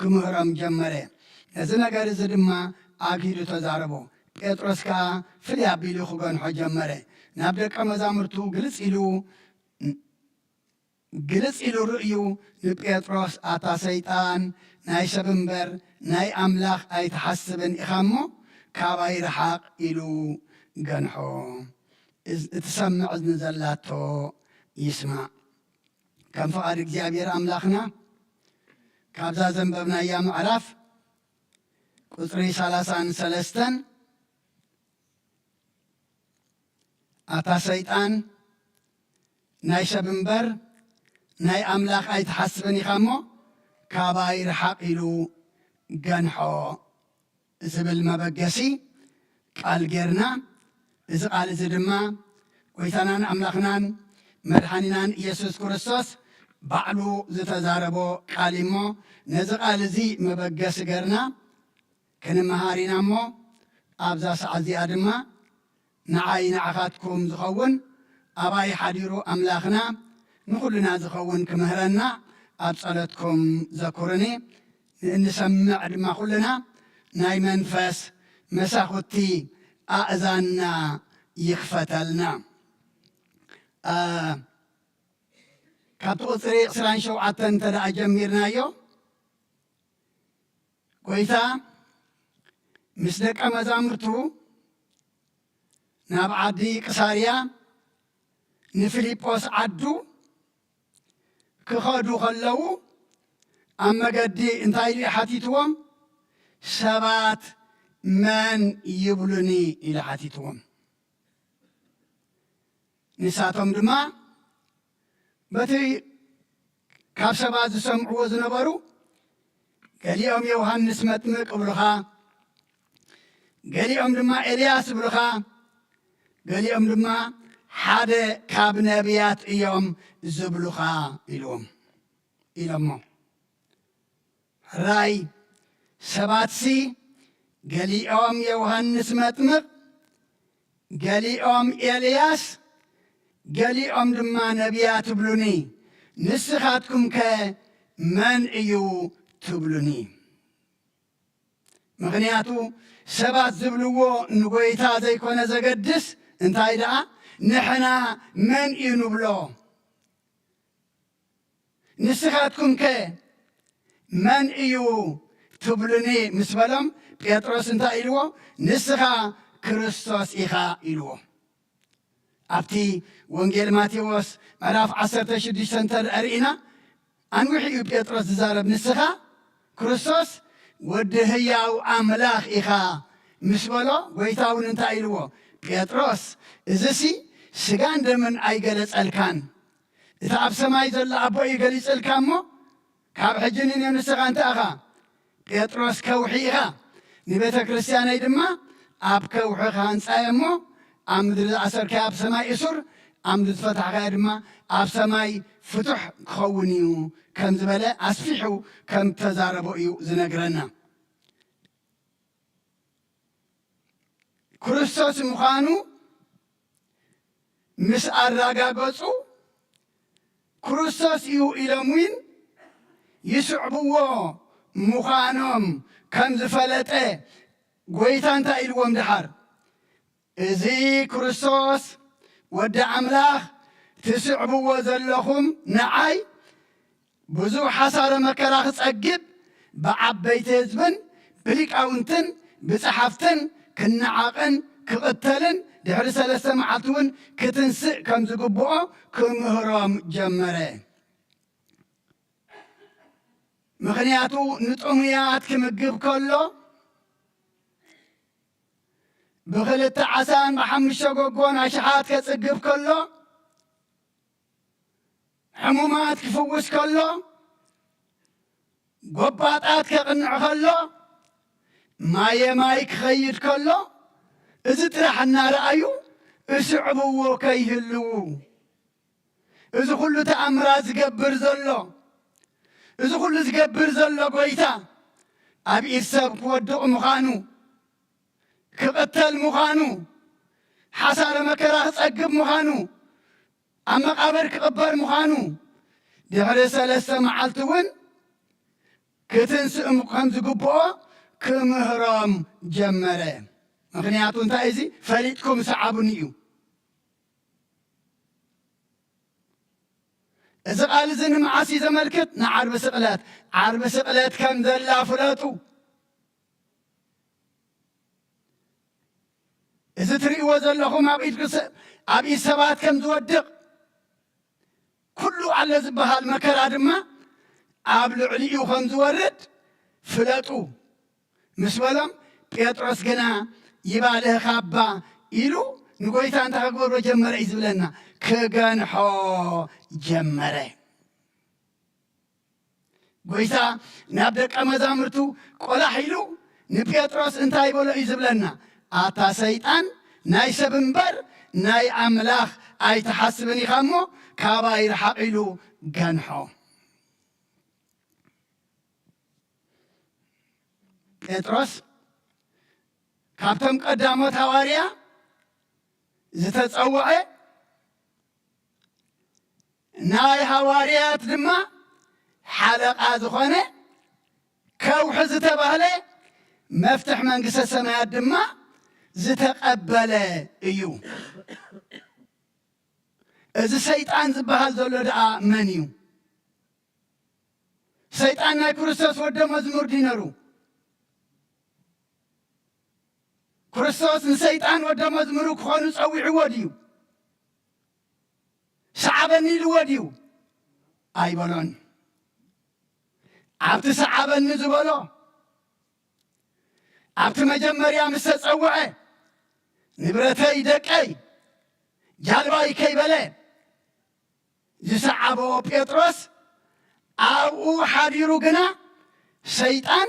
ክምህሮም ጀመረ። ነዚ ነገር እዚ ድማ ኣግሂዱ ተዛረቦ። ጴጥሮስ ከኣ ፍልይ ኣቢሉ ክገንሖ ጀመረ። ናብ ደቀ መዛሙርቱ ግልጽ ኢሉ፣ ግልጽ ኢሉ ርእዩ ንጴጥሮስ፣ "ኣታ ሰይጣን፣ ናይ ሰብ እምበር ናይ ኣምላኽ ኣይትሓስብን ኢኻ እሞ፣ ካባይ ርሓቕ" ኢሉ ገንሖ። እዝ-፣ እትሰምዕ እዝኒ ዘላቶ ይስማዕ። ከም ፍቓድ እግዚኣብሔር ኣምላኽና፣ ካብዛ ዘንበብናያ ምዕራፍ ቁጽሪ ሰላሳን ሰለስተን፣ "ኣታ ሰይጣን፣ ናይ ሰብ እምበር ናይ ኣምላኽ ኣይትሓስብን ኢኻ እሞ፣ ካባይ ርሓቕ" ኢሉ ገንሖ ዝብል መበገሲ ቃል ጌርና። እዚ ቃል እዚ ድማ ጐይታናን ኣምላኽናን መድሓኒናን ኢየሱስ ክርስቶስ ባዕሉ ዝተዛረቦ ቃል እዩ እሞ፣ ነዚ ቃል እዚ መበገሲ ጌርና ክንመሃር ኢና እሞ፣ ኣብዛ ሰዓት እዚኣ ድማ ንዓይ ንዓኻትኩም ዝኸውን፣ ኣባይ ሓዲሩ ኣምላኽና ንኹልና ዝኸውን ክምህረና ኣብ ጸሎትኩም ዘኩርኒ። ንእንሰምዕ ድማ ኩልና ናይ መንፈስ መሳኹቲ ኣእዛንና ይኽፈተልና። ኣ፣ ካብቲ ቁጽሪ ዕስራን ሸውዓተን እንተ ደኣ ጀሚርናዮ፣ ጐይታ ምስ ደቀ መዛሙርቱ ናብ ዓዲ ቅሳርያ ንፊልጶስ ዓዱ ክኸዱ ከለዉ፣ ኣብ መገዲ እንታይ ኢሉ ሓቲትዎም? "ሰባት መን ይብሉኒ?" ኢሉ ሓቲትዎም። ንሳቶም ድማ በቲ ካብ ሰባት ዝሰምዕዎ ዝነበሩ፣ ገሊኦም ዮሃንስ መጥምቅ እብሉኻ፣ ገሊኦም ድማ ኤልያስ እብሉኻ፣ ገሊኦም ድማ ሓደ ካብ ነቢያት እዮም ዝብሉኻ ኢልዎም፣ ኢሎሞ። ሕራይ ሰባትሲ፣ ገሊኦም ዮሃንስ መጥምቕ፣ ገሊኦም ኤልያስ፣ ገሊኦም ድማ ነቢያት ትብሉኒ፣ ንስኻትኩምከ መን እዩ ትብሉኒ? ምኽንያቱ ሰባት ዝብልዎ ንጎይታ ዘይኮነ ዘገድስ፣ እንታይ ደኣ ንሕና መን እዩ ንብሎ? ንስኻትኩምከ መን እዩ ትብሉኒ? ምስ በሎም፣ ጴጥሮስ እንታይ ኢልዎ? ንስኻ ክርስቶስ ኢኻ ኢልዎ። ኣብቲ ወንጌል ማቴዎስ ምዕራፍ ዓሰርተ ሽዱሽተ እንተ ርኢና፣ ኣንዊሑ እዩ ጴጥሮስ ዝዛረብ። ንስኻ ክርስቶስ ወዲ ህያው ኣምላኽ ኢኻ ምስ በሎ፣ ጎይታ እውን እንታይ ኢልዎ? ጴጥሮስ፣ እዝሲ ስጋን ደምን ኣይገለጸልካን፣ እቲ ኣብ ሰማይ ዘሎ ኣቦ እዩ ገሊጽልካ እሞ፣ ካብ ሕጂ ንንዮ ንስኻ እንታይ ኢኻ? ጴጥሮስ ከውሒ ኢኻ። ንቤተ ክርስቲያነይ ድማ ኣብ ከውሒ ክሃንጻ እየ እሞ፣ ኣብ ምድሪ ዝኣሰርካዮ ኣብ ሰማይ እሱር፣ ዓምዲ ዝፈታሕካዮ ድማ ኣብ ሰማይ ፍቱሕ ክኸውን እዩ ከም ዝበለ ኣስፊሑ ከም ተዛረቦ እዩ ዝነግረና። ክርስቶስ ምዃኑ ምስ ኣረጋገጹ፣ ክርስቶስ እዩ ኢሎም እውን ይስዕብዎ ምዃኖም ከም ዝፈለጠ፣ ጐይታ እንታይ ኢልዎም ደሓር? "እዚ ክርስቶስ ወዲ ኣምላኽ ትስዕብዎ ዘለኹም ንዓይ ብዙሕ ሓሳረ መከራ ክጸግብ፣ ብዓበይቲ ህዝብን ብሊቃውንትን ብጸሓፍትን ክነዓቕን ክቕተልን ድሕሪ ሰለስተ መዓልቲ እውን ክትንስእ ከም ዝግብኦ ክምህሮም ጀመረ." ምኽንያቱ ንጥሙያት ክምግብ ከሎ፣ ብኽልተ ዓሳን ብሓሙሽተ ጎጎን ኣሽሓት ከጽግብ ከሎ፣ ሕሙማት ክፍውስ ከሎ፣ ጎባጣት ከቕንዕ ከሎ፣ ማየ ማይ ክኸይድ ከሎ፣ እዚ ጥራሕ እናረኣዩ እስዕብዎ ከይህልዉ፣ እዚ ኩሉ ተኣምራት ዝገብር ዘሎ፣ እዚ ኩሉ ዝገብር ዘሎ ጐይታ ኣብ ኢድ ሰብ ክወድቕ ምዃኑ፣ ክቕተል ምዃኑ፣ ሓሳረ መከራ ክጸግብ ምዃኑ፣ ኣብ መቓብር ክቕበር ምዃኑ፣ ድሕሪ ሰለስተ መዓልቲ እውን ክትንስእ ከም ዝግብኦ ክምህሮም ጀመረ። ምኽንያቱ እንታይ? እዚ ፈሊጥኩም ሰዓቡኒ እዩ። እዚ ቃል እዚ ንመዓስ እዩ ዘመልክት? ንዓርቢ ስቕለት። ዓርቢ ስቕለት ከም ዘላ ፍለጡ። እዚ ትርእይዎ ዘለኹም ኣብ ኢድ ክስ-፣ ኣብ ኢድ ሰባት ከም ዝወድቕ፣ ኩሉ ኣሎ ዝበሃል መከራ ድማ ኣብ ልዕሊኡ ከም ዝወርድ ፍለጡ ምስ በሎም፣ ጴጥሮስ ግና፣ "ይባልህ ካባ" ኢሉ ንጎይታ እንታይ ክገብሮ ጀመረ እዩ ዝብለና? ክገንሖ ጀመረ። ጎይታ ናብ ደቀ መዛሙርቱ ቆላሕ ኢሉ ንጴጥሮስ እንታይ በሎ እዩ ዝብለና? "ኣታ ሰይጣን፣ ናይ ሰብ እምበር ናይ ኣምላኽ ኣይትሓስብን ኢኻ እሞ፣ ካባይ ርሓቕ" ኢሉ ገንሖ። ጴጥሮስ ካብቶም ቀዳሞት ሃዋርያ ዝተጸውዐ፣ ናይ ሃዋርያት ድማ ሓለቓ ዝኾነ፣ ከውሒ ዝተባህለ መፍትሕ መንግስተ ሰማያት ድማ ዝተቐበለ እዩ። እዚ ሰይጣን ዝበሃል ዘሎ ደኣ መን እዩ? ሰይጣን ናይ ክርስቶስ ወደ መዝሙር ድዩ ነሩ? ክርስቶስ ንሰይጣን ወደ መዝሙሩ ክኾኑ ጸዊዕዎ ድዩ? ሰዓበኒ ኢልዎ ድዩ? ኣይበሎን። ኣብቲ ሰዓበኒ ዝበሎ፣ ኣብቲ መጀመርያ ምስ ተጸውዐ፣ ንብረተይ፣ ደቀይ፣ ጃልባይ ከይበለ ዝሰዓቦ ጴጥሮስ፣ ኣብኡ ሓዲሩ ግና ሰይጣን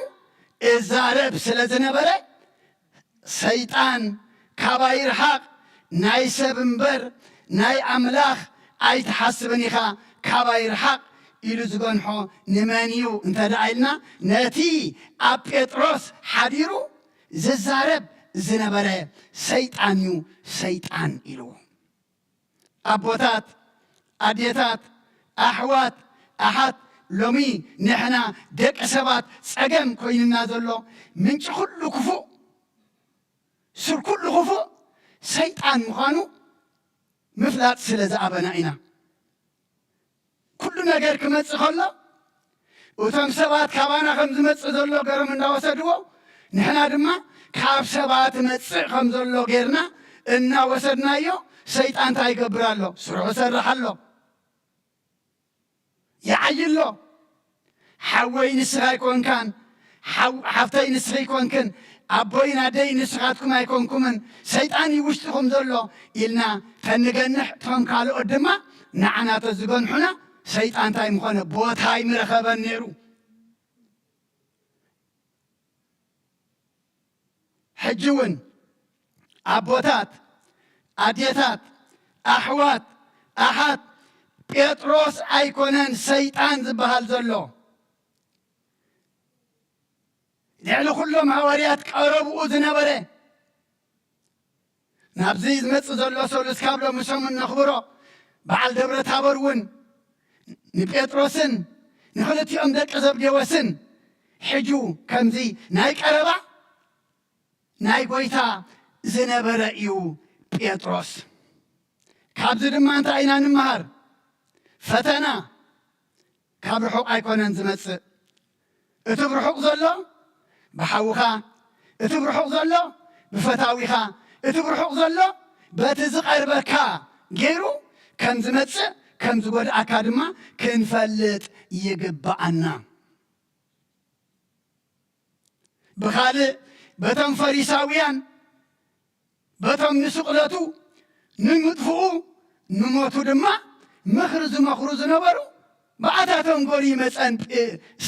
እዛረብ ስለ ዝነበረ፣ "ሰይጣን ካባይ ርሓቕ፣ ናይ ሰብ እምበር ናይ ኣምላኽ ኣይትሓስብን ኢኻ፣ ካባይ ርሓቕ" ኢሉ ዝገንሖ ንመን እዩ እንተ ደኣ ኢልና፣ ነቲ ኣብ ጴጥሮስ ሓዲሩ ዝዛረብ ዝነበረ ሰይጣን እዩ፣ ሰይጣን ኢልዎ። ኣቦታት፣ ኣዴታት፣ ኣሕዋት፣ ኣሓት፣ ሎሚ ንሕና ደቂ ሰባት ጸገም ኮይንና ዘሎ ምንጪ ኩሉ ክፉእ፣ ስር ኩሉ ክፉእ ሰይጣን ምዃኑ ምፍላጥ ስለ ዝኣበና ኢና። ኩሉ ነገር ክመጽእ ከሎ፣ እቶም ሰባት ካባና ከም ዝመጽእ ዘሎ ገሮም እናወሰድዎ፣ ንሕና ድማ ካብ ሰባት መጽእ ከም ዘሎ ጌርና እናወሰድናዮ፣ ሰይጣን እንታይ ይገብር ኣሎ? ስርሑ ይሰርሕ ኣሎ። ይዓዪ ኣሎ። ሓወይ ንስኻ ኣይኮንካን፣ ሓው-፣ ሓፍተይ ንስኺ ኣይኮንክን፣ ኣቦይን ኣደይ ንስኻትኩም ኣይኮንኩምን፣ ሰይጣን እዩ ውሽጥኹም ዘሎ ኢልና ተንገንሕ፣ እቶም ካልኦት ድማ ንዓና ተዝገንሑና፣ ሰይጣን እንታይ ምኾነ? ቦታ ኣይምረኸበን ነይሩ። ሕጂ እውን ኣቦታት፣ ኣዴታት፣ ኣሕዋት፣ ኣሓት ጴጥሮስ ኣይኮነን ሰይጣን ዝበሃል ዘሎ። ልዕሊ ኩሎም ሃዋርያት ቀረብኡ ዝነበረ፣ ናብዚ ዝመጽእ ዘሎ ሰሉስ ካብ ሎሚ ሰሙን ነኽብሮ በዓል ደብረ ታቦር እውን ንጴጥሮስን ንኽልቲኦም ደቂ ዘብዴዎስን ሕጁ ከምዚ ናይ ቀረባ ናይ ጎይታ ዝነበረ እዩ ጴጥሮስ። ካብዚ ድማ እንታይ ኢና ንምሃር? ፈተና ካብ ርሑቕ ኣይኮነን ዝመጽእ። እቲ ብርሑቕ ዘሎ ብሓውኻ፣ እቲ ብርሑቕ ዘሎ ብፈታዊኻ፣ እቲ ብርሑቕ ዘሎ በቲ ዝቐርበካ ገይሩ ከም ዝመጽእ ከም ዝጎድኣካ ድማ ክንፈልጥ ይግብኣና። ብኻልእ በቶም ፈሪሳውያን በቶም ንስቕለቱ ንምጥፍኡ ንሞቱ ድማ ምኽሪ ዝመኽሩ ዝነበሩ ብኣታቶም ጎሪ መጸን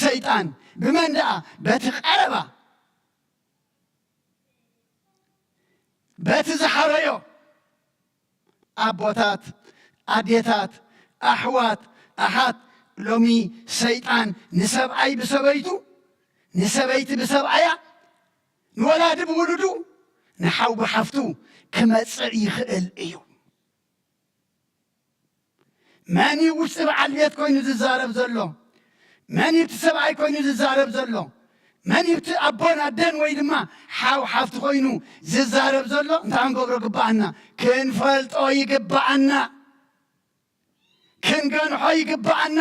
ሰይጣን ብመን ደኣ በቲ ቀረባ በቲ ዝሓረዮ ኣቦታት ኣዴታት ኣሕዋት ኣሓት ሎሚ ሰይጣን ንሰብኣይ ብሰበይቱ ንሰበይቲ ብሰብኣያ ንወላዲ ብውሉዱ ንሓው ብሓፍቱ ክመጽእ ይኽእል እዩ። መን እዩ ውሽጢ በዓል ቤት ኮይኑ ዝዛረብ ዘሎ? መን እዩ እቲ ሰብኣይ ኮይኑ ዝዛረብ ዘሎ? መን እዩ እቲ ኣቦን ኣደን ወይ ድማ ሓው ሓፍቲ ኮይኑ ዝዛረብ ዘሎ? እንታይ ክንገብሮ ግብኣና? ክንፈልጦ ይግብኣና። ክንገንሖ ይግብኣና።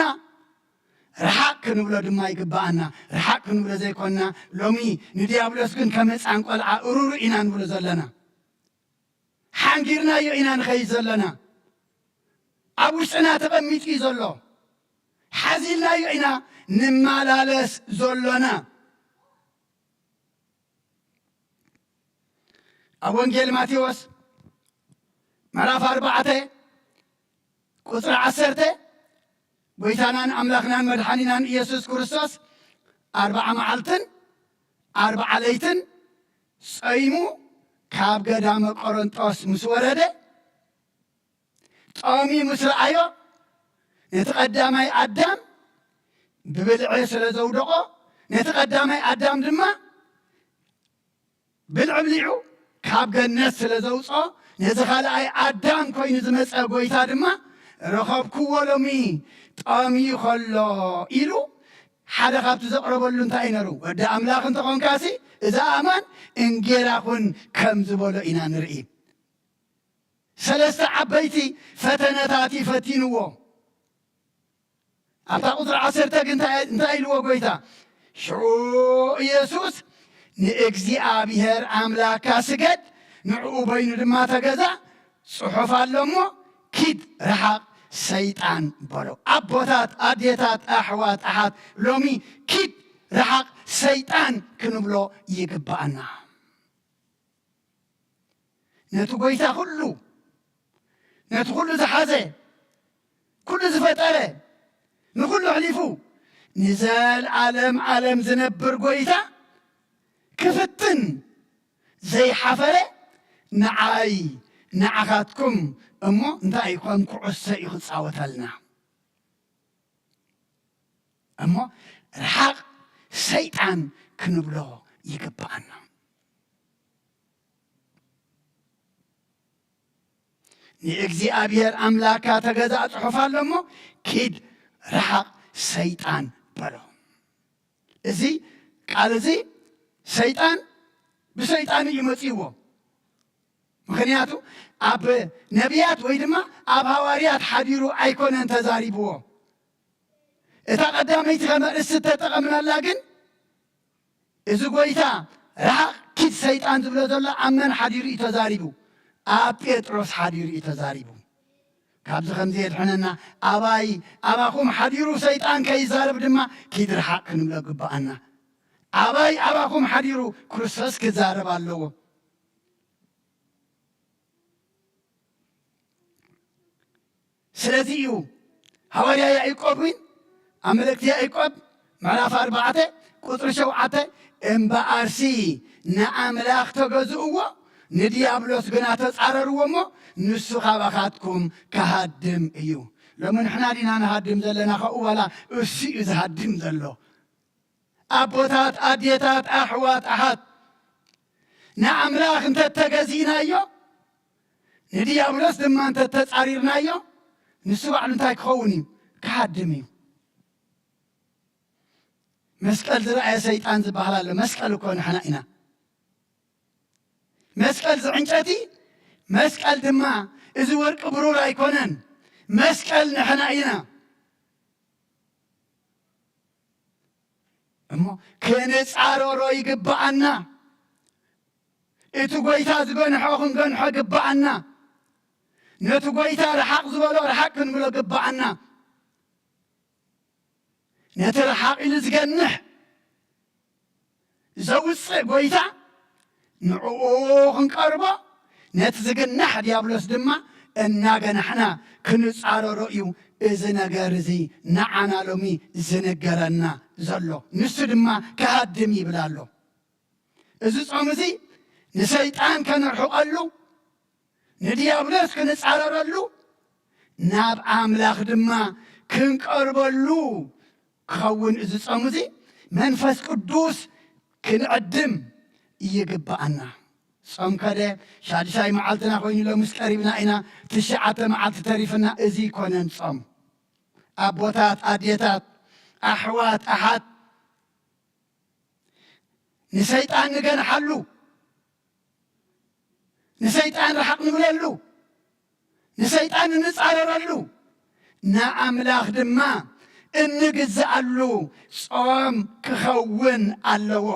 ርሓቕ ክንብሎ ድማ ይግብኣና። ርሓቕ ክንብሎ ዘይኮንና ሎሚ ንዲያብሎስ ግን ከም ህፃን ቆልዓ እሩሩ ኢና ንብሎ ዘለና። ሓንጊርናዮ ኢና ንኸይድ ዘለና። ኣብ ውሽጥና ተቐሚጡ እዩ ዘሎ። ሓዚልናዮ ኢና ንመላለስ ዘሎና። ኣብ ወንጌል ማቴዎስ ምዕራፍ ኣርባዕተ ቁፅሪ ዓሰርተ ጎይታናን ኣምላኽናን መድሓኒናን ኢየሱስ ክርስቶስ ኣርብዓ መዓልትን ኣርብዓ ለይትን ጸይሙ ካብ ገዳመ ቆሮንጦስ ምስ ወረደ ጠሚ ምስ ረኣዮ ነቲ ቀዳማይ ኣዳም ብብልዒ ስለ ዘውደቖ ነቲ ቀዳማይ ኣዳም ድማ ብልዒ ብሊዑ ካብ ገነት ስለ ዘውፅኦ ነዚ ካልኣይ ኣዳም ኮይኑ ዝመፀ ጎይታ ድማ ረኸብክዎ ሎሚ ጠምዩ ከሎ ኢሉ ሓደ ካብቲ ዘቕረበሉ እንታይ እዩ ነሩ? ወዲ ኣምላኽ እንተኾንካሲ እዛ ኣማን እንጌራ ኩን ከም ዝበሎ ኢና ንርኢ። ሰለስተ ዓበይቲ ፈተነታት እዩ ፈቲንዎ። ኣብታ ቁፅሪ ዓሰርተ ግን እንታይ እንታይ ኢልዎ ጎይታ? ሽዑ ኢየሱስ ንእግዚኣብሔር ኣምላካ ስገድ፣ ንዕኡ በይኑ ድማ ተገዛ፣ ጽሑፍ ኣሎ እሞ ኪድ ርሓቕ ሰይጣን በሎ። ኣቦታት፣ ኣዴታት፣ ኣሕዋት፣ ኣሓት ሎሚ ኪድ ርሓቕ ሰይጣን ክንብሎ ይግብኣና። ነቲ ጎይታ ኩሉ ነቲ ኩሉ ዝሓዘ ኩሉ ዝፈጠረ ንኩሉ ኣሕሊፉ ንዘልኣለም ዓለም ዝነብር ጎይታ ክፍትን ዘይሓፈረ ንዓይ ንዓኻትኩም እሞ እንታይ ከም ኩዕሶ እዩ ክጻወተልና። እሞ ርሓቕ ሰይጣን ክንብሎ ይግብኣና። ንእግዚኣብሔር ኣምላካ ተገዛእ ጽሑፍ ኣሎ እሞ ኪድ ርሓቕ ሰይጣን በሎ። እዚ ቃል እዚ ሰይጣን ብሰይጣን እዩ መጺእዎ። ምኽንያቱ ኣብ ነቢያት ወይ ድማ ኣብ ሃዋርያት ሓዲሩ ኣይኮነን ተዛሪብዎ። እታ ቀዳመይቲ ከም ኣርእስቲ እተጠቐምናላ ግን እዚ ጎይታ ርሓቕ ኪድ ሰይጣን ዝብሎ ዘሎ ኣብ መን ሓዲሩ እዩ ተዛሪቡ? ኣብ ጴጥሮስ ሓዲሩ እዩ ተዛሪቡ። ካብዚ ከምዚ የድሕነና። ኣባይ ኣባኹም ሓዲሩ ሰይጣን ከይዛረብ ድማ ኪድ ርሓቕ ክንብሎ ግብኣና። ኣባይ ኣባኹም ሓዲሩ ክርስቶስ ክዛረብ ኣለዎ። ስለዚ እዩ ሃዋርያ ያዕቆብ እውን ኣብ መልእክቲ ያዕቆብ ምዕራፍ ኣርባዕተ ቁፅሪ ሸውዓተ እምበኣርሲ ንኣምላኽ ተገዝእዎ ንዲያብሎስ ግና ተጻረርዎ እሞ፣ ንሱ ካባኻትኩም ክሃድም እዩ። ሎሚ ንሕና ዲና ንሃድም ዘለና? ኸኡ ዋላ እሱ እዩ ዝሃድም ዘሎ። ኣቦታት፣ ኣዴታት፣ ኣሕዋት፣ ኣሓት፣ ንኣምላኽ እንተተገዚእናዮ፣ ንዲያብሎስ ድማ እንተተጻሪርናዮ፣ ንሱ ባዕሉ እንታይ ክኸውን እዩ? ክሃድም እዩ። መስቀል ዝረኣየ ሰይጣን ዝበሃል ኣሎ። መስቀል እኮ ንሕና ኢና። መስቀል ዝዕንጨቲ፣ መስቀል ድማ እዚ ወርቂ ብሩር ኣይኮነን። መስቀል ንሕና ኢና። እሞ ክንጻረሮ ይግብኣና። እቲ ጐይታ ዝገንሖ ክንገንሖ ግብኣና። ነቲ ጐይታ ርሓቕ ዝበሎ ርሓቕ ክንብሎ ግብኣና። ነቲ ርሓቕ ኢሉ ዝገንሕ ዘውፅእ ጐይታ ንዕኡ ክንቀርቦ፣ ነቲ ዝግናሕ ዲያብሎስ ድማ እናገናሕና ክንጻረሮ እዩ እዚ ነገር እዚ ንዓና ሎሚ ዝንገረና ዘሎ። ንሱ ድማ ክሃድም ይብል ኣሎ። እዚ ጾም እዚ ንሰይጣን ከነርሕቐሉ፣ ንዲያብሎስ ክንጻረረሉ፣ ናብ ኣምላኽ ድማ ክንቀርበሉ ክኸውን እዚ ጾም እዚ መንፈስ ቅዱስ ክንዕድም ይግብኣና። ጾም ከደ ሻድሻይ መዓልትና ኮይኑ ሎምስ ቀሪብና ኢና። ትሽዓተ መዓልቲ ተሪፍና። እዚ ይኮነን ጾም። ኣቦታት፣ ኣዴታት፣ ኣሕዋት፣ ኣሓት፣ ንሰይጣን ንገንሓሉ፣ ንሰይጣን ርሓቕ ንብለሉ፣ ንሰይጣን እንጻረረሉ፣ ንኣምላኽ ድማ እንግዝኣሉ ጾም ክኸውን ኣለዎ።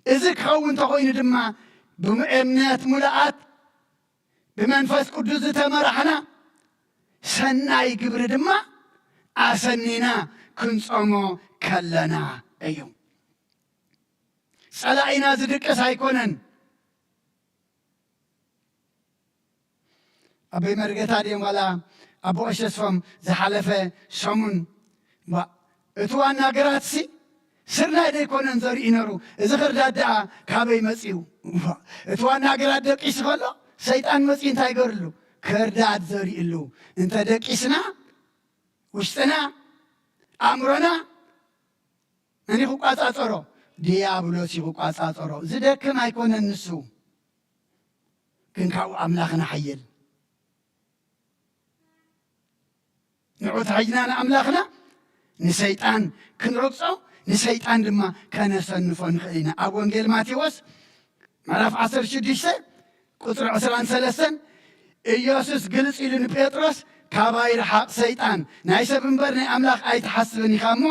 እዚ ክኸውን እንተኾይኑ ድማ ብእምነት ሙሉኣት ብመንፈስ ቅዱስ ዝተመራሕና ሰናይ ግብሪ ድማ ኣሰኒና ክንጾሞ ከለና እዩ። ጸላኢና ዝድቅስ ኣይኮነን። ኣቦይ መርገታ ድዮም ዋላ ኣቦ ቀሺ ተስፎም ዝሓለፈ ሰሙን፣ እባ እቲ ዋና ግራትሲ ስርናይ ደይኮነን ዘርኢ ነሩ፣ እዚ ክርዳድ ደኣ ካበይ መጺኡ? እባ እቲ ዋና ግራት ደቂሱ ከሎ ሰይጣን መጺኡ እንታይ ገርሉ? ክርዳድ ዘርእሉ። እንተ ደቂስና ውሽጥና፣ ኣእምሮና መን እዩ ክቋጻጸሮ? ዲያብሎስ እዩ ክቋጻጸሮ። ዝደክም ኣይኮነን ንሱ፣ ግን ካብኡ ኣምላኽና ሓየል። ንዑ ተሓይና ንኣምላኽና ንሰይጣን ክንረግጾ፣ ንሰይጣን ድማ ከነሰንፎ ንኽእል ኢና። ኣብ ወንጌል ማቴዎስ ምዕራፍ ዓሰርተ ሽዱሽተ ቁጽሪ ዕስራን ሰለስተን፣ ኢየሱስ ግልጽ ኢሉ ንጴጥሮስ፣ "ካባይ ርሓቕ ሰይጣን፣ ናይ ሰብ እምበር ናይ ኣምላኽ ኣይትሓስብን ኢኻ እሞ፣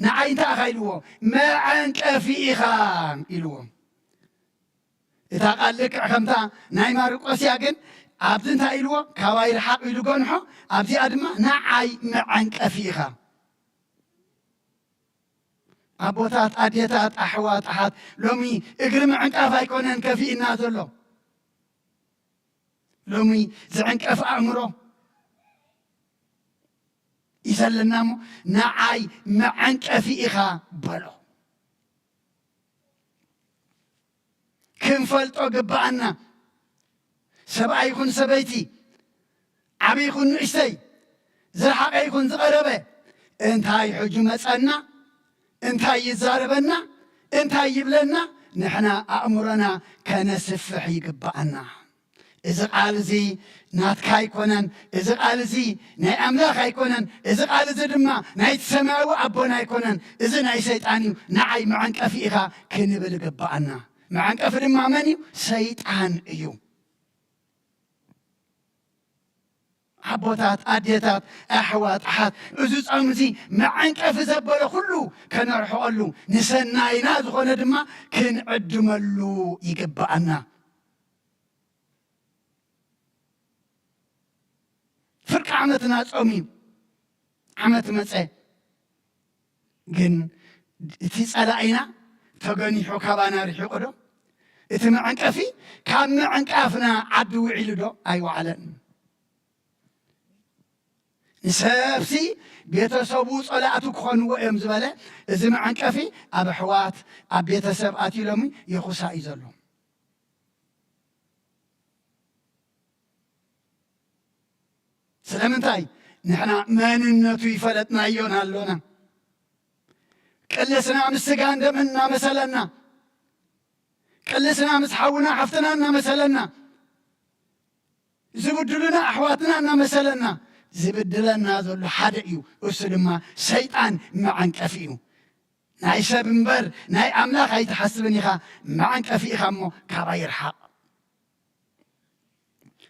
ንዓይ እንታይ ኢኻ?" ኢልዎ። "መዐንቀፊ ኢኻ" ኢልዎ። እታ ቃል ልክዕ ከምታ ናይ ማርቆስ እያ፣ ግን ኣብዚ እንታይ ኢልዎ? "ካባይ ርሓቕ" ኢሉ ገንሖ። ኣብዚኣ ድማ "ንዓይ መዐንቀፊ ኢኻ።" ኣቦታት፣ ኣዴታት፣ ኣሕዋት፣ ኣሓት፣ ሎሚ እግሪ ምዕንቃፍ ኣይኮነን ከፊእና ዘሎ። ሎሚ ዝዕንቀፍ ኣእምሮ እዩ ዘለና እሞ፣ "ንዓይ መዐንቀፊ ኢኻ" በሎ። ክንፈልጦ ግብኣና። ሰብኣይ ይኹን ሰበይቲ፣ ዓብዪ ይኹን ንእሽተይ፣ ዝረሓቐ ይኹን ዝቐረበ፣ እንታይ ሕጂ መጸና? እንታይ ይዛረበና? እንታይ ይብለና? ንሕና ኣእምሮና ከነስፍሕ ይግብኣና። እዚ ቃል እዚ ናትካ ኣይኮነን፣ እዚ ቃል እዚ ናይ ኣምላኽ ኣይኮነን፣ እዚ ቃል እዚ ድማ ናይቲ ሰማያዊ ኣቦና ኣይኮነን፣ እዚ ናይ ሰይጣን እዩ፣ ንዓይ መዐንቀፊ ኢኻ ክንብል ይግብኣና። መዐንቀፊ ድማ መን እዩ? ሰይጣን እዩ። ኣቦታት፣ ኣዴታት፣ ኣሕዋት፣ ኣሓት፣ እዚ ጾም እዚ መዐንቀፊ ዘበለ ኩሉ ከነርሕቐሉ፣ ንሰናይና ዝኾነ ድማ ክንዕድመሉ ይግብኣና። ፍርቂ ዓመትና ጾም እዩ። ዓመት መጸ፣ ግን እቲ ጸላኢና ተገኒሑ ካባና ርሒቑ ዶ? እቲ መዐንቀፊ ካብ ምዕንቃፍና ዓዲ ውዒሉ ዶ? ኣይወዓለን። ንሰብሲ ቤተሰቡ ጸላእቱ ክኾንዎ እዮም ዝበለ፣ እዚ መዐንቀፊ ኣብ ኣሕዋት፣ ኣብ ቤተሰብ ኣትዩ ሎሚ የኹሳ እዩ ዘሎ። ስለምንታይ? ንሕና መንነቱ ይፈለጥናዮን ኣሎና። ቅልስና ምስ ስጋን ደምን እናመሰለና፣ ቅልስና ምስ ሓውና ሓፍትና እናመሰለና፣ ዝብድሉና ኣሕዋትና እናመሰለና፣ ዝብድለና ዘሎ ሓደ እዩ። እሱ ድማ ሰይጣን መዐንቀፊ እዩ። ናይ ሰብ እምበር ናይ ኣምላኽ ኣይትሓስብን ኢኻ፣ መዐንቀፊ ኢኻ እሞ ካባይ ይርሓቕ።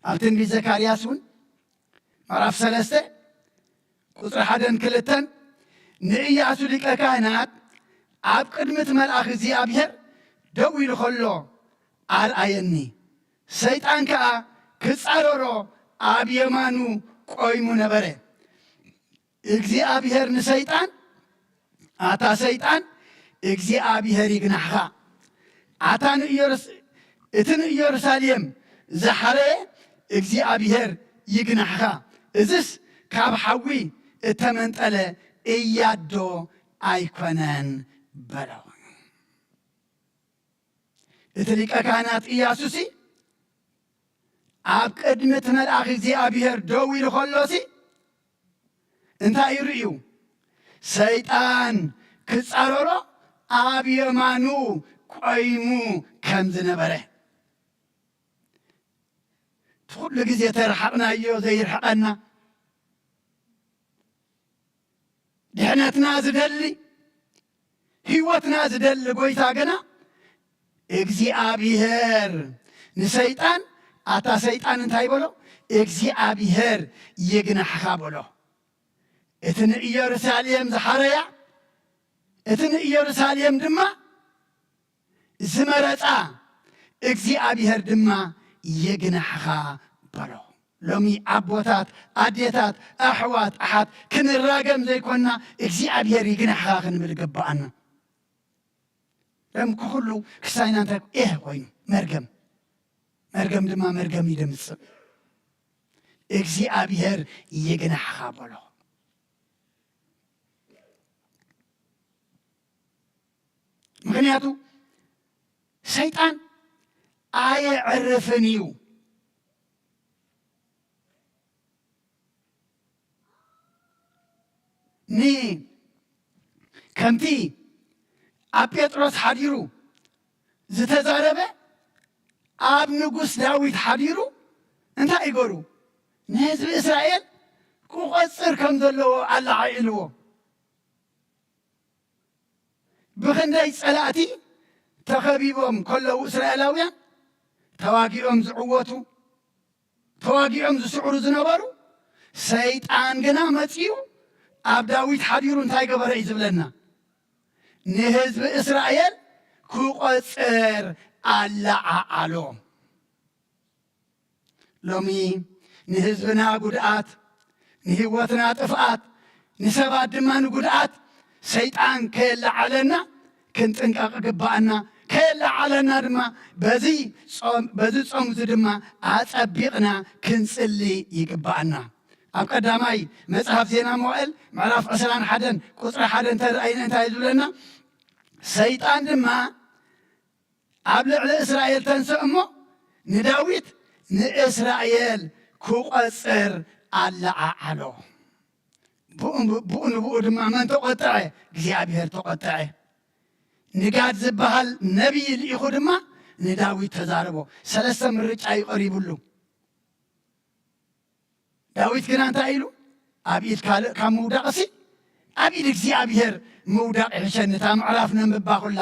ኣብ ትንቢት ዘካርያስ እውን ምዕራፍ ሰለስተ ቁጽሪ ሓደን ክልተን፣ ንእያሱ ሊቀ ካህናት ኣብ ቅድሚ እቲ መልኣኽ እግዚኣብሔር ደው ኢሉ ኸሎ ኣርኣየኒ። ሰይጣን ከኣ ክጻረሮ ኣብ የማኑ ቆይሙ ነበረ። እግዚኣብሔር ንሰይጣን፣ ኣታ ሰይጣን፣ እግዚኣብሔር ይግናሕኻ። ኣታ ንኢየሩስ-፣ እቲ ንኢየሩሳሌም ዝሓረየ እግዚኣብሔር ይግናሕኻ። እዝስ ካብ ሓዊ እተመንጠለ እያዶ ኣይኮነን በሎ። እቲ ሊቀ ካህናት ኢያሱሲ ኣብ ቅድሚ እቲ መልኣኽ እግዚኣብሔር ደው ኢሉ ከሎሲ እንታይ ይርእዩ? ሰይጣን ክጻረሮ ኣብ የማኑ ቆይሙ ከም ዝነበረ። እቲ ኩሉ ግዜ ተረሓቕናዮ ዘይርሕቐና፣ ድሕነትና ዝደሊ፣ ህይወትና ዝደሊ ጎይታ ግና እግዚኣብሔር ንሰይጣን፣ ኣታ ሰይጣን እንታይ በሎ? እግዚኣብሔር ይግናሕኻ በሎ። እቲ ንኢየሩሳሌም ዝሓረያ፣ እቲ ንኢየሩሳሌም ድማ ዝመረጻ እግዚኣብሔር ድማ ይግናሕኻ በሎ። ሎሚ ኣቦታት፣ ኣዴታት፣ ኣሕዋት፣ ኣሓት ክንራገም ዘይኮንና እግዚኣብሔር ይግናሕኻ ክንብል ይግብኣና። ሎም ኩሉ ክሳይና እንታይ ኤህ ኮይኑ መርገም፣ መርገም ድማ መርገም ይደምጽእ። እግዚኣብሔር ይግናሕኻ በሎ። ምኽንያቱ ሰይጣን ኣየዕርፍን እዩ። ን-፣ ከምቲ ኣብ ጴጥሮስ ሓዲሩ ዝተዛረበ፣ ኣብ ንጉስ ዳዊት ሓዲሩ እንታይ ይገሩ? ንህዝቢ እስራኤል ክቖጽር ከም ዘለዎ ኣለዓዒልዎ። ብኽንደይ ጸላእቲ ተኸቢቦም ከለዉ እስራኤላውያን ተዋጊኦም ዝዕወቱ፣ ተዋጊኦም ዝስዕሩ ዝነበሩ፣ ሰይጣን ግና መጺኡ ኣብ ዳዊት ሓዲሩ እንታይ ገበረ እዩ ዝብለና? ንህዝቢ እስራኤል ክቖጽር ኣለዓዓሎ። ሎሚ ንህዝብና ጉድኣት፣ ንህይወትና ጥፍኣት፣ ንሰባት ድማ ንጉድኣት ሰይጣን ከየለዓለና ክንጥንቀቕ ይግብኣና። ከየለዓለና ድማ በዚ ጾም፣ በዚ ጾም እዚ ድማ ኣጸቢቕና ክንጽሊ ይግብኣና። ኣብ ቀዳማይ መጽሓፍ ዜና መዋእል ምዕራፍ ዕስራን ሓደን ቁጽሪ ሓደ እንተረኣይና እንታይ እዩ ዝብለና? ሰይጣን ድማ ኣብ ልዕሊ እስራኤል ተንስእ እሞ ንዳዊት ንእስራኤል ክቖጽር ኣለዓዓሎ። ብኡ፣ ብኡ ንብኡ ድማ መን ተቖጥዐ? እግዚኣብሔር ተቖጥዐ። ንጋድ ዝበሃል ነቢይ ልኢኹ ድማ ንዳዊት ተዛረቦ። ሰለስተ ምርጫ እዩ ቀሪብሉ። ዳዊት ግና እንታይ ኢሉ? ኣብ ኢድ ካልእ ካብ ምውዳቕሲ ኣብ ኢድ እግዚኣብሔር ምውዳቕ ይሕሸኒ። እታ ምዕራፍ ነንብባ ኩላ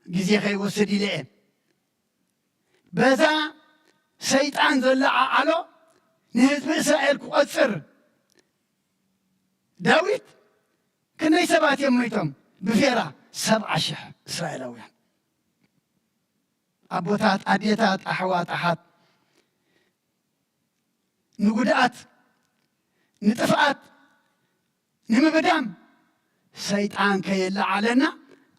ግዜ ከይወስድ ኢለ እየ። በዛ ሰይጣን ዘለዓዓሎ ንህዝቢ እስራኤል ክቖጽር ዳዊት ክንደይ ሰባት እዮም ሞይቶም? ብፌራ ሰብዓ ሽሕ እስራኤላውያን። ኣቦታት፣ ኣዴታት፣ ኣሕዋት፣ ኣሓት፣ ንጉድኣት፣ ንጥፍኣት፣ ንምብዳም ሰይጣን ከየለዓለና፣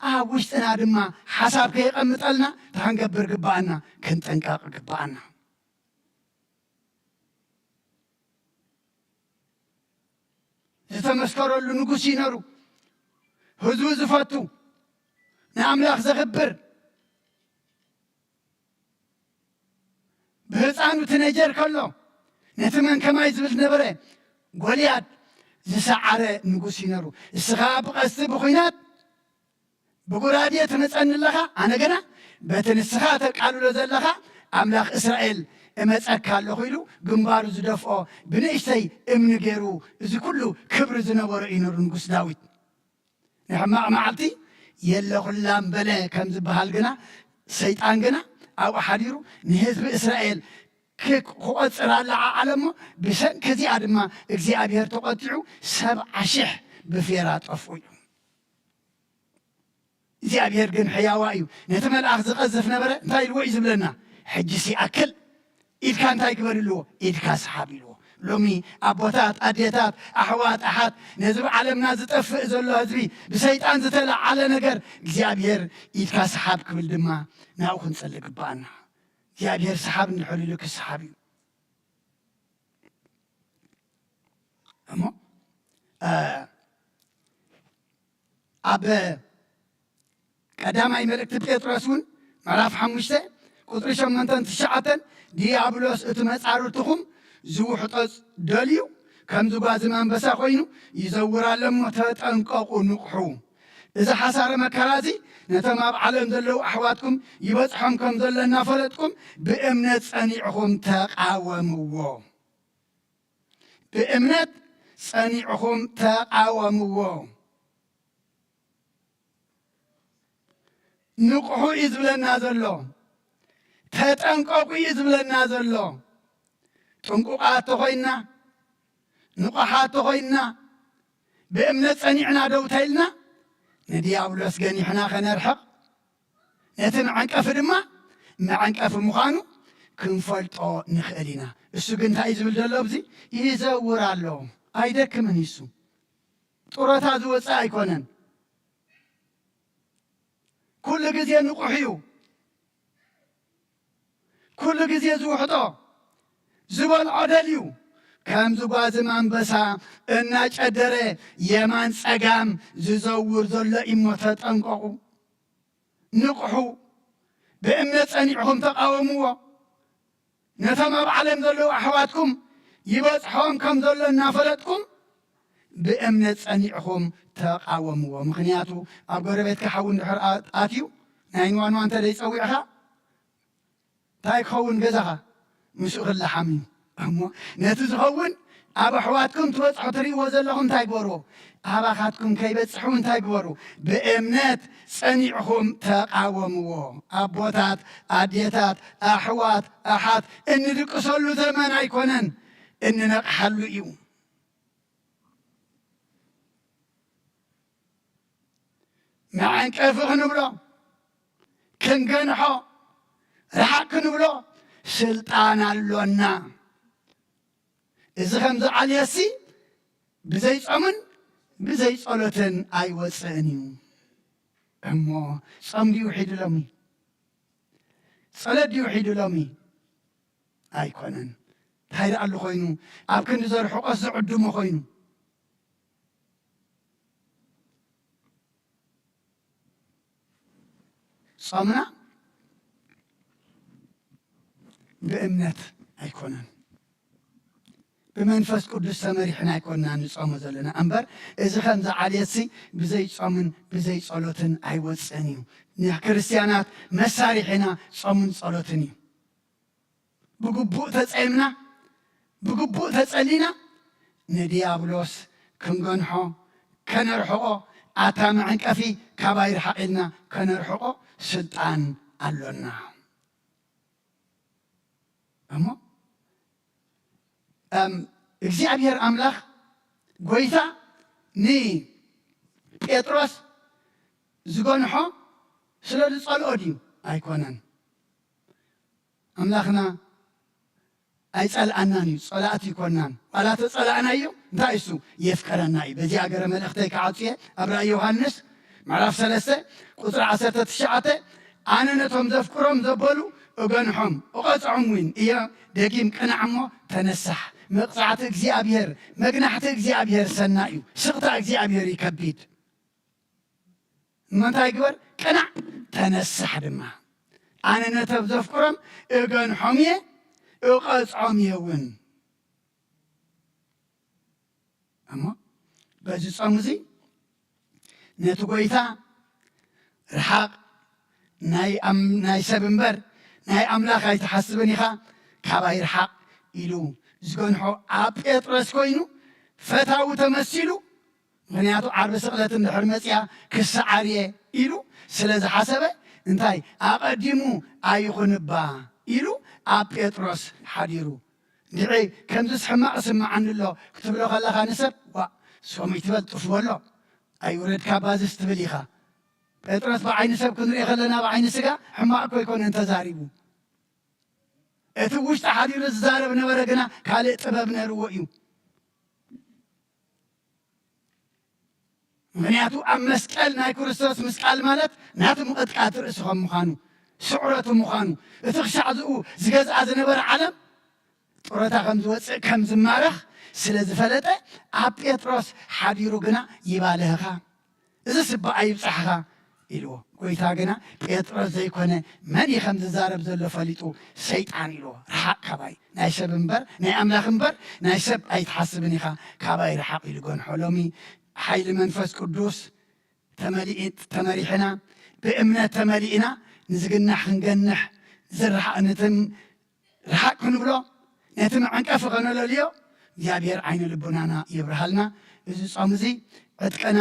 ኣብ ውሽጥና ድማ ሓሳብ ከየቐምጠልና፣ እንታይ ክንገብር ግብኣና? ክንጥንቀቕ ግብኣና። ዝተመስከረሉ ንጉስ እዩ ነሩ። ህዝቡ ዝፈቱ፣ ንኣምላኽ ዘኽብር፣ ብህፃኑ ትነጀር ከሎ ነቲ መን ከማይ ዝብል ነበረ? ጎልያድ ዝሰዓረ ንጉስ እዩ ነሩ። እስኻ ብቐስቲ ብኹናት ብጉራዴ ትመጸኒ ኣለኻ፣ ኣነ ግና በቲ ንስኻ ተቃልሎ ዘለኻ ኣምላኽ እስራኤል እመጸካ ኣለኹ ኢሉ ግንባሩ ዝደፍኦ ብንእሽተይ እምኒ ገይሩ፣ እዚ ኩሉ ክብሪ ዝነበሮ እዩ ነሩ ንጉስ ዳዊት። ንሕማቕ መዓልቲ የለኹላን በለ ከም ዝበሃል ግና፣ ሰይጣን ግና ኣብኡ ሓዲሩ ንህዝቢ እስራኤል ክቆጽር ኣለዓዓለ እሞ፣ ብሰንኪ እዚኣ ድማ እግዚኣብሔር ተቖጢዑ፣ ሰብዓ ሽሕ ብፌራ ጠፍኡ እዩ። እግዚኣብሔር ግን ሕያዋ እዩ። ነቲ መልኣኽ ዝቐዝፍ ነበረ፣ እንታይ ኢልዎ እዩ ዝብለና? ሕጂስ ይኣክል፣ ኢድካ እንታይ ግበር ኢልዎ? ኢድካ ስሓብ ኢልዎ። ሎሚ ኣቦታት፣ ኣዴታት፣ ኣሕዋት፣ ኣሓት፣ ነዚ ብዓለምና ዝጠፍእ ዘሎ ህዝቢ፣ ብሰይጣን ዝተለዓለ ነገር፣ እግዚኣብሔር ኢድካ ስሓብ ክብል ድማ ናብኡ ክንጸሊ ግባኣና። እግዚኣብሔር ስሓብ እንድሕር ኢሉ ክስሓብ እዩ። እሞ፣ እ፣ ኣብ ቀዳማይ መልእክቲ ጴጥሮስ እውን ምዕራፍ ሓሙሽተ ቁጽሪ ሸሞንተን ትሽዓተን፣ ዲያብሎስ እቲ መጻርርትኹም ዝውሕጦ ደልዩ ከም ዝጓዝም ኣንበሳ ኮይኑ ይዘውር ኣሎ እሞ ተጠንቀቑ፣ ንቕሑ። እዚ ሓሳረ መከራ እዚ ነቶም ኣብ ዓለም ዘለዉ ኣሕዋትኩም ይበጽሖም ከም ዘሎ እናፈለጥኩም ብእምነት ጸኒዕኹም ተቓወምዎ። ብእምነት ጸኒዕኹም ተቓወምዎ። ንቕሑ እዩ ዝብለና ዘሎ። ተጠንቀቑ እዩ ዝብለና ዘሎ። ጥንቁቓት ተኾይንና፣ ንቑሓት ተኾይንና፣ ብእምነት ጸኒዕና ደው ተኢልና፣ ንዲያብሎስ ገኒሕና ከነርሕቕ፣ ነቲ መዐንቀፊ ድማ መዐንቀፊ ምዃኑ ክንፈልጦ ንኽእል ኢና። እሱ ግን እንታይ እዩ ዝብል ዘሎ ኣብዚ? ይዘውር ኣሎ። ኣይደክምን እዩ እሱ። ጡረታ ዝወፅእ ኣይኮነን። ኩሉ ግዜ ንቑሕ እዩ። ኩሉ ግዜ ዝውሕጦ፣ ዝበልዖ ደልዩ፣ ከም ዝጓዝም ኣንበሳ እናጨደረ የማን ጸጋም ዝዘውር ዘሎ እሞ ተጠንቀቑ። ንቕሑ፣ ብእምነት ጸኒዕኹም ተቓወምዎ። ነቶም ኣብ ዓለም ዘለዉ ኣሕዋትኩም ይበጽሖም ከም ዘሎ እናፈለጥኩም፣ ብእምነት ጸኒዕኹም ተቓወምዎ። ምኽንያቱ፣ ኣብ ጎረቤትካ ሓዊ እንድሕር ኣ-፣ ኣትዩ፣ ናይን ዋን ዋን እንተ ደይጸዊዕኻ፣ እንታይ ክኸውን ገዛኻ? ምስኡ ክለሓም እዩ። እሞ ነቲ ዝኸውን ኣብ ኣሕዋትኩም ትበጽሑ ትርእይዎ ዘለኹም እንታይ ግበርዎ? ኣባኻትኩም ከይበጽሑ እንታይ ግበሩ? ብእምነት ጸኒዕኹም ተቓወምዎ። ኣቦታት፣ ኣዴታት፣ ኣሕዋት፣ ኣሓት፣ እንድቅሰሉ ዘመን ኣይኮነን፣ እንነቕሓሉ እዩ። መዐንቀፊ ክንብሎ፣ ክንገንሖ፣ ርሓቕ ክንብሎ ስልጣን ኣሎና። እዚ ከም ዝዓልየሲ ብዘይ ጾምን ብዘይ ጸሎትን ኣይወጽእን እዩ። እሞ ጾም ድዩ ሒዱ ሎሚ? ጸሎት ድዩ ሒዱ ሎሚ? ኣይኮነን። እንታይ ደኣ ኣሎ ኮይኑ? ኣብ ክንዲ ዘርሕቆስ ዝዕድሞ ኮይኑ። ጾምና ብእምነት ኣይኮነን። ብመንፈስ ቅዱስ ተመሪሕና ኣይኮንና ንጾሞ ዘለና እምበር፣ እዚ ከምዚ ዓሌትሲ ብዘይ ጾምን ብዘይ ጸሎትን ኣይወጽእን እዩ። ንክርስትያናት መሳሪሒና ጾምን ጸሎትን እዩ። ብግቡእ ተጸይምና፣ ብግቡእ ተጸሊና፣ ንድያብሎስ ክንገንሖ፣ ከነርሕቆ፣ ኣታ መዐንቀፊ ካባይ ርሓቕ ኢልና ከነርሕቆ ስልጣን ኣሎና። እሞ፣ እም፣ እግዚኣብሔር ኣምላኽ፣ ጐይታ ንጴጥሮስ ዝገንሖ ስለ ዝጸልኦ ድዩ? ኣይኮነን። ኣምላኽና ኣይጸልኣናን እዩ፣ ጸላእቲ ኣይኮናን። ዋላ ተጸላእናዮ፣ እንታይ እሱ የፍቀረና እዩ። በዚኣ ገረ መልእኽተይ ክዓጹ እየ። ኣብ ራእይ ዮሃንስ ምዕራፍ ሰለስተ ቁጽሪ ዓሰርተ ትሽዓተ፣ "ኣነ ነቶም ዘፍቅሮም ዘበሉ እገንሖም፣ እቐጽዖም እውን እየ። ደጊም ቅናዕ እሞ ተነሳሕ። መቕጻዕቲ እግዚኣብሔር፣ መግናሕቲ እግዚኣብሔር ሰናይ እዩ፣ ስቕታ እግዚኣብሔር እዩ ከቢድ። እሞ እንታይ ግበር? ቅናዕ፣ ተነሳሕ ድማ። ኣነ ነቶም ዘፍቅሮም እገንሖም እየ፣ እቐጽዖም እየ እውን." እሞ በዚ ጾም እዚ ነቲ ጐይታ፣ "ርሓቕ፣ ናይ ኣም-፣ ናይ ሰብ እምበር ናይ ኣምላኽ ኣይትሓስብን ኢኻ፣ ካባይ ርሓቕ" ኢሉ ዝገንሖ ኣብ ጴጥሮስ ኮይኑ ፈታዊ ተመሲሉ። ምኽንያቱ ዓርቢ ስቕለት እንድሕር መጺኣ ክሰዓር እየ ኢሉ ስለ ዝሓሰበ፣ እንታይ ኣቐዲሙ ኣይኹንባ ኢሉ ኣብ ጴጥሮስ ሓዲሩ። እንድዒ ከምዚስ ሕማቕ ስምዓኒ ኣሎ ክትብሎ ከለኻ ንሰብ፣ "ዋእ፣ ሶም ይትበል ጥፍ በሎ፣ ኣይውረድ ካባዝስ" ትብል ኢኻ። ጴጥሮስ ብዓይኒ ሰብ ክንሪኦ ከለና ብዓይኒ ስጋ ሕማቕ እኮ ኣይኮነን ተዛሪቡ። እቲ ውሽጢ ሓዲሩ ዝዛረብ ነበረ፣ ግና ካልእ ጥበብ ነርዎ እዩ። ምኽንያቱ ኣብ መስቀል ናይ ክርስቶስ ምስቃል ማለት ናቲ ምቕጥቃጥ ርእሲ ከም ምዃኑ፣ ስዕረቱ ምዃኑ፣ እቲ ክሻዕ ዝኡ ዝገዝኣ ዝነበረ ዓለም ጥሮታ ከም ዝወፅእ ከም ዝማረኽ ስለ ዝፈለጠ ኣብ ጴጥሮስ ሓዲሩ ግና ይባልህኻ፣ እዚ ስባእ ኣይብፃሕኻ ኢልዎ። ጎይታ ግና ጴጥሮስ ዘይኮነ መን እዩ ከም ዝዛረብ ዘሎ ፈሊጡ ሰይጣን ኢልዎ፣ ርሓቕ ካባይ፣ ናይ ሰብ እምበር ናይ ኣምላኽ እምበር ናይ ሰብ ኣይትሓስብን ኢኻ፣ ካባይ ርሓቕ ኢሉ ገንሖ። ሎሚ ሓይሊ መንፈስ ቅዱስ ተመሊእ-፣ ተመሪሕና፣ ብእምነት ተመሊእና ንዝግናሕ ክንገንሕ፣ ዝረሓ-፣ ነቲ ርሓቕ ክንብሎ፣ ነቲ መዐንቀፊ ከነለልዮ እግዚኣብሔር ዓይነ ልቡናና ይብርሃልና። እዚ ጾም እዚ ዕጥቅና፣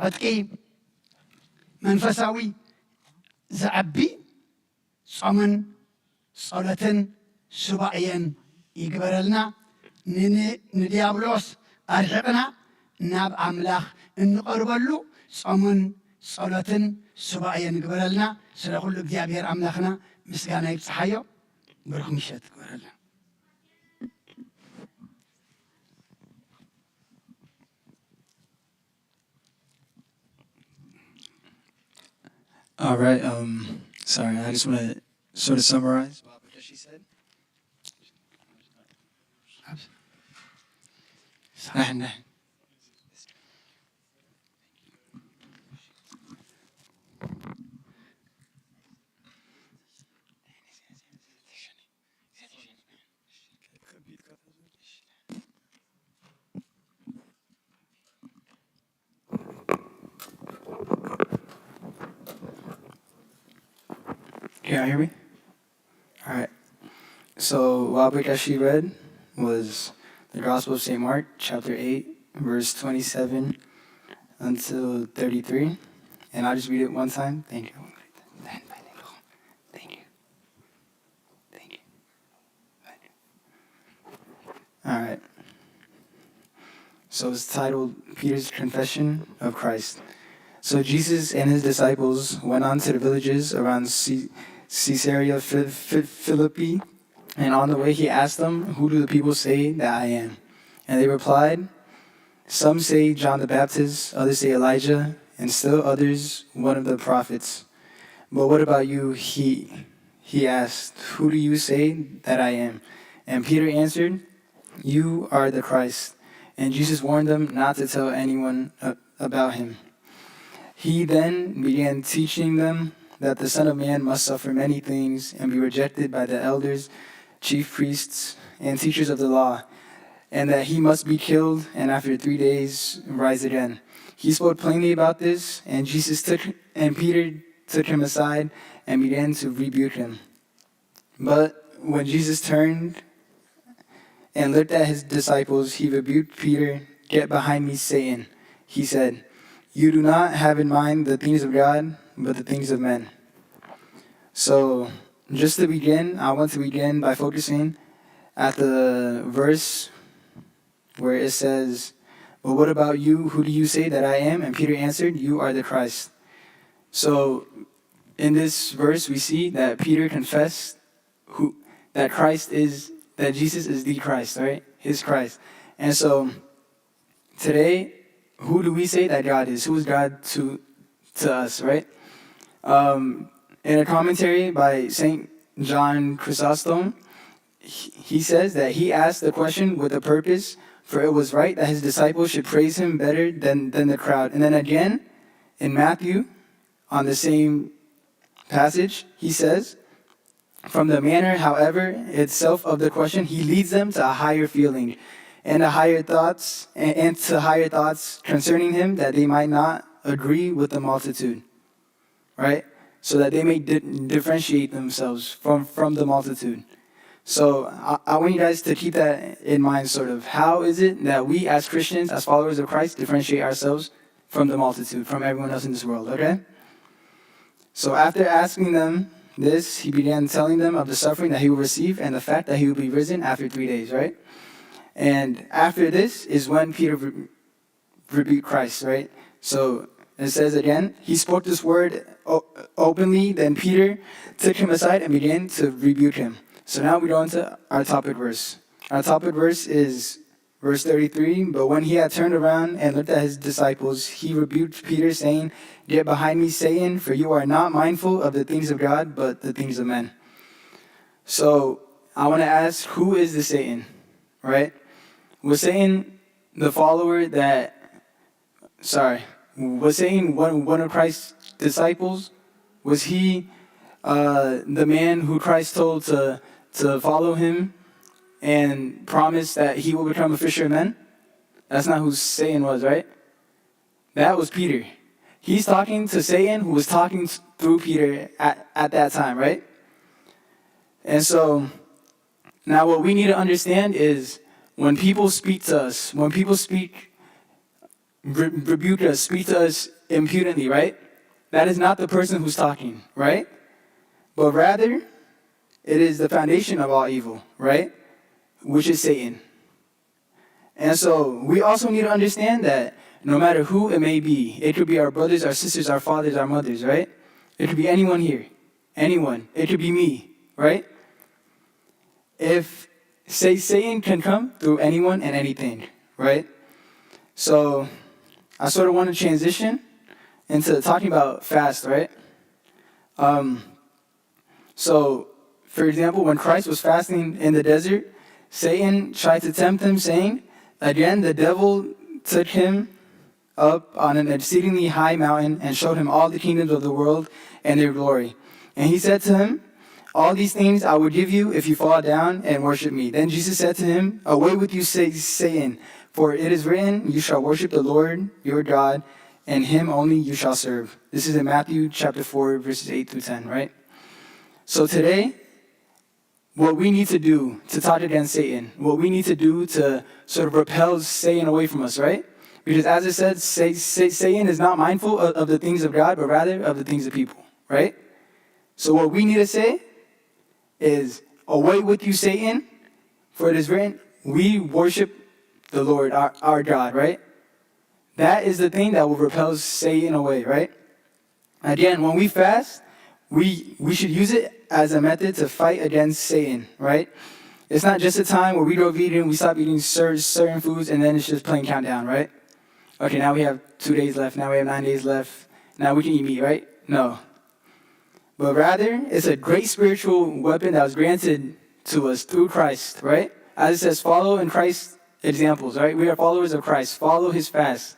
ዕጥቂ መንፈሳዊ ዘዐቢ ጾምን ጸሎትን ሱባኤን ይግበረልና። ን-፣ ንዲያብሎስ ኣርሒቕና ናብ ኣምላኽ እንቐርበሉ ጾምን ጸሎትን ሱባኤን ይግበረልና። ስለ ኩሉ እግዚኣብሔር ኣምላኽና ምስጋና ይብጽሓዮ። ብሩኽ ምሸት ይግበረልና። All right. Um, sorry, I just want to sort of summarize what Abakeshi said. Can y'all hear me? All right. So, what Abakeshi read was the Gospel of Saint Mark, chapter eight, verse twenty-seven until thirty-three. And I'll just read it one time. Thank you. Thank you. Thank you. All right. So it's titled Peter's Confession of Christ. So Jesus and his disciples went on to the villages around Ce-, Caesarea Phil-, Phil-, Philippi, and on the way he asked them, "Who do the people say that I am?" And they replied, "Some say John the Baptist, others say Elijah, and still others one of the prophets. But what about you?" He, he asked, "Who do you say that I am?" And Peter answered, "You are the Christ." And Jesus warned them not to tell anyone, uh, about him. He then began teaching them that the Son of Man must suffer many things and be rejected by the elders, chief priests, and teachers of the law, and that he must be killed and after three days rise again. He spoke plainly about this, and Jesus took, and Peter took him aside and began to rebuke him. But when Jesus turned and looked at his disciples, he rebuked Peter. "Get behind me, Satan," he said. "You do not have in mind the things of God, but the things of men." So, just to begin, I want to begin by focusing at the verse where it says, "But what about you? Who do you say that I am?" And Peter answered, "You are the Christ." So, in this verse, we see that Peter confessed who, that Christ is, that Jesus is the Christ, right? His Christ. And so, today, who do we say that God is? Who is God to, to us, right? Um, in a commentary by Saint John Chrysostom, he, he says that he asked the question with a purpose, for it was right that his disciples should praise him better than, than the crowd. And then again, in Matthew, on the same passage, he says, from the manner, however, itself of the question, he leads them to a higher feeling. and the higher thoughts and, and to higher thoughts concerning him, that they might not agree with the multitude, right? So that they may di- differentiate themselves from, from the multitude. So I, I want you guys to keep that in mind, sort of. How is it that we as Christians, as followers of Christ, differentiate ourselves from the multitude, from everyone else in this world, okay? So after asking them this, he began telling them of the suffering that he will receive and the fact that he will be risen after three days, right? And after this is when Peter re- rebuked Christ, right? So it says again, he spoke this word o- openly. Then Peter took him aside and began to rebuke him. So now we go into our topic verse. Our topic verse is verse thirty-three. But when he had turned around and looked at his disciples, he rebuked Peter, saying, "Get behind me, Satan, for you are not mindful of the things of God, but the things of men." So I want to ask, who is the Satan, right? Was Satan the follower that, sorry, was Satan one, one of Christ's disciples? Was he uh, the man who Christ told to, to follow him and promise that he will become a fisher of men? That's not who Satan was, right? That was Peter. He's talking to Satan, who was talking through Peter at, at that time, right? And so now what we need to understand is when people speak to us, when people speak, re- rebuke us, speak to us impudently, right? That is not the person who's talking, right? But rather, it is the foundation of all evil, right? Which is Satan. And so we also need to understand that no matter who it may be, it could be our brothers, our sisters, our fathers, our mothers, right? It could be anyone here, anyone. It could be me, right? If say Satan can come through anyone and anything, right? So I sort of want to transition into talking about fast, right? Um, so, for example, when Christ was fasting in the desert, Satan tried to tempt him, saying, "Again, the devil took him up on an exceedingly high mountain and showed him all the kingdoms of the world and their glory. And he said to him, 'All these things I will give you if you fall down and worship me.' Then Jesus said to him, 'Away with you, Sa- Satan, for it is written, 'You shall worship the Lord your God, and him only you shall serve.'" This is in Matthew chapter four, verses eight through ten, right? So today, what we need to do to talk against Satan, what we need to do to sort of repel Satan away from us, right? Because as I said, Sa- Sa- Satan is not mindful of, of the things of God, but rather of the things of people, right? So what we need to say is, "Away with you, Satan, for it is written, 'We worship the Lord, our, our God,'" right? That is the thing that will repel Satan away, right? Again, when we fast, we, we should use it as a method to fight against Satan, right? It's not just a time where we go vegan, we stop eating cer- certain foods, and then it's just plain countdown, right? Okay, now we have two days left, now we have nine days left, now we can eat meat, right? No. But rather, it's a great spiritual weapon that was granted to us through Christ, right? As it says, "Follow in Christ's examples," right? We are followers of Christ. Follow his fast.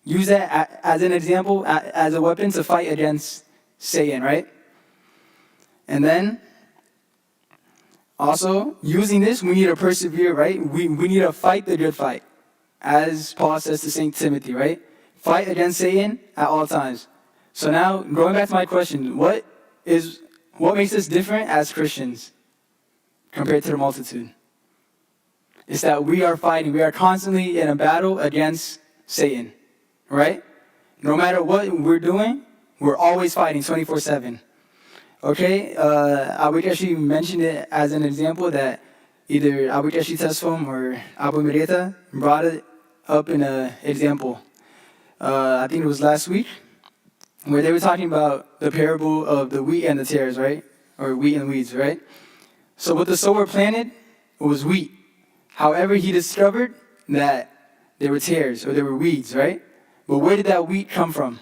Use that a- as an example, a- as a weapon to fight against Satan, right? And then also, using this, we need to persevere, right? We, we need to fight the good fight. As Paul says to Saint Timothy, right? Fight against Satan at all times. So now, going back to my question, what is what makes us different as Christians compared to the multitude? It's that we are fighting. We are constantly in a battle against Satan, right? No matter what we're doing, we're always fighting twenty-four seven. Okay, uh, I would actually mention it as an example that either Abu Tashi Tesfom or Abu Mireta brought it up in an example. Uh, I think it was last week where they were talking about the parable of the wheat and the tares, right? Or wheat and weeds, right? So what the sower planted was wheat. However, he discovered that there were tares or there were weeds, right? But where did that wheat come from?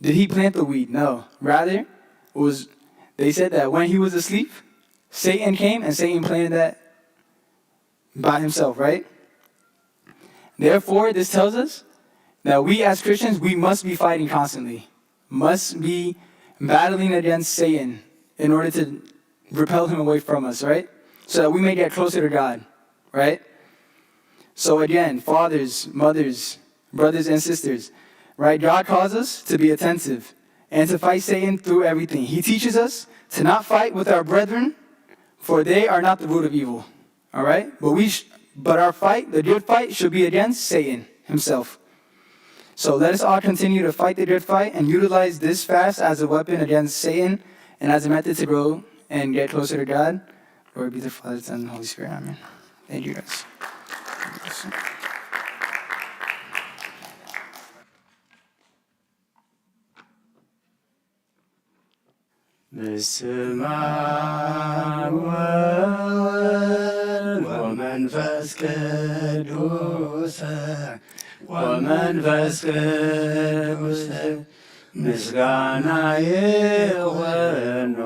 Did he plant the weed? No. Rather, it was, they said that when he was asleep, Satan came and Satan planted that by himself, right? Therefore, this tells us that we as Christians, we must be fighting constantly, must be battling against Satan in order to repel him away from us, right? So that we may get closer to God, right? So again, fathers, mothers, brothers, and sisters, right? God calls us to be attentive and to fight Satan through everything. He teaches us to not fight with our brethren, for they are not the root of evil. All right? But we, sh- but our fight, the good fight, should be against Satan himself. So let us all continue to fight the good fight and utilize this fast as a weapon against Satan and as a method to grow and get closer to God. Glory be to the Father, Son, and Holy Spirit. Amen. Thank you, guys. በስመ አብ ወወልድ ወመንፈስ ቅዱስ ወመንፈስ ቅዱስ ምስጋና ይኹኖ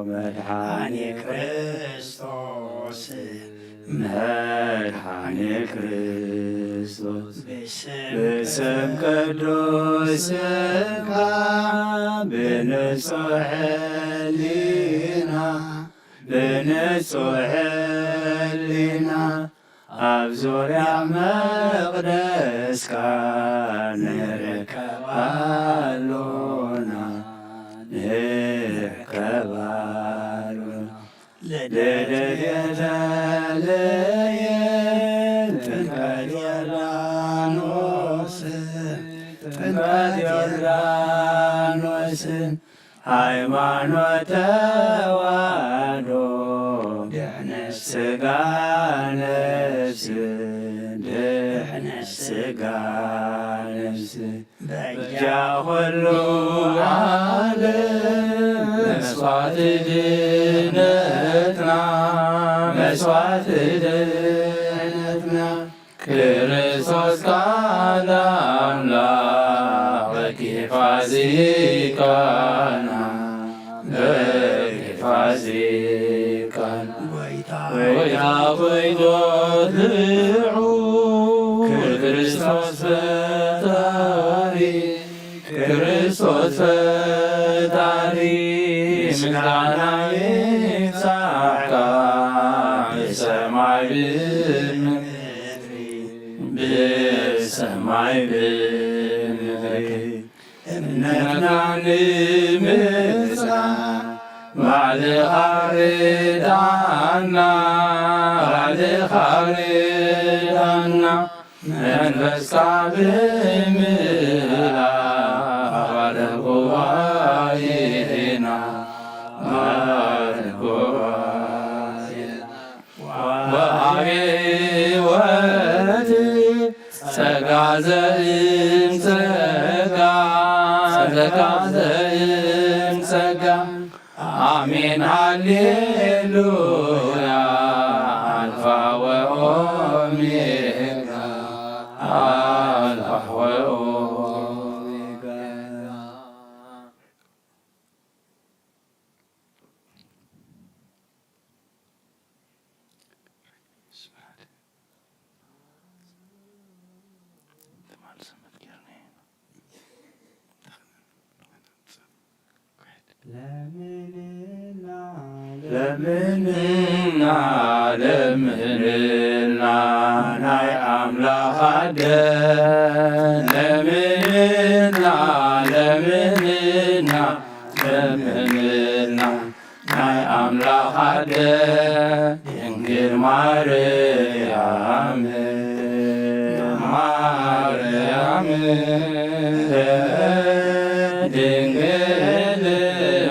መድኃኔ ክርስቶስ መድኃኔ ክርስቶስ ብስም ቅዱስ ስምካ ብንጹሕ ሕሊና ብንጹሕ ሕሊና ኣብ ዙርያ መቕደስካ ንርከብ ኣሎና ንርከብ ኣሎና። ልደት ቤተልሔም ጥምቀት ዮርዳኖስ ጥምቀት ዮርዳኖስ ሃይማኖት ተዋህዶ ድሕነት ስጋ ነፍስ ድሕነት ስጋ ነፍስ በጃ ኩሉ ዓለም መስዋዕቲ ድነትና መስዋዕቲ ድነትና ክርስቶስ ቃል ኣምላኽ በኪፋ ዚካና በኪፋ ዚካና ጎይታ ጎይቶት ልዑል ክርስቶስ ፈጣሪ ክርስቶስ ፈጣሪ ምስጋና ይብጻሕካ ብሰማይ ብምድሪ ብሰማይ ብምድሪ እምነትና ንምጽና ባዕልኻ ርዳና ባዕልኻ ርዳና መንፈስካ ብምልኣ ባርኽ ጉባኤና ባርኽ ጉባኤና ወሃቢ ሕይወት ጸጋ ዘእም ጸጋ ጸጋ ዘእም ጸጋ ኣሜን ሃሌሉያ ኣልፋ ወኦሜጋ ኣልፋ ወኦሜጋ ለምንና ለምንና ናይ ኣምላኽ ኣደ ለምንና ለምንና ለምንና ናይ ኣምላኽ ኣደ ድንግል ማርያም ማርያም ድንግል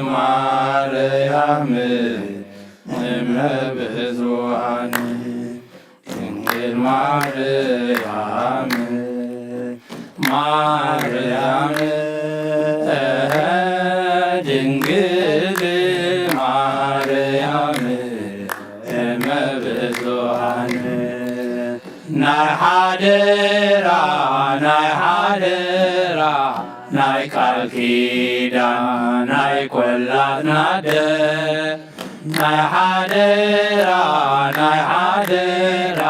ማርያም እመ ብዙኃን ድንግል ማርያም ማርያም ድንግል ማርያም እመ ብዙኃን ናይ ሓደራ ናይ ሓደራ ናይ ቃል ኪዳን ናይ ቈላትና ኣደ ናይ ሓደራ ናይ ሓደራ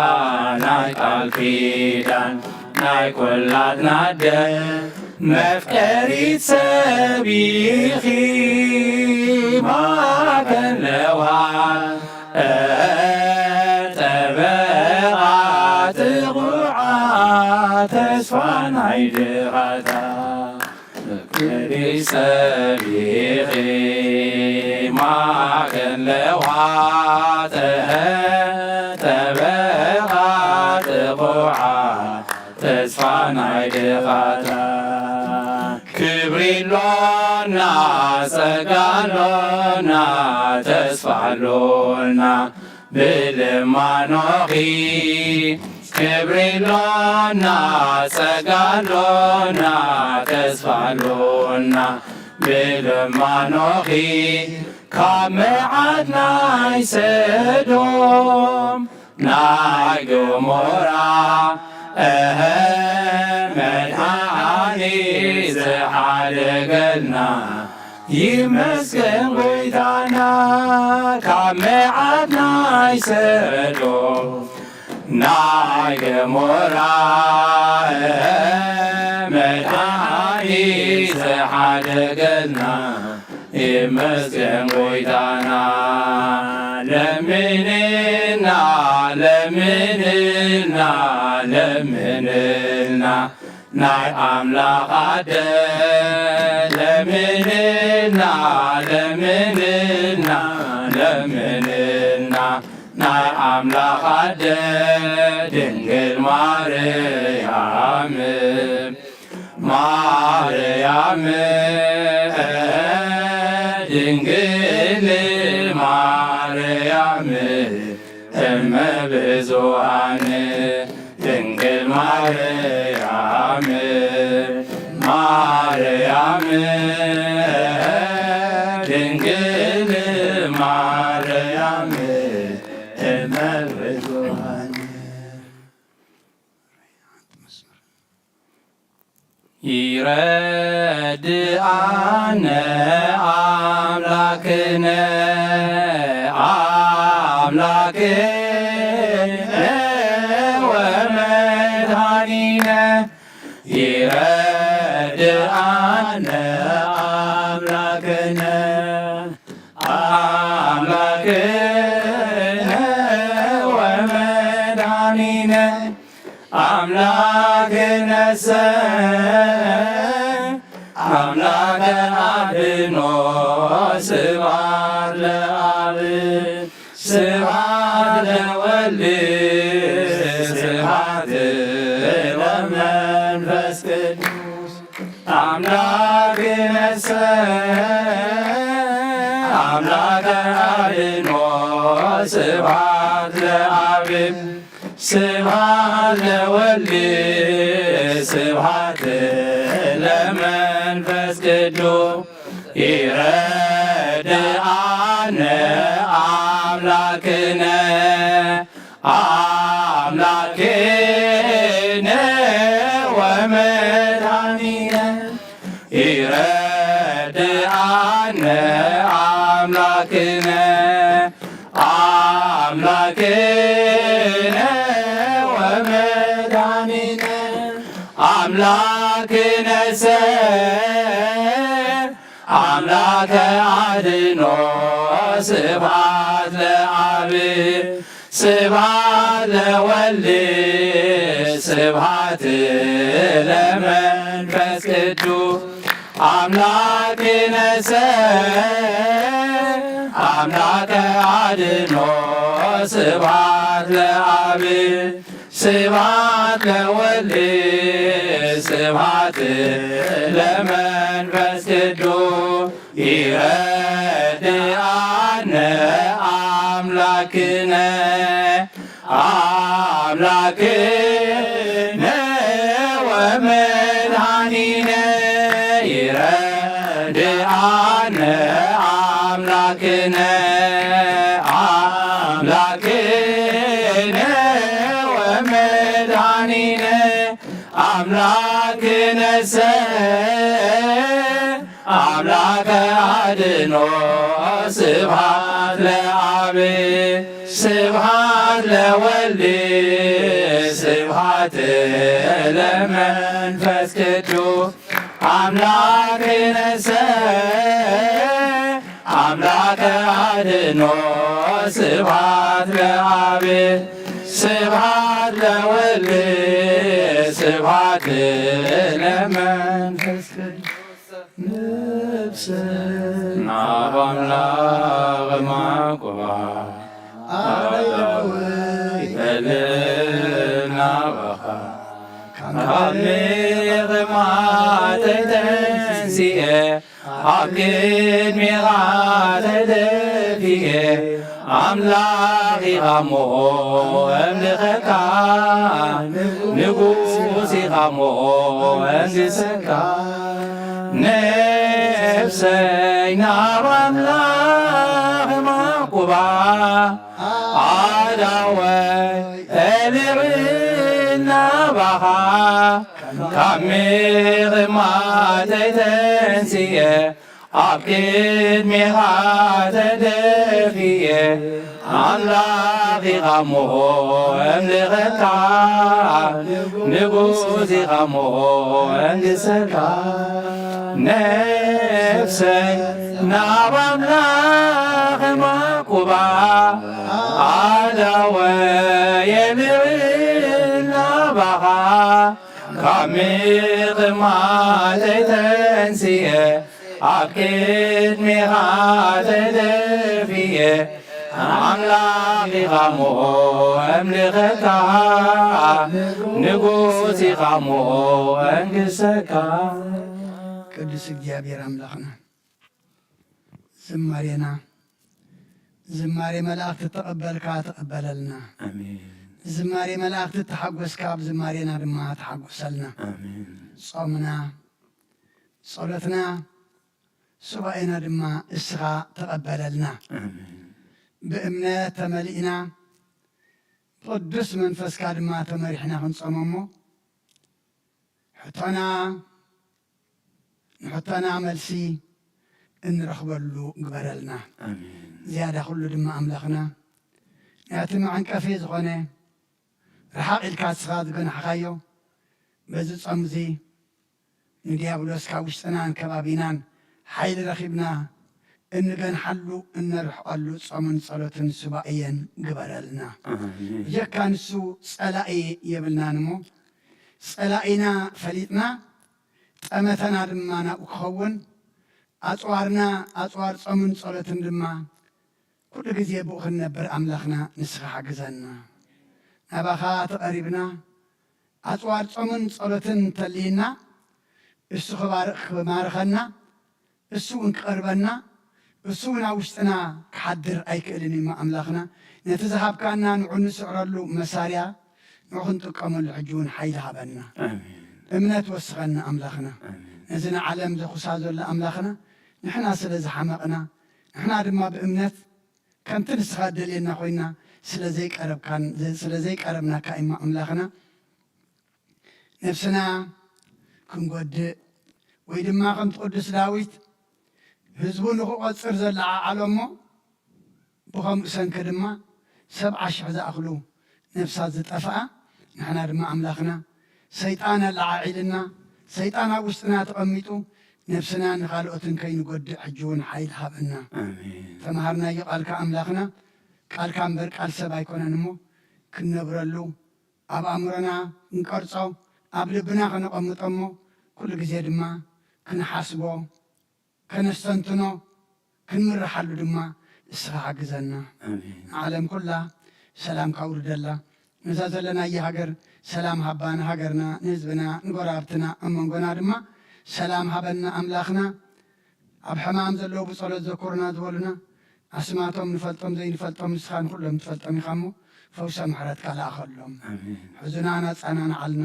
ናይ ቃል ኪዳን ናይ ቈላትና ኣደ መፍቀሪት ሰብ ኢኺ ማእከል ለውሃት ጠበቓ ጸቢኺ ማእከል ለዋጥሀ ጠበቓ ጥቑዓ ተስፋ ናይ ድኻታ ክብሪ ኣሎና ጸጋ ኣሎና ተስፋ ኣሎና ብልማኖኺ ክብሪ ኣሎና ጸጋ ኣሎና ተስፋ ኣሎና ብልማኖኺ ካብ መዓት ናይ ሰዶም ናይ ገሞራ እሀ መድሓኒ ዝሓደገልና ይመስገን ጎይታና ካብ መዓት ናይ ሰዶም ናይ ገሞራ መድሓኒ ዝሓደገልና ይመስገን ጎይታና። ለምንና ለምንና ለምንና ናይ ኣምላኽ ኣደ ለምንና ለምንና ለምንና ናይ ኣምላኽ ኣደ ድንግል ማርያም ማርያም ድንግል ማርያም እመ ብዙኃን ድንግል ማርያም ማርያም ድንግል ማርያም እመ ብዙኃን ይረድኣነ ኣምላክነ ኣምላክነ ወመድኃኒነ ይረድኣነ ኣምላክነ ኣምላክነ ወመድኃኒነ ኣምላክነሰ ኣምላከ ኣድኖ ስብሐት ለአብ ስብሐት ለወልድ ስብሐት ለመንፈስ ቅዱስ ኣምላክነሰ ኣምላከ ኣድኖ ስብሐት ለአብ ስብሐት ለወልድ ስብሐት ለመንፈስ ቅዱስ ይረድኣነ ኣምላክነ ኣምላክነ ወመድኃኒነ ይረድኣነ ኣምላክነ ኣምላክነ ወመድኃኒነ ኣምላክነሰ ኣምላከ ኣድኖ ስብሐት ለአብ ስብሐት ለወልድ ስብሐት ለመንፈስ ቅዱስ ኣምላክነሰ ኣምላከ ኣድኖ ስብሐት ለአብ ስብሐት ለወልድ ስብሐት ለመንፈስ ቅዱስ ይረድኣነ ኣምላክነ ኣምላክነ ወመድኃኒነ ይረድኣነ ኣምላክነ ኣምላክነ ወመድኃኒነ ኣምላክነሰ ኣምላከ ኣድኖ ስብሐት ለአብ ስብሐት ለወልድ ስብሐት ለመንፈስ ቅዱስ ኣምላክነሰ ኣምላከ ኣድኖ ስብሐት ለአብ ስብሐት ለወልድ ስብሐት ለመንፈስ ቅዱስ ናብ ኣምላኽ ማቁባ ኣደው ይበል ናባኻ፣ ካብ ምቕማተይ ተንሲኤ ኣብ ቅድሜኻ ተደፊኤ፣ ኣምላኽ ኢኻ እሞ እምልኸካ፣ ንጉስ ኢኻ እሞ እንግሰካ። ነፍሰይ ናብ ኣምላኽ ማቁባ ኣዳወይ እልዕል ናባኻ፣ ካብ ምቕማተይ ተንሲኤ ኣብ ቅድሜኻ ተደፊኤ፣ ኣምላኽ ኢኻ እሞ እምልኸካ፣ ንጉስ ኢኻ እሞ እንግሰካ። ነፍሰይ ናብ ኣምላኽ ማቁባ ኣዳወይ እልዕል ናባኻ፣ ካብ ምቕማተይ ተንሲኤ ኣብ ቅድሜኻ ተደፊኤ፣ ኣምላኽ ኢኻ እሞ እምልኸካ፣ ንጉስ ኢኻ እሞ እንግሰካ። ቅዱስ እግዚኣብሔር ኣምላኽና፣ ዝማሬና ዝማሬ መላእክቲ ተቐበልካ ተቐበለልና። ኣሜን። ዝማሬ መላእክቲ ተሓጎስካ፣ ኣብ ዝማሬና ድማ ተሓጎሰልና። ኣሜን። ጾምና፣ ጸሎትና፣ ሱባኤና ድማ እስኻ ተቐበለልና። ኣሜን። ብእምነት ተመሊእና፣ ብቅዱስ መንፈስካ ድማ ተመሪሕና ክንጾም እሞ፣ ሕቶና፣ ንሕቶና መልሲ እንረኽበሉ ግበረልና። ኣሜን። ዝያዳ ኩሉ ድማ ኣምላኽና፣ ነቲ መዐንቀፊ ዝኾነ፣ ርሓቕ ኢልካ እስኻ ዝገናሕካዮ፣ በዚ ጾም እዚ ንዲያብሎስ ካብ ውሽጥናን ከባቢናን ሓይሊ ረኺብና እንገንሓሉ፣ እነርሕቐሉ ጾምን ጸሎትን ሱባኤን ግበረልና። ኣሜን። ብጀካ ንሱ ጸላኢ የብልናን እሞ፣ ጸላኢና ፈሊጥና፣ ጠመተና ድማ ናብኡ ክኸውን፣ ኣጽዋርና ኣጽዋር ጾምን ጸሎትን ድማ ኩሉ ግዜ ብኡ ክንነብር ኣምላኽና ንስኻ ሓግዘና። ናባኻ ተቐሪብና፣ ኣጽዋር ጾምን ጸሎትን እንተልይና፣ እሱ ክባርኽ፣ ክማርኸና፣ እሱ እውን ክቐርበና፣ እሱ እውን ኣብ ውሽጥና ክሓድር ኣይክእልን እዩ እሞ ኣምላኽና። ነቲ ዝሃብካና ንዑ ንስዕረሉ መሳርያ፣ ንዑ ክንጥቀመሉ ሕጂ እውን ሓይሊ ሃበና። ኣሜን። እምነት ወስኸና ኣምላኽና። ኣሜን። ነዚ ንዓለም ዘኹሳ ዘሎ ኣምላኽና፣ ንሕና ስለ ዝሓመቕና፣ ንሕና ድማ ብእምነት ከምቲ ንስኻ እደልየና ኮይና ስለ ዘይቀረብካን፣ ስለ ዘይቀረብናካ እሞ ኣምላኽና፣ ነፍስና ክንጎድእ ወይ ድማ ከምቲ ቅዱስ ዳዊት ህዝቡ ንኽቆጽር ዘለዓዓሎ እሞ ብኸምኡ ሰንኪ ድማ ሰብዓ ሽሕ ዝኣኽሉ ነፍሳት ዝጠፍኣ፣ ንሕና ድማ ኣምላኽና ሰይጣን ኣለዓዒልና፣ ሰይጣን ኣብ ውሽጥና ተቐሚጡ ነፍስና ንኻልኦትን ከይንጎድእ ሕጂ እውን ሓይሊ ሃበና። ኣሜን። ተምሃርናዮ ቃልካ ኣምላኽና፣ ቃልካ እምበር ቃል ሰብ ኣይኮነን እሞ ክንነብረሉ፣ ኣብ ኣእምሮና ክንቀርጾ፣ ኣብ ልብና ከነቐምጦ እሞ ኩሉ ግዜ ድማ ክንሓስቦ፣ ከነስተንትኖ፣ ክንምርሓሉ ድማ እስኻ ሓግዘና። ኣሜን። ንዓለም ኩላ ሰላምካ ኣውርደላ። ነዛ ዘለናያ ሃገር ሰላም ሃባ፣ ንሃገርና፣ ንህዝብና፣ ንጎረባብትና፣ ኣብ መንጎና ድማ ሰላም ሃበና ኣምላኽና። ኣብ ሕማም ዘለዉ ብጸሎት ዘኩሩና ዝበሉና፣ ኣስማቶም ንፈልጦም ዘይንፈልጦም ንስኻ ንኹሎም ትፈልጦም ኢኻ እሞ፣ ፈውሰ ምሕረትካ ለኣኸሎም። ኣሜን። ሕዙናን ኣጸናንዓልና፣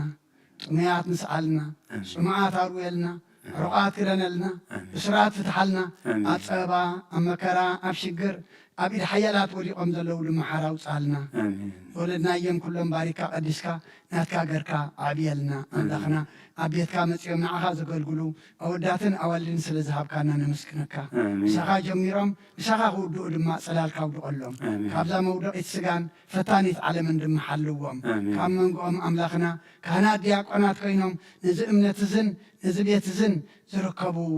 ጥሙያት ንስኣልና፣ ኣሜን። ጽሙኣት ኣርውየልና፣ ኣሜን። ዕሩቓት ክደነልና፣ ኣሜን። እሱራት ፍትሓልና፣ ኣሜን። ኣብ ጸበባ፣ ኣብ መከራ፣ ኣብ ሽግር፣ ኣብ ኢድ ሓያላት ወዲቖም ዘለዉ ድማ ሓራ ኣውጽኣልና። ኣሜን። ወለድናዮም ኩሎም ባሪካ ቀዲስካ ናትካ ገርካ ኣዕብየልና። ኣሜን። ኣምላኽና፣ ኣብ ቤትካ መጺኦም ንዓኻ ዘገልግሉ ኣወዳትን ኣዋልድን ስለ ዝሃብካና ነመስግነካ። ኣሜን። ምሳኻ ጀሚሮም ምሳኻ ክውድኡ ድማ ጽላልካ ኣውድቐሎም። ኣሜን። ካብዛ መውደቒት ስጋን ፈታኒት ዓለምን ድማ ሓልዎም። ኣሜን። ካብ መንጎኦም ኣምላኽና ካህናት ዲያቆናት ኮይኖም ነዚ እምነት እዝን ነዚ ቤት እዝን ዝርከብዎ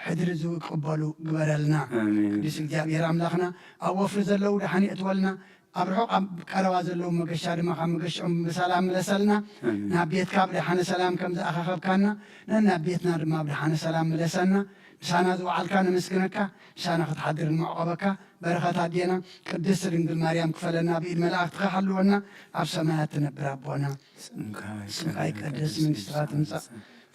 ሕድሪ ዝቅበሉ ግበረልና። ኣሜን። ቅዱስ እግዚኣብሔር ኣምላኽና፣ ኣብ ወፍሪ ዘለዉ ደሓን የእትወልና፣ ኣብ ርሑቕ ኣብ ቀረባ ዘለዉ መገሻ ድማ ካብ መገሽኦም ብሰላም ምለሰልና። ኣሜን። ናብ ቤትካ ብደሓነ ሰላም ከም ዝኣኻኸብካና፣ ነናብ ቤትና ድማ ብደሓነ ሰላም ምለሰና። ምሳና ዝወዓልካ ነመስግነካ፣ ምሳና ክትሓድር ንዕቆበካ። በረኸት ኣዴና ቅድስት ድንግል ማርያም ክፈለና፣ ብኢድ መላእኽትኻ ሓልወና፣ ኣብ ሰማያት ትነብር ኣቦና ስምካ ይቀደስ፣ መንግስትኻ ትምጻእ፣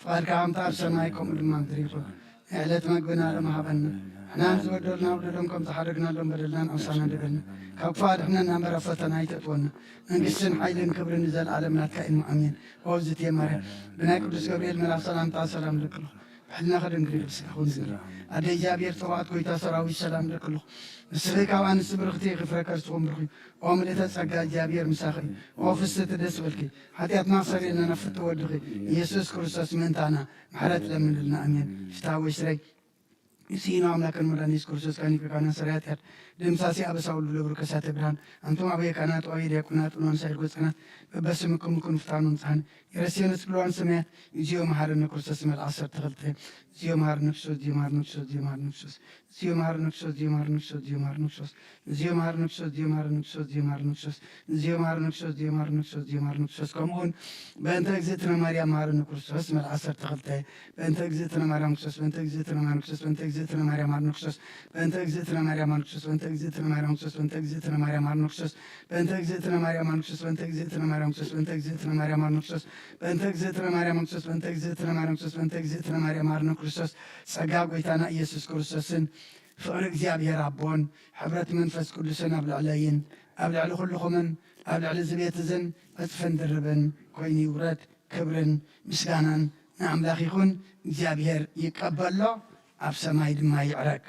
ፍቓድካ ከምቲ ኣብ ሰማይ ከምኡ ድማ ምድሪ ይኹን። ናይ ዕለት መግብና ሎሚ ሃበና፣ ንሕና ንዝበደሉና በደሎም ከም ዝሓደግናሎም በደልና ንኣውሳና ንበልና፣ ካብ ክፉእ ኣድሕነና እምበር ኣብ ፈተና ኣይተእትወና። መንግስትን ሓይልን ክብርን ንዘለኣለም ናትካ እዩ፣ ኣሜን። ኦ እግዝእትየ ማርያም፣ ብናይ ቅዱስ ገብርኤል መልኣኽ ሰላምታ ሰላም ንብለኪ ኣለኹ። ብሕልናኺ ድንግል፣ ብስጋኺ እውን ድንግል። ኣደ እግዚኣብሔር፣ ጸባኦት፣ ጎይታ ሰራዊት፣ ሰላም ንብለኪ ኣለኹ። ንስኺ ካብ ኣንስቲ ብርኽቲ ኢኺ፣ ፍረ ከርስኺ እውን ብሩኽ እዩ። ኦ ምልእተ ጸጋ፣ እግዚኣብሔር ምሳኺ እዩ። ኦ ፍስሕቲ፣ ደስ ይበልኪ። ሓጢኣትና ክሰርየልና ናብ ፍትው ወድኺ ኢየሱስ ክርስቶስ ምእንታና ምሕረት ለምንልና። ኣሜን። ፍትሐ ወይ ስረይ። ንስኢኖ ኣምላክን መድኃኒት ኢየሱስ ክርስቶስ ካኒከ ካና ሰራይ ኃጢአት፣ ደምሳሲ አበሳ ሁሉ ለብሩ ከሳተ ብርሃን፣ አንቱም አበየ ካህናት ወአበየ ዲያቆናት ኖን ሳይድ ጎጸናት፣ በበስምክሙ ኩኑ ፍታኑ ንጽሐን የረስየነ ጽልዋን ሰማያት። እግዚኦ መሐረነ ክርስቶስ መልአክ ዐሰርተ ክልተ። እግዚኦ መሐረነ ክርስቶስ፣ እግዚኦ መሐረነ ክርስቶስ፣ እግዚኦ መሐረነ ክርስቶስ። ከምኡውን በእንተ እግዝእትነ ማርያም መሐረነ ክርስቶስ መልአክ ዐሰርተ ክልተ። በእንተ እግዝእትነ ማርያም ክርስቶስ፣ በእንተ እግዝእትነ ማርያም ክርስቶስ፣ በእንተ እግዝእትነ ማርያም መሐረነ ክርስቶስ፣ በእንተ እግዝእትነ ማርያም ክርስቶስ፣ በእንተ እግዝእትነ ማርያም ክርስቶስ፣ በእንተ እግዝእትነ ማርያም መሐረነ ክርስቶስ፣ በእንተ እግዝእትነ ማርያም መሐረነ ክርስቶስ፣ በእንተ እግዝእትነ ማርያም ክርስቶስ፣ በእንተ እግዝእትነ ማርያም መሐረነ ክርስቶስ፣ በእንተ እግዝእትነ ማርያም ክርስቶስ፣ በእንተ እግዝእትነ ማርያም መሐረነ ክርስቶስ። ጸጋ ጎይታና ኢየሱስ ክርስቶስን ፍቕሪ እግዚኣብሔር ኣቦን ሕብረት መንፈስ ቅዱስን ኣብ ልዕለይን ኣብ ልዕሊ ኩልኹምን ኣብ ልዕሊ እዚ ቤት እዝን ዕጽፍን ድርብን ኮይኑ ይውረድ። ክብርን ምስጋናን ንኣምላኽ ይኹን። እግዚኣብሔር ይቀበሎ፣ ኣብ ሰማይ ድማ ይዕረግ።